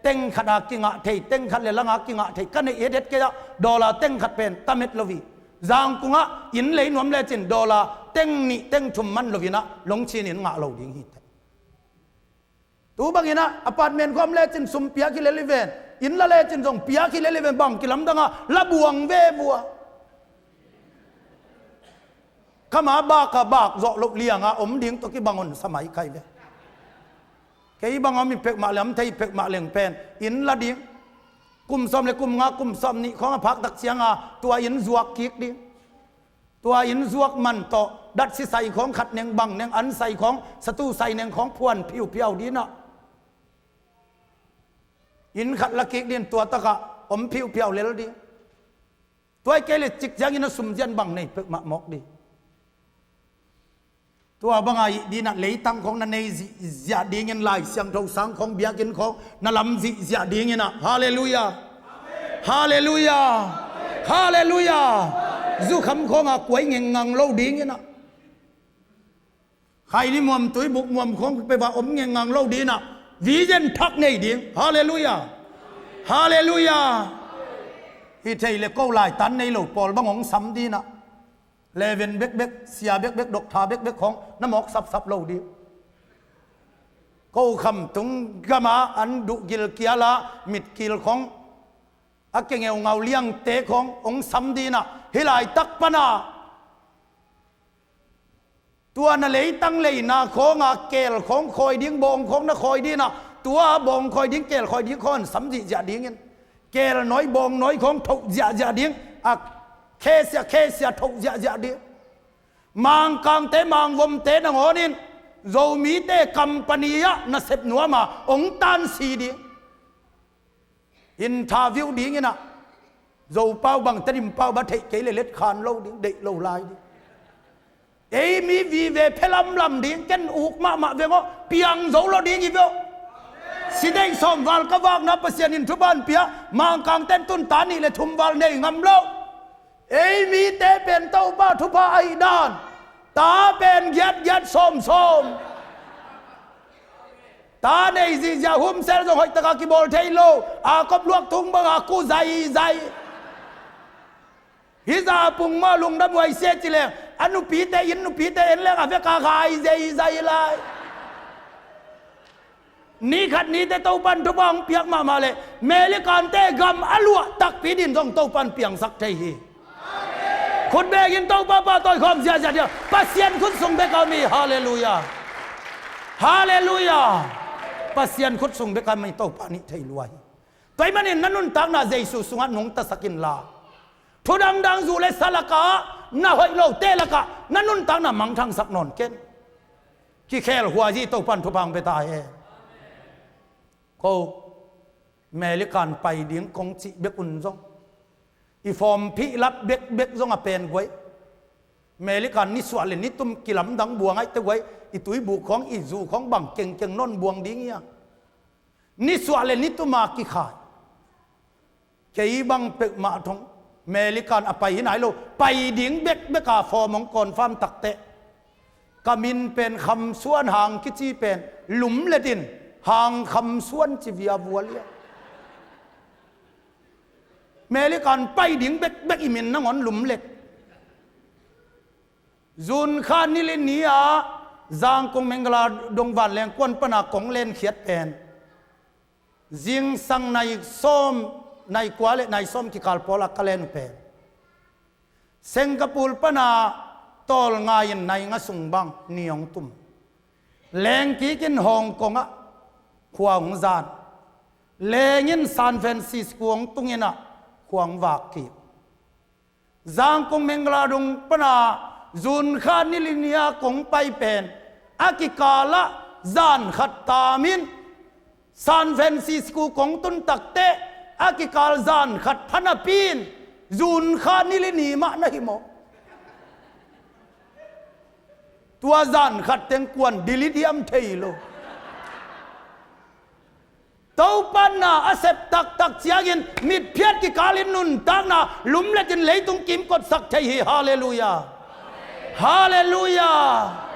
teng khat a kingah thei, teng khat le lang a kingah thei, ka neih hethet kei ah dollar teng khat pen tamet lo hi. Zangkung ah inn lei nuam lecin dollar teng nih teng thum man loin ah Longchin inn ngah lo ding hi teh. Tu bangin ah apartment khawng om lecin sum piak hi lel hi ven, inn la lecin zong piak hi lel hi ven, bang kilamdang a la buang ve vua. Kama bak a bak zawh loh lianga om ding tawh kibang hong sa mai kai ve. Kei bang om hi peuhmah le om thei peuhmah leng pen inn la ding. Kum sawm le kum nga, kum sawm nih khawng a phak tak cianga tua inn zuak kik ding. Tua inn zuak man tawh datsi sai khawng khat neng bang neng an sai khawng satu sai neng khawng phuan phiuphiau ding ah, inn khat la kik ding, tua takah om phiuphiau lel ding. Tua hi kei le cik ciangin a sumzian bang nei peuhmah mawk ding. Tua banga ih ding ah leitang khawng na nei zihziah dingin, Lai Siangtho sang khawng, biakinn khawng na lam zihziah dingin ah. Halleluiah. Halleluiah. Halleluiah. Zukham khawnga kuai ngengngang lo dingin ah, khaini muam tuibuk muam khawng peuh a om ngengngang lo dingin ah, vision thak nei ding. Halleluiah. Halleluiah. Hi thei le ko laitan nei lo pawl bang hong sam dingin ah, Reverend bekbek, sia bekbek, doctor bekbek khawng na mawk sapsap lo ding. Ko khamtung gama an duh gilkial a mitkil khawng, a kengeungau liangte khawng hong sam dingin ah, hih laitak pana tua na leitang leina khawnga keel khawng khawi ding, bawng khawng na khawi dingin ah, tua bawng khawi ding, keel khawi ding khawng sam zihziah dingin, keel nawi bawng nawi khawng thoh ziahziah ding, a khesia khesia thoh ziahziah ding. Mangkangte mangvomte nangawnin Zomite company ah nasep nuama hong tansi ding. Interview dingin ah, Zopau bang Tedim pau ba theih kei le letkhan lo ding, deih lo lai ding. Ei mi vive phelamlam ding, ken uk mahmah veng aw, piang zo lo ding hi veh aw. Si deih sawm val ka vakna Pasian in thupha pia, Mangkangten tun ta nih le thum val nei ngam lo. Ei mite pen Topa thupha ahi dan, ta pen giatgiat sawmsawm. Ta nei zihziah, home cell zong hoihtaka kibawl thei lo, a kop luak thung banga ku zaizai. Hih za pung maw, lungdam huai sia ci leng, a nupite in, nupite en leng a veka gai zeizai lai. Ni khat nite Topan thupha hong piak mahmah leh Melikante gam a luah takpi din zong Topan piangsak thei hi. Khut bengin Topa pahtawi khawm ziahziah dia, Pasian khut sung beka mi. Halleluiah. Halleluiah. Pasian khut sung beka mi Topa nih thei lua hi. Tua ahih manin na nuntakna Jesu sungah nungtasak inla, thu dangdang zu le sa lakah, na hoih lote lakah na nuntakna mangthangsak nawn ken. Kikhel huai hi, Topan thupha hong pia ta hen. Ko Melikan pai ding kong cih bek un zong, i form fill up bekbek zong a pen guai. Melikan nisuah le nitum kilamdang buang aihte guai, i tuibuk khawng, i zu khawng bang kengkeng nawn buang ding hi a. Nisuah le nitum a kikhai. Kei bang peuhmah thong Melikan a pai hi nai lo, pai ding bekbek a form hong confirm takteh, ka min pen Kham Suan, hang kici pen lumlet in Hang Kham Suan ci via vua lia. Melikan pai ding bekbek i min nangawn lumlet. June kha ni li ni-a Zangkong Mangala dong vanleng kuan pana kong lenkhiat pen, zingsang nai sawm, nai kua le nai sawm kikal pawla ka len uh pen, Singapore pana tawlngai-in nai nga sung bang ni hong tum. Lengkik in Hong Kong ah khua hong zan. Leng in San Francisco hong tung in ah khua hong vak kik. Zangkong Mangala dong pana June kha ni li ni-a kong pai pen, a kikalah zan khat tamin San Francisco kong tun takteh, a kikal zan khat phanapi in Zun kha ni li ni mah na hi maw? Tua zan khat teng kuan delete hiam thei lo. Topa na a sep taktak ciangin mitphiat kikalin nuntakna lumletin leitung kimkotsak thei hi. Halleluiah. Halleluiah.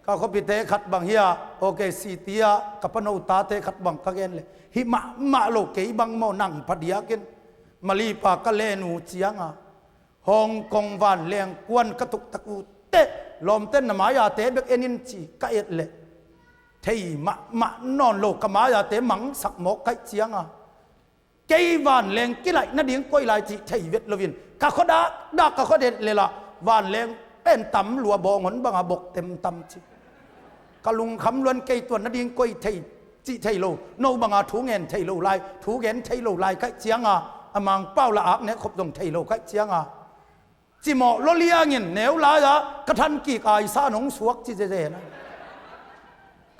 Ka khuapite khat bang hi a, okay, city ah ka pano tate khat bang ka gen le, hi mahmah lo, kei bang maw nang phadiakin Malipa ka lenu cianga Hong Kong vanleng kuan ka tuktak uh teh, lawmten na mai-ate bek en in ci ka et leh, thei mahmah nawn lo, ka mai-ate mangsak mawk kaih cianga kei vanleng kilaih nading koi lai cih thei vet loin ka khua dakdak ka khua det lela vanleng pen tam lua bawng hon banga bok tem tam ci. Ka lungkham luan, kei tuan nading koi thei cih thei lo, no banga thu ngen thei lo lai, thu gen thei lo lai kaih cianga a Mangpau la ak nek khop zong thei lo kaih cianga cimawh lo liangin neu lai-ah ka thankik aisa nong suak ci zeze na.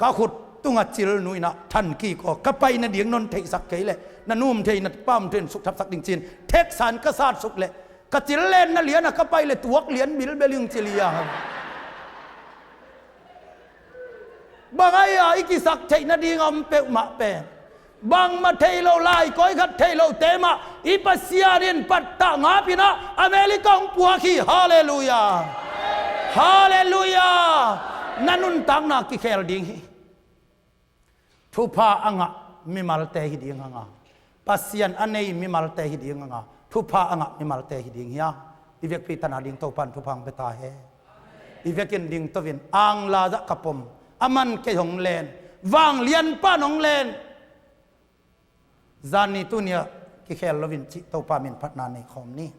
Ka khut tunga cil nuina thankik aw, ka pai nading non theihsak kei leh na nu um thei na pa um thei in sukthapsak ding cin theksan ka sat suk leh, ka cil lenna liana ka pai leh tuak lian bilbeling ci liang. Bang ai-a i kisak theih nading a om peuhmah pen bangmah thei lo lai, koi khat thei lo te mah i Pasian in pattah ngapinah America hong puak hi. Halleluiah. Halleluiah. Na nuntakna kikhel ding hi. Thupha a ngah mimalte hi ding hanga, Pasian a nei mimalte hi ding hanga, thupha a ngah mimalte hi ding hi a, i vekpi tana ding Topan thupha hong pia ta hen. I vekin ding tovin angla zah ka pom, a man kei hong len, vanglianpan hong len. Zanni tunia kikhel loin cih Topa min phatna nei khawm ni.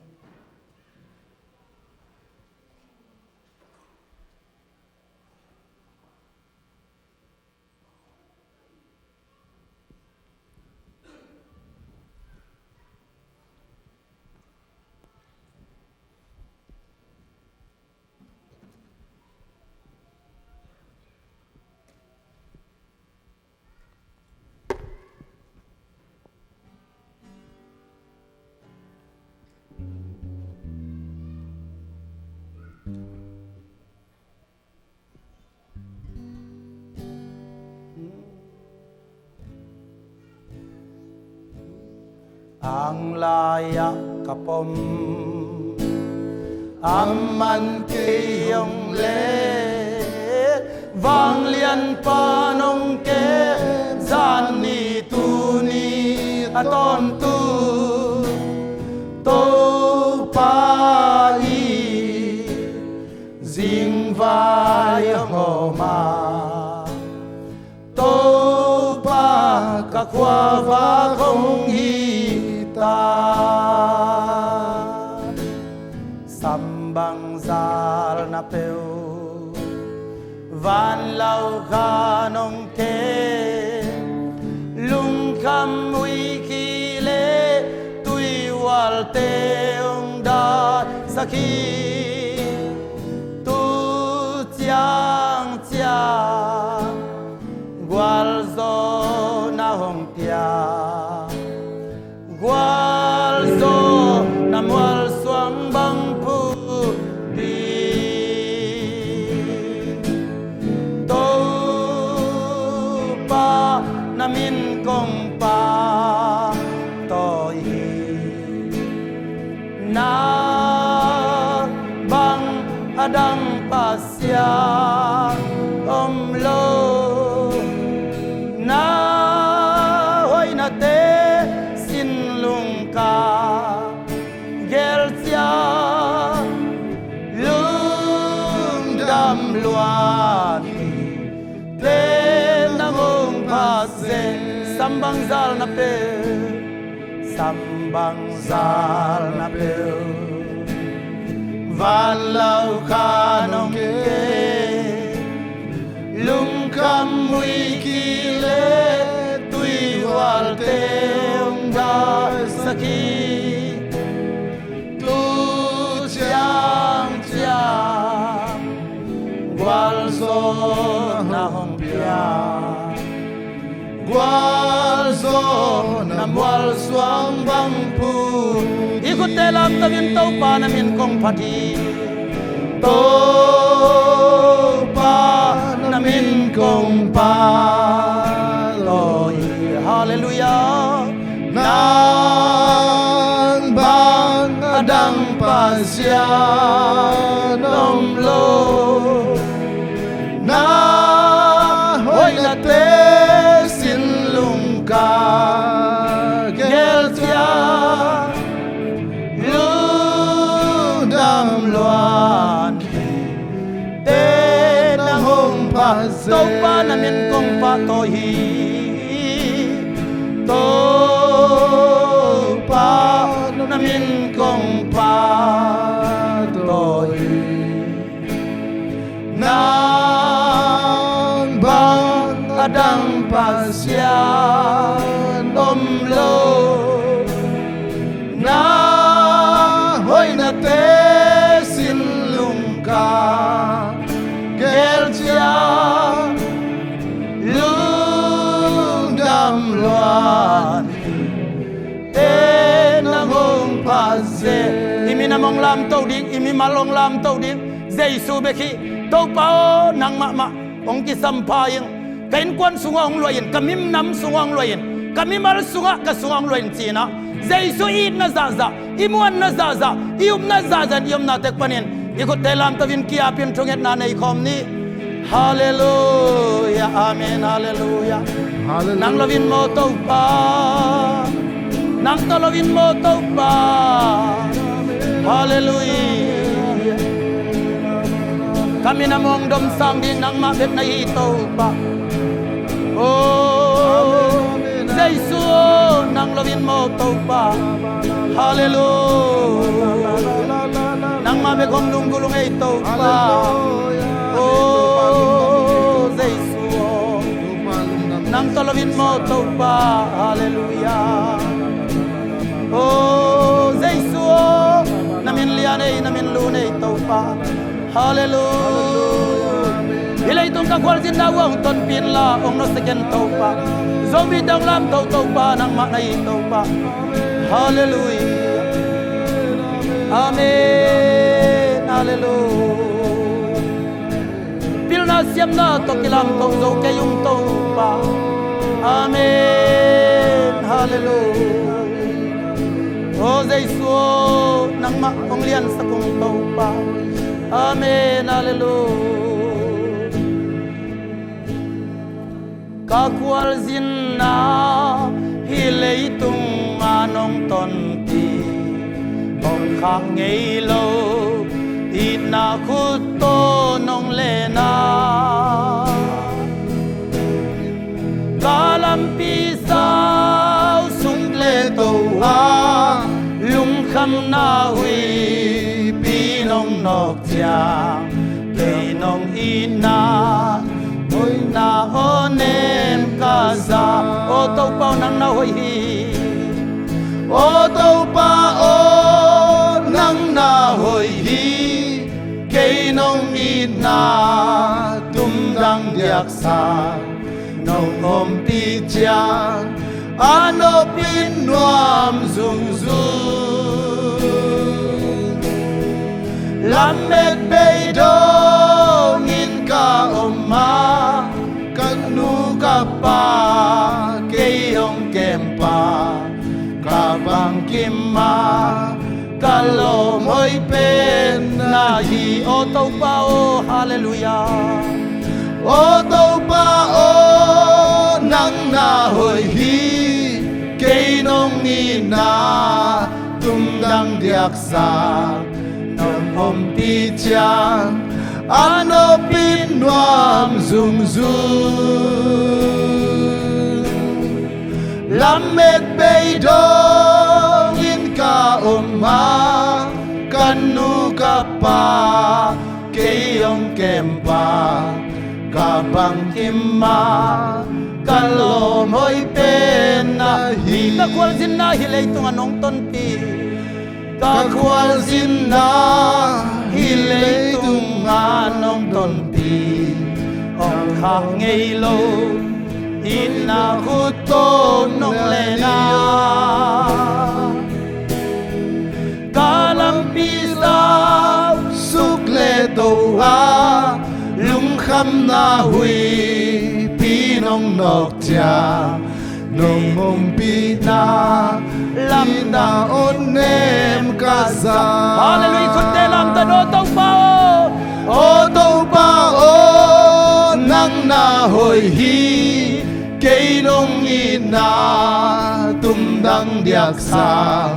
Anglai-ah ka pom, a man kei hong len, vanglianpan hong kem, zanni tuni a tawntung Topa i zingvai a hawm a, Topa ka khuavak hong hi ta. Sambang zal na peuh, vanlau khan hong kem, lungkham uiki le tuihualte hong daisak hi. Tu ciang ciang gualzawhna hong pia, gualzawhna mualsuang bang phu ding. Topa na min kong pahtawi hi. Na bang a dang Pasian om lo, na hoihnate sin lungka gelcia, lungdam luat hi. Pen nang hong phat zen, sambang zal na peuh, sambang zal na peuh, vanlau khan hong kem, lungkham uiki le tuihualte hong daisak hi. Tu ciang ciang gualzawhna hong pia, gualzawhna mualsuang bang phu i Te lamto in Topa na min kong phat hi. Topa na min kong phat hi. Halleluiah. Nang bang a dang Pasian om lo. Na hoihnate sin lungka gelcia. Lungdam luan hi. Te nang hong phat zen. Topa na min kong phat hi. Topa na min kong phat hi. Nang bang a dang Pasian om lo. Na hoihnate sin lungka gelcia. Lungdam luan hi. Te nang hong phat zen. I minam hong lamto ding, i mimal hong lamto ding. Jesu bek hi. Topa aw, nang mahmah hong kisampha ing. Ka innkuan sungah hong luah in, ka minam sungah hong luah in, ka mimal sungah, ka sungah hong luah in ci-in ah, Jesu i itna zahzah, i muanna zahzah, i upna zahzah in i omna tek panin i khutte lamto in ki-apin thungetna nei khawm ni. Halleluiah. Amen. Halleluiah. Halleluiah. Nang lo in maw Topa. Nang tawh lo in maw Topa. Halleluiah. Ka minam hong domsang ding nangmah bek na hi Topa. Oh, Jesu aw, nang lo in maw Topa. Halleluiah. Nangmah bek hong lunggulh ung ei Topa. Oh, Jesu aw. Nang tawh lo in maw Topa. Halleluiah. Oh, Jesu aw. Na min lian ei, na min lun ei Topa. Halleluiah. Hih leitung ka khualzinna uh ah hong tonpih inla, hong nusia ken Topa. Zomite hong lamto Topa, nangmah na hi Topa. Halleluiah. Amen. Halleluiah. Pilna siamna tawh kilamto zo kei ung Topa. Amen. Halleluiah. Oh Jesu aw, nangmah hong liansak ung Topa. Amen. Halleluiah. Ka khualzinna hih leitung ah nong tonpih, hong khah ngei lo itna khut tawh nong len a. Ka lampi sau suk le to a, lungkhamna huihpi nong nawk ciang, kei nong itna hoihna aw nem ka za. Aw Topa aw, nang na hoih hi. Aw Topa aw, nang na hoih hi. Kei nong itna tumdang diaksa nong ompih ciang, a nopin nuam zungzung. Lamet bei dongin ka om a, ka nu ka pa kei hong kempa, ka bangkim a ka lawm hoih pen na hi. Aw Topa aw, halleluiah. Aw Topa aw, nang na hoih hi. Kei nong itna tumdang diaksa nong ompih ciang, a nopin nuam zungzung. Lamet bei dongin ka om a, ka nu ka pa kei hong kempa, ka bangkim a ka lawm hoih pen na hi. Ka khualzinna hih leitung ah nong tonpih, ka khualzinna hih leitung ah nong tonpih, hong khah ngei lo itna khut tawh nong len a. Suk le to a lungkhamna huipi nong nawk ciang, nong ompihna lamdang on nem ka za. Halleluiah, khutte lamdang, aw Topa aw. Aw Topa aw, nang na hoih hi. Kei nong itna tumdang diaksa,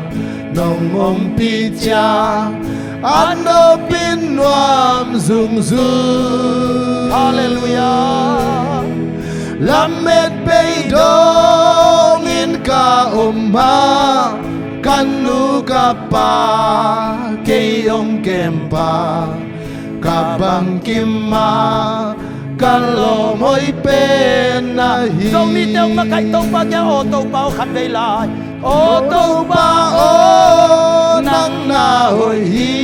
nong ompih ciang, a nopin nuam zungzung. Halleluiah. Lammet bei dongin ka om a, ka nu ka pa kei hong kempa, ka bangkim a, ka lawm hoih pen na hi. Zomite hong makaih Topa kiang, aw Topa aw, khatvei lai. Aw Topa aw, nang na hoih hi.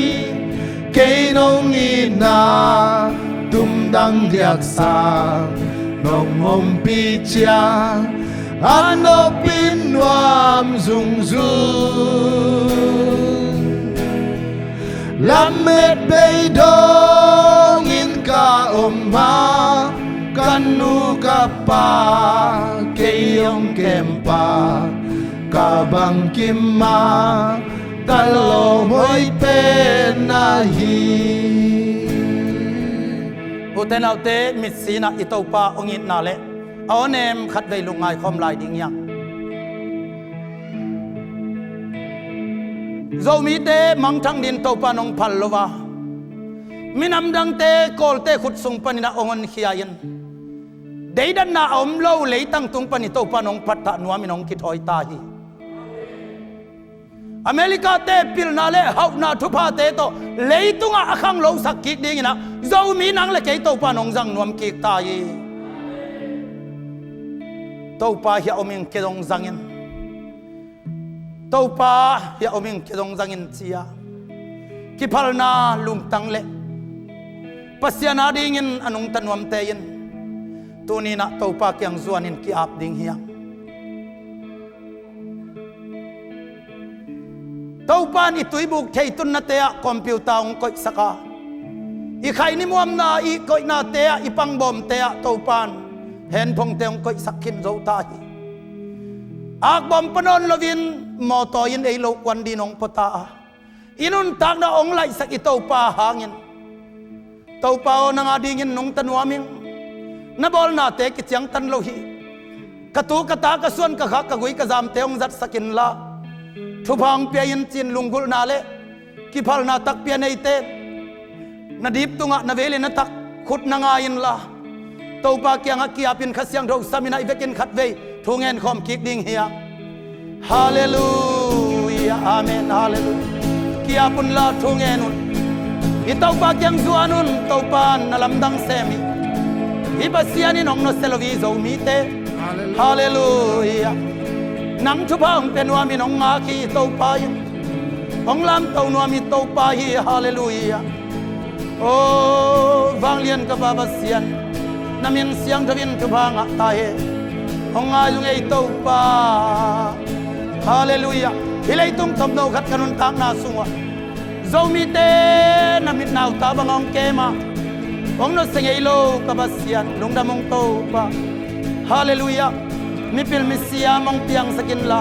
Kei nong itna tumdang diaksa, nong ompih ciang, a nopin nuam zungzung. Lammet bei dongin ka om a, ka nu ka pa kei hong kempa, ka bangkim a, ka lawm hoih pen na hi. Ute naute, mitsi-in ah i Topa hong itna le a awnem khatvei lungngai khawm lai ding hi hang. Zomite mangthang dingin Topa in hong phal lo a, minam dangte Kawlte khut sung panin ah hong honkhia in, deidanna a om lo leitang tung panin Topa in hong phatthah nuamin hong kithawi ta hi. Americate pilna le hauhna thuphate tawh leitungah a khanglosak kik dingin ah Zomi nang le kei Topa in hong zang nuam kik ta hi. Topa hiah om ing, kei zong zang in. Topa hiah om ing, kei zong zang in ci-a kiphalna lungtang le Pasian adingin a nungta nuamte in tuni-in ah Topa kiang zuanin ki-ap ding hi hang. Topa in i tuibuk theitunnate ah computer hong koihsak a, i khaini muamna, i koihnate ah, i pangbawmte ah Topa in handphonete hong koihsak khin zo ta hi. Akbawm pua nawn loin mawtaw in ei lo kuan dingin hong pua ta a, i nuntakna hong laihsak i Topa hangin, Topa aw, nang adingin nungta nuam ing. Na bawlnate kiciangtan lo hi. Ka tu ka ta, ka suan ka khak, ka gui ka zamte hong zatsak inla, thupha hong pia in ci-in lunggulhna le kiphalna takpi a neite na dip tungah na vei le na tak khut na nga inla, Topa kiangah ki-apin Kha Siangtho samin ah i vekin khatvei thu ngen khawm kik ding hi hang. Halleluiah. Amen. Halleluiah. Ki-ap unla thu ngen un. I Topa kiang zuan un. Topa in na lamdang sem hi. Hih Pasian in hong nusia lo hi Zomite. Halleluiah. Nang thupha hong pia nuamin hong ngak hi Topa in. Hong lamto nuam hi Topa hi. Halleluiah. Aw vanglian ka Pa Pasian, na min siangtho in thupha ngah ta hen. Hong ngai zong ei Topa. Halleluiah. Hih leitung tomno khat ka nuntakna sungah Zomite na mit nauta bang hong kem a, hong nusia ngei lo ka Pasian, lungdam ung Topa. Halleluiah. Mipil misiam hong piangsak inla,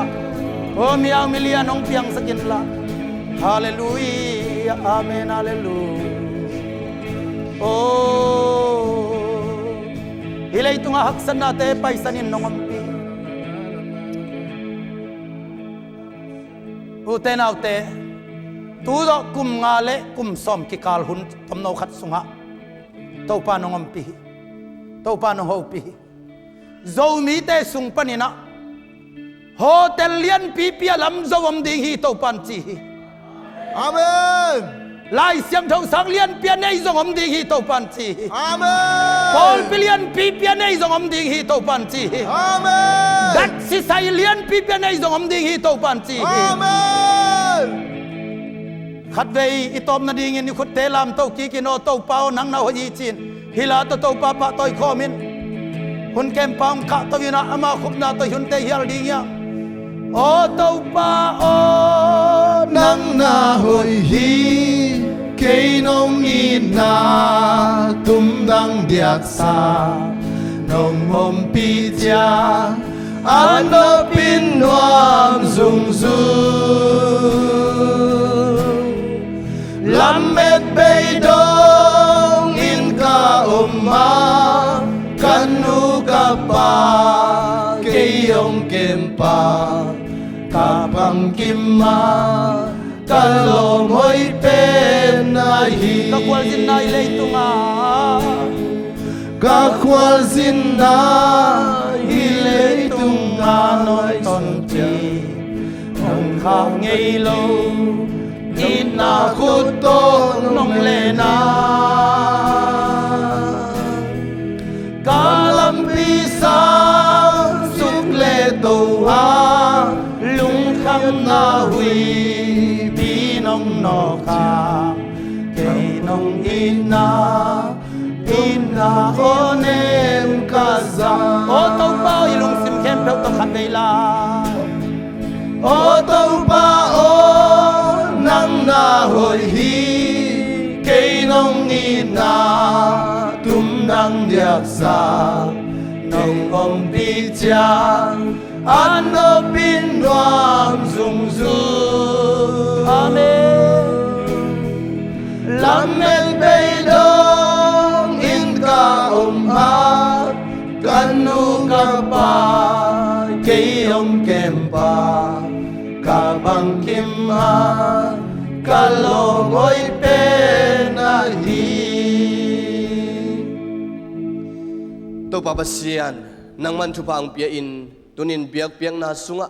aw mi au mi lian hong piangsak inla. Halleluiah. Amen. Halleluiah. Aw, hih leitungah haksatnate paisanin nong ompih. Ute naute, tu zawh kum nga le kum sawm kikal hun tomno khat sungah Topa in hong ompih hi. Topa in hong hopih hi. Zomite sung panin ah hotel lianpipi a lam zong om ding hi Topa in ci hi. Amen. Lai Siangtho sang lianpi a nei zong om ding hi Topa in ci hi. Amen. Pawlpi lianpipi a nei zong om ding hi Topa in ci hi. Amen. Datsisai lianpipi a nei zong om ding hi Topa in ci hi. Amen. Khatvei i tawp nadingin i khutte lamto kikin, aw Topa aw, nang na hoih hi ci-in hih la tawh Topa pahtawi khawmin, hun kempa hong khahto in ah ama khupna tawh i hunte hial ding hi hang. Aw Topa aw, Nang na hoih hi, kei nong itna tumdang diaksa, nong ompih ciang a nopin nuam zungzung. Lammet bei dongin ka om a, ka nu ka pa kei hong kempa, ka bangkim a ka lawm hoih pen ahi. Ka khualzinna i leitungah, ka khualzinna i leitungah nong tonpih, nong khak ngei lo itna khut tawh nong len a, ka lampi sang suk le to a, lungkhamna huipi nong nawk a, kei nong itna, itna aw nem ka za. Aw Topa aw, i lungsim khempeuh tawh khat vei la. Aw Topa aw, nang na hoih hi, kei nong itna tumdang diaksa, nong ompih ciang a nopin nuam zungzung. Amen. Lammet bei dongin ka om a, ka nu ka pa kei hong kempa, ka bangkim a ka lawm hoih pen ahi. Topa Pasian, nangman thupha hong pia-in, tunin biakpiakna sungah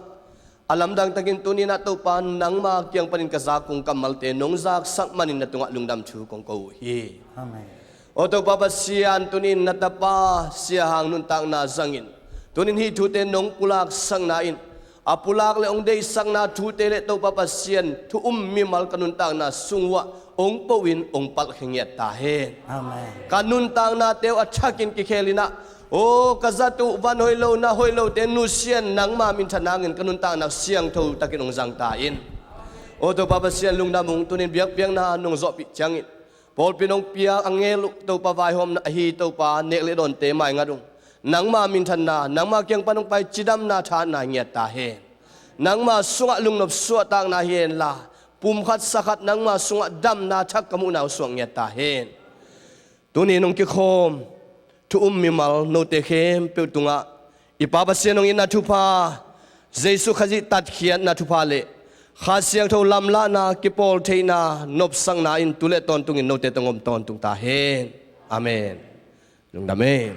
a lamdang takin tuninah Topa nangma kiang panin ka zak kong kammalte nong zaksak manin na tungah lungdam thu kong ko uh hi. Amen. Aw Topa Pasian, tunin na tapa Sia Hang nuntakna zangin tunin hih thute nong pulaksakna in, a pulak le hong deihsakna thute le Topa Pasian, thu um mimal ka nuntakna sung uhah hong po-in hong palh khe ngiat ta hen. Amen. Ka nuntaknate uh a thakin kikhelinah, aw ka zat uh van hoih lo na hoih lote nusian nangma minthan hangin ka nuntakna siangtho takin hong zang ta in. Aw Topa Pasian, lungdam ung, tunin biakpiakna nong zawhpih ciangin pawlpi nong piak a ngel uh Topa vaihawmna ahi Topa nek le dawnte maingat ung. Nangma minthanna, nangma kiang pan hong pai cidamna thahatna ngiat ta hen. Nangma sungah lungnop suahtakna hi henla, pumkhat sakhat nangma sungah damna thak ka muhna uh suak ngiat ta hen. Tuni nong kikhawm thu um mimal note khempeuh tungah i Pa Pasian hong itna thupha, Jesuh Khazih tatkhiatna thupha le Kha Siangtho lamlahna, kipawl theihna, nopsakna in tu le tawntungin note tawh hong om tawntung ta hen. Amen. Lungdam e.